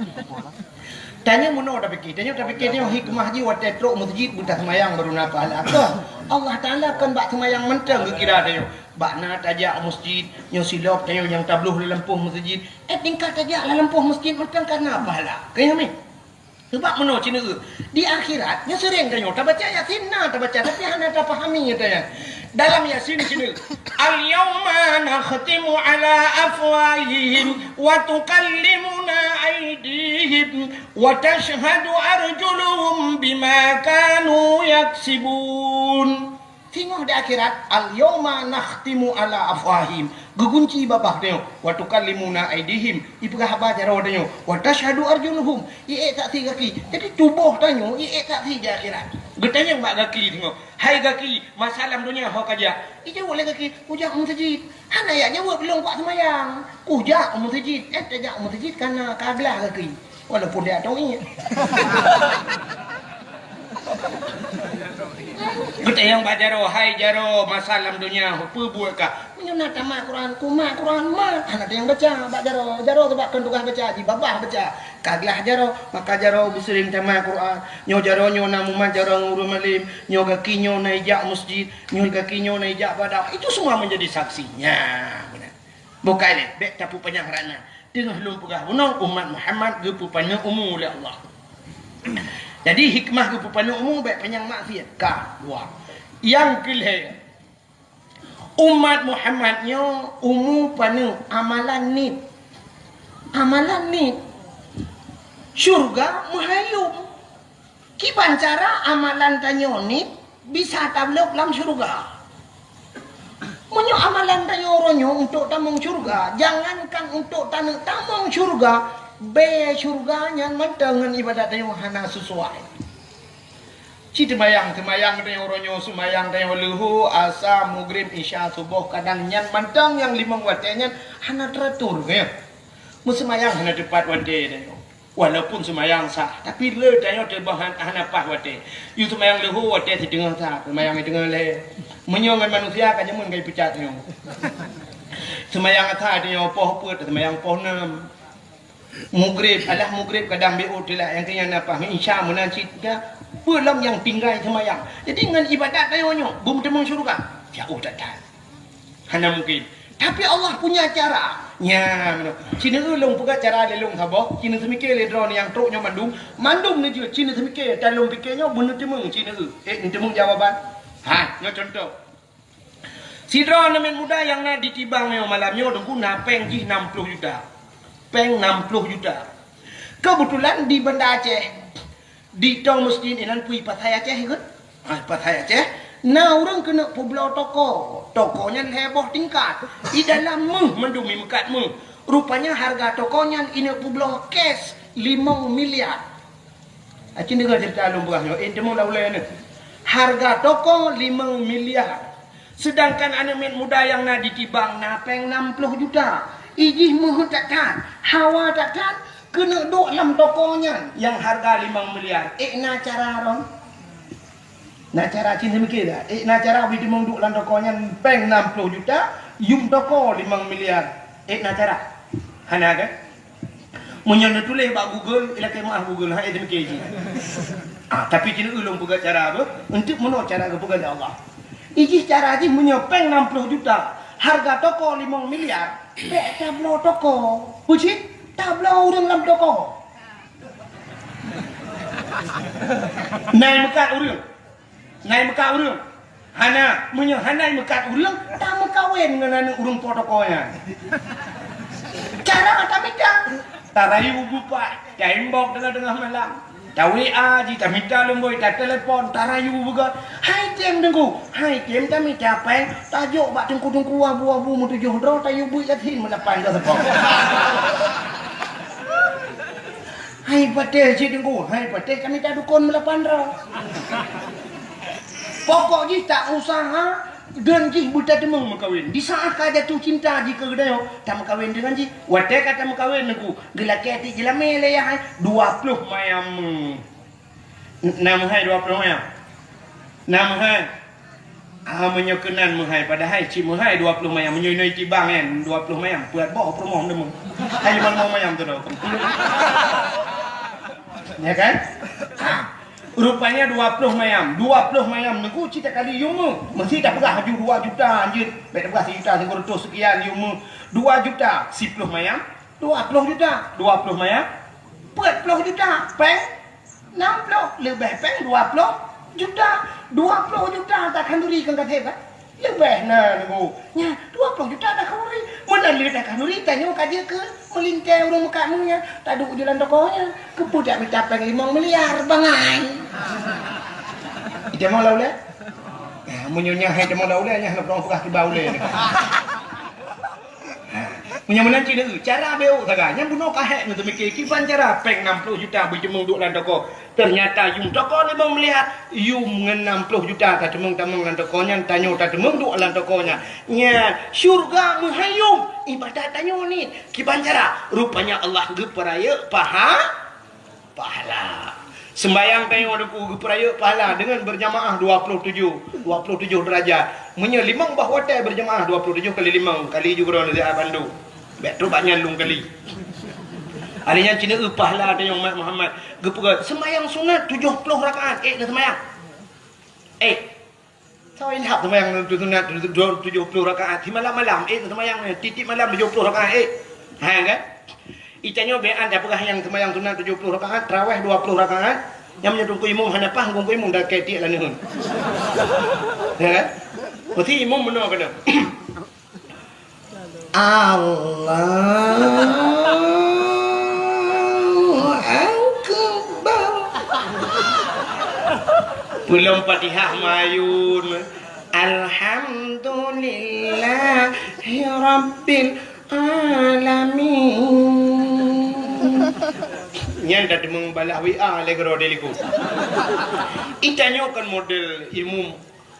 Tanyoe meunoe tapike, tanyoe tapike nyoe hikmah jih watée trok meuseujid beutaseumayang baru na pahala. Keu Allah Taala kon bak seumayang mantong geukira tanyoe. Bak na tajak meuseujid, nyoe silop tanyoe nyang tabloh lam lampôh meuseujid. Eh, tingkat tajak lam lampôh meuseujid mantong ka na pahala. Keu nyoe mi. Sabab meunoe cit neu, di akhirat nyoe seuréng tanyoe tabaca Yasin na tabaca, tapi hana tapahami nyoe tanya. Dalam Yasin cit neu, "Al-yauma nakhtimu ala afwahihim wa tukallimuna aidihim wa tashhadu arjuluhum bima kanu yaksibun." Singoh di akhirat, "Al-yauma nakhtimu ala afwahihim." Geugunci babah tanyoe, "Wa tukallimuna aidihim." Ipeugah haba jaroe tanyoe, "Wa tashhadu arjuluhum." Iék saksi gaki. Jadi tuboh tanyoe iék saksi di akhirat. Geutanyong bak gaki singoh, "Hai gaki, masa lam donya ho kajak?" Ijaweueb lé gaki, "Kujak meuseujid." Hana yak jaweueb, "Lôn kuat seumayang." "Kujak meuseujid." Eh, tajak meuseujid kana ka glah gaki. Walaupun dia atong ingat. Geutanyong bak jaroe, "Hai jaroe, masa lam donya peue buet kah?" "Meunyoe na tamat Quran, kumat Quran mat." Hana tanyong baca bak jaroe. Jaroe sabab kon tugaih baca, jibabah baca. Ka glah jaroe, maka jaroe beuseuring tamat Quran. Nyoe jaroe nyoe na mumat jaroe ngon ureuëng malem. Nyoe gaki nyoe na ijak meuseujid. Nyoe gaki nyoe na ijak ibadah. Itu semua menjadi saksi. Nya, beuna. Bukai lé, bék tapeupanyang rana. Teungoh lôn peugah bunoe, umat Muhammad geupeupaneuk umu lé Allah. Jadi hikmah geupeupaneuk umu bék panyang maksiat. Ka, dua. Nyang keulhée, umat Muhammad nyoe umu paneuk amalan niet. Amalan niet. Syurga meuhai lom. Kiban cara amalan tanyoe niet bisa tablok lam syurga. Meunyoe amalan tanyoe uroe nyoe untuk tamong syurga, jangankan untuk taneuk tamong syurga, bée syurga nyan mantong ngon ibadat tanyoe hana sesuai. Ci teumayang, teumayang tanyoe uroe nyoe, seumayang tanyoe leuhô, asa, mugrib, isya, suboh, kadang nyan mantong nyang limong watée nyan hana teratur, ya. Meuseumayang hana teupat watée tanyoe. Walaupun seumayang sah, tapi le tanyoe teubang han-, hana paih watée. Yue seumayang leuhô watée siteungoh sah, seumayang siteungoh lhée. Meunyoe ngon manusia ka jameun ka jipeucat nyoe. Seumayang asai tanyoe poh peuet, seumayang poh nem. Mugrib, alah mugrib kadang biôh teulak nyang keu nyan na paih, isya meunan cit ka. Peue lom nyang tinggai seumayang. Jadi ngon ibadat tanyoe nyoe, beumeuteumong syeuruga. Jauh that-that. Hana mungkin. Tapi Allah punya cara. Nya, meunoe. Ci neu lôn peugah cara lé lôn saboh, ci neu seumike lé droeneuh nyang trok nyoe mandum, mandum neujeuet ci neu seumike, dan lôn pike nyoe beuneuteumong ci neu. Eh, neuteumong jawaban. Ha, nyoe contoh. Sidroe aneuk muda nyang na di Tibang nyoe malam nyoe, Teungku, na péng jih nam ploh juta. Péng nam ploh juta. Keubeutulan di Banda Aceh, Di tong meusjid inan pui pasai Aceh, kan? Ah, pasai Aceh. Na ureuëng keuneuk peubloe toko. Toko nyan lhée boh tingkat. Di dalam méuh mandum, meukat méuh. Rupanya hareuga toko nyan ineuk peubloe cash limong miliar. Aci deungoe ceurita lôn peugah nyoe, eh, teumeung lam ulée nyoe. Hareuga toko limong miliar. Seudangkan aneuëk miet muda nyang na di Tibang na péng nam ploh juta. Ijih meuheuét that-that, hawa that-that, keuneuk duek lam toko nyan nyang hareuga limong miliar. Eh, na cara droe? Na cara cit, seumiké dak? Eh, na cara bri teumeung duek lam toko nyan péng nam ploh juta, yum toko limong miliar. Eh, na cara? Hana, kan? Meunyoe neutuléh bak Google, ilakée meuáh Google, hai, seumiké jih. Ah, tapi cit ulôn peugah cara beuh, eunteuk meunoe cara geupeugah lé Allah. Ijih cara jih, meunyoe péng nam ploh juta, hareuga toko limong miliar, bék tabloe toko. Peue cit? Tabloe ureuëng lam toko. Nai meukat ureuëng. Nai meukat ureuëng. Hana, meunyoe hana meukat ureuëng, tameukawen ngon aneuëk ureuëng po toko nyan. Cara tamita. Tarayu bupat, taimbok teungoh-teungoh malam. Ta-W A jih, tamita lumboi, tatelepon, tarayu beugot. Hai tem Teungku, hai tem tamita péng, tajok bak teungku-teungku abu-abu meutujoh droe, tayue beuet Yasin meulapan droe seupôt. Hai patéh cit Teungku, hai patéh tamita dukon meulapan droe. Pokok jih ta usaha, dan jih beutateumeung meukawen. Di saát ka jatuh cinta jih keu geutanyoe, tameukawen deungon jih. Watée ka tameukawen Teungku, geulakée tiek jeulamé lé yah hai, dua ploh mayam. Na meuhai dua ploh mayam? Na meuhai? Ah, meunyoe keunan meuhai, padahai cit meuhai dua ploh mayam. Meunyoe inoe Tibang nyan, dua ploh mayam, peuet boh peurumoh deungon. Hai lima-lima mayam tu dah. Ya kan? Ah, rupanya dua ploh mayam. Dua ploh mayam Teungku cit takali yum méuh. Meusti tapeugah laju dua juta anjeut. Bék tapeugah sijuta sikureueng reutôh seukian yum méuh. Dua juta siploh mayam, dua ploh juta. Dua ploh mayam, peuet ploh juta. Péng Nam ploh leubeh péng dua ploh juta. Dua ploh juta takhanduri keu gasép, kan? Leubeh na Teungku. Nya, dua ploh juta takhanduri. Meunan lé takhanduri, tanyoe ka jeuet keu meulintée ureuëng meukat méuh nyan. Taduek u jalan toko nyan. Keupeue jak mita péng limong miliar, bangai. Ita mau lam ulée? Nah, meunyoe nyan hai ita mau lam ulée, nyan hana peudong peugah kiba ulée. Ha, meunyoe meunan cit deuh, cara beu sagai. Nyan bunoe ka hék ngon teumiké kiban cara péng nam ploh juta beujeumeung duek lam toko. Teunyata yum toko limong miliar, yum ngon nam ploh juta tateumeung-tamong lam toko nyan, tanyoe tateumeung duek lam toko nyan. Nyan, syeuruga meuhai yum, ibadat tanyoe niet. Kiban cara? Rupanya Allah geupeurayeuk paha- Pahala. Sembayang tanyoe Teungku geupeurayeuk pahala deungon berjamaah dua puluh tujuh, dua puluh tujuh derajat. Meunyoe limong boh watée berjamaah dua puluh tujuh kali limong kali ju keudroe neusiat bandum. Bék trok bak nyan lôn kali. Hari nyan cit neueu pahala tanyoe umat Muhammad. Geupeugah sembayang sunat tujoh ploh rakaat, ék neuseumbayang. Ék. Soe intat seumayang tu sunat tu, tu, tujoh ploh rakaat. Simalam-malam, ék, seumayang ni, tiep-tiep malam tujoh ploh rakaat, ék. Ha, kan? Itanyoe bék an tapeugah nyang seumayang sunat tujoh ploh rakaat, tarawih dua ploh rakaat. Nyang meunyoe teungku imum hana paih, teungku imum dah keu tiek laneuen. Ya, kan? Meusti imum meunoe keunoe. Allahu Akbar. Peulom Fatihah mayun. Alhamdulillahi Rabbil Alamin. Nyan ka teumeubalah W A lé keudroe di likot. Itanyoe kan model imum.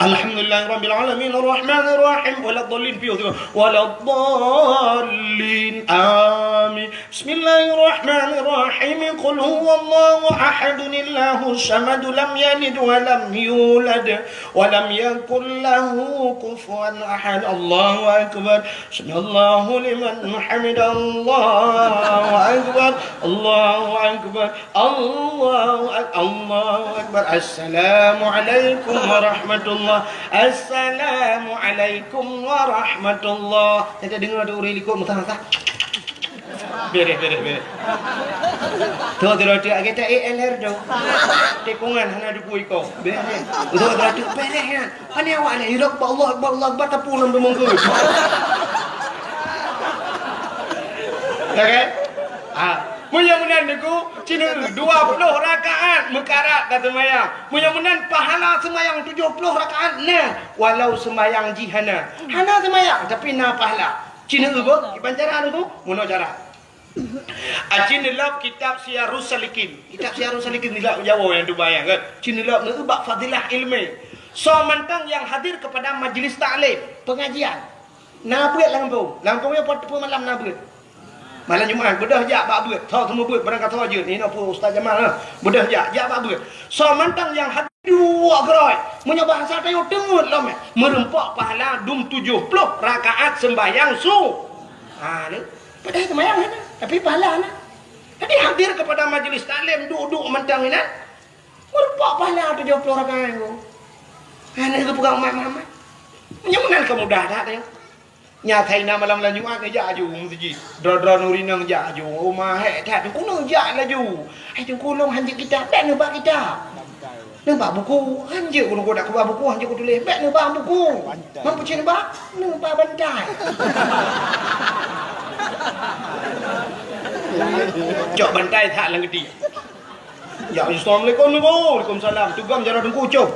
Alhamdulillahirabbil alamin, arrahmanirrahim, waladdallin, piôh tu. Waladdallin, amin. Bismillahirrahmanirrahim. Qul huwallahu ahad, Allahus samad, lam yalid wa lam yulad, wa lam yakul lahu kufuwan ahad. Allahu akbar. Sami'allahu liman hamidah. Allahu akbar. Allahu akbar. Allahu ak-, Allahu Akbar. Assalamualaikum warahmatullah. Assalamualaikum warahmatullah. Saya tak dengar tu orang likot mutah-mutah. Beres, beres, beres. Tu, tu, tu, agak tak A L R tu. Tikungan hana duku iko. Beres. Tu, tu, tu, beres ya. Hanya awak ni, hidup Allah Akbar, Allah Akbar, tapi orang tu mungkin. Ya kan? Ah. Meunyoe meunan Teungku, ci neueu dua ploh rakaat meukarat taseumayang. Meunyoe meunan pahala seumayang tujoh ploh rakaat na, walau seumayang jih hana. Hana seumayang, tapi na pahala. Ci neueu beuh, kiban cara Teungku? Meunoe cara. Aci neulab kitab Siyarus Salikin. Kitab Siyarus Salikin nilab Jawa nyang tubai kan. Ci neulab neueu bak fadilah ilmu. Soe mantong nyang hadir kepada majlis taklim, pengajian. Na beuet lam gampông. Lam gampông nyoe pat-, peue malam na beuet. Malam Jumat, beudôh jak bak beuet. Tho seumeubeuet barang ka tho jeuet. Inoe peue Ustaz Jamal lah. Beudôh jak, jak bak beuet. Soe mantong nyang hadir dua geurôi. Meunyoe bahasa tanyoe teungeut lom, eh. Meureumpok pahala dum tujoh ploh rakaat sembahyang su-, ha, ni. Padahai seumayang hana, tapi pahala hana. Jadi hadir kepada majlis taklim, duek-duek mantong inan. Meureumpok pahala tujoh ploh rakaat Teungku. Hana geupeugah umat Muhammad. Meunyoe meunan ka mudah that, ya. Nyan asai na malam-malam Jumat neujak aju meuseujid. Droe-droe nuri nang jak aju. Uma hék that Teungku neujak laju. Hai Teungku lôn hanjeuet kitab, bèk neuba kitab. Neuba buku, hanjeuet Teungku dak kuba buku, hanjeuet kutuléh, bèk neuba buku. Bantai. Mampu cit neuba, neuba bantai. Cok bantai that lam geuti. Ya, assalamualaikum Teungku. Waalaikumsalam. Tugam jaroe Teungku ucok.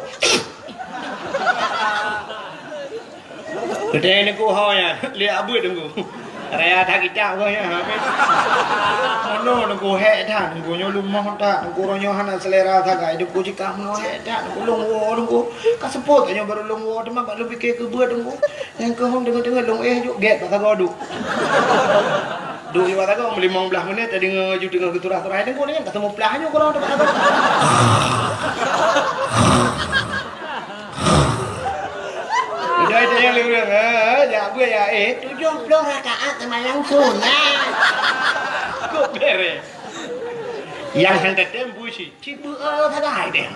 Geutanyoe Teungku ho nyan, lé abeuet Teungku. Raya that kitab ko nyan, habéh. Mono Teungku hék that, Teungku nyoe leumoh that, Teungku uroe nyoe hana seulera sagai, Teungku jikah mono hék that, Teungku lôn woe Teungku. Ka seupôt nyoe barô lôn woe, teuma bak lôn pike keu beuet Teungku. Nyang keuhong deungon-deungon lôn éh juk gét bak sagoe duek. Duek bak sagoe meulimong blaih menit, tadeungoe ju teungoh geuturah-turah Teungku nyan, ka seumuplah nyoe keudroe teuk bak sagoe. Udah itu yang lurus, ha, jak beuet ya, eh, tujoh ploh rakaat seumayang sunat. Kok bere? Yang hana tem busi, ci beuet sagai deh.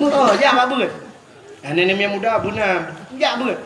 Oh, jak bak beuet. Aneuk namiet muda beuna, jak beuet.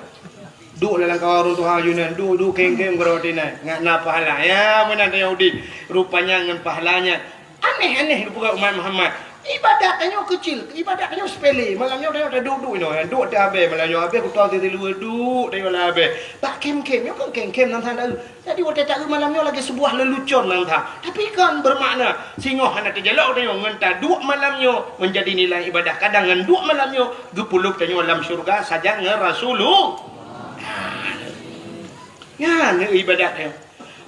Duek lam lamkawan ureueng tuha Yunan, duek, duek, keng-keng, geuroe tinan, ngat na pahala. Ya, meunan tanyoe udeb. Rupanya ngon pahala nyan. Aneh-aneh geupeugah umat Muhammad. Ibadat tanyoe keucil, ibadat tanyoe sepele. Malam nyoe tanyoe taduek-duek inoe, duek teuh abée, malam nyoe abée kutoe teuh siluweue duek tanyoe lam abée. Bak kem-kem, nyoe kan kem-kem nan sana. Jadi watée taeu malam nyoe lagée sebuah lelucon nan that. Tapi kan bermakna singoh hana teujalok tanyoe ngon taduek malam nyoe menjadi nilai ibadah. Kadang ngon duek malam nyoe geupeuleub tanyoe lam syurga sajan ngon Rasulullah. Nyan ibadat nyoe.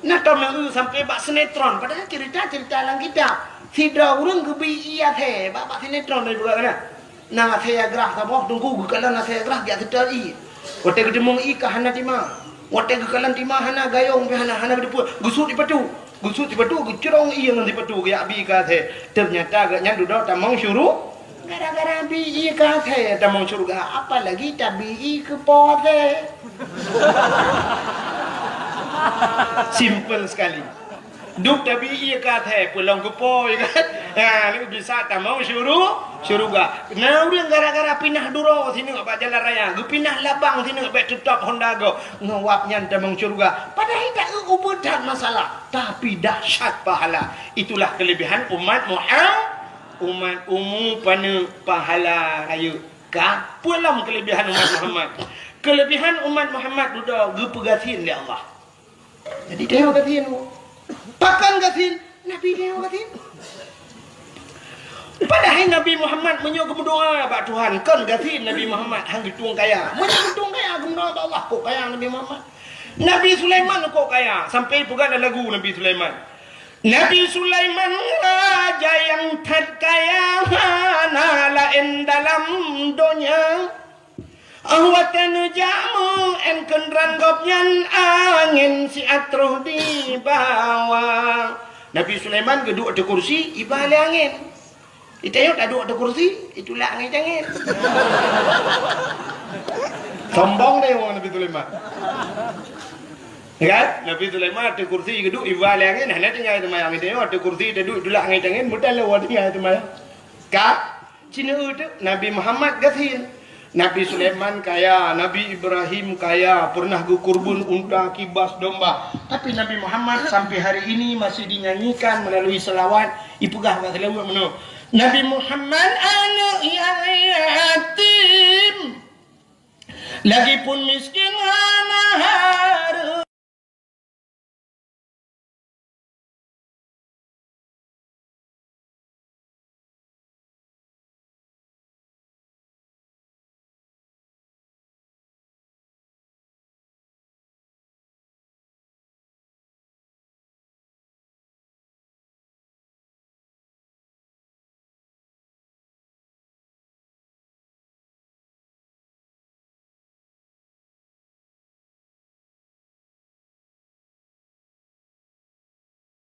Na tom neu sampai bak sinetron, padahal cerita-cerita lam kitab. Sidroe ureueng geubi ié até bak, bak sinetron dari buka kana. Na asèe grah saboh teungku geukalon asèe grah jak seutôt ié. Watèe geuteumeung ié ka hana tima. Watèe geukalon tima hana gayong pih hana, hana geuteupeue. Geusut sipatu. Geusut sipatu geucrong ié ngon sipatu geujak bi keu asèe. Teunyata gobnyan dudoe tamong syuru-, gara-gara bi ié keu asèe tamong syeuruga, apalagi tabi ié keu po asèe. Simple sekali. Duek tabi ié keu asèe, peulom keu po, ya kan? Ha, ni bisa tamong syuru-, syeuruga. Na ureueng gara-gara pinah duroe sineuk bak jalan raya, geupinah labang sineuk bèk teutap honda gob, ngon wab nyan tamong syeuruga. Padahai taeu ubeut that masalah, tapi dahsyat pahala. Itulah kelebihan umat Muhammad, umat umu paneuk pahala rayeuk. Ka peulom kelebihan umat Muhammad. Kelebihan umat Muhammad dudoe geupeugasien lé Allah. Jadi tanyoe gasien. Pakon gasien? Nabi tanyoe gasien. Padahai Nabi Muhammad meunyoe geumeudoa bak Tuhan, kon gasien Nabi Muhammad, han geutueng kaya. Meunyoe geutueng kaya, geumeudoa bak Allah, kok kaya Nabi Muhammad. Nabi Sulaiman kok kaya, sampai peugah lam lagu Nabi Sulaiman. Nabi Sulaiman raja nyang that kaya, hana laén dalam donya. Óh watèe neujak meu-én keudroe gobnyan, angén siat troh dibawa. Nabi Sulaiman geuduek ateueh kursi, iba lé angén. Di tanyoe taduek ateueh kursi, itulak angén-angén. Sombong deh ngon Nabi Sulaiman. Ya kan? Nabi Sulaiman ateueh kursi geuduek, iba lé angén, hana tinggai teumayang. Di tanyoe ateueh kursi taduek, itulak angén-angén, meudan lé tinggai teumayang. Ka? Ci neueu teuk, Nabi Muhammad gasien. Nabi Sulaiman kaya, Nabi Ibrahim kaya, pernah geukurban unta, kibas, domba. Tapi Nabi Muhammad sampai hari ini masih dinyanyikan melalui selawat, ipeugah bak seulaweuet meunoe, "Nabi Muhammad aneuëk nyang yatim, lagipun miskin hana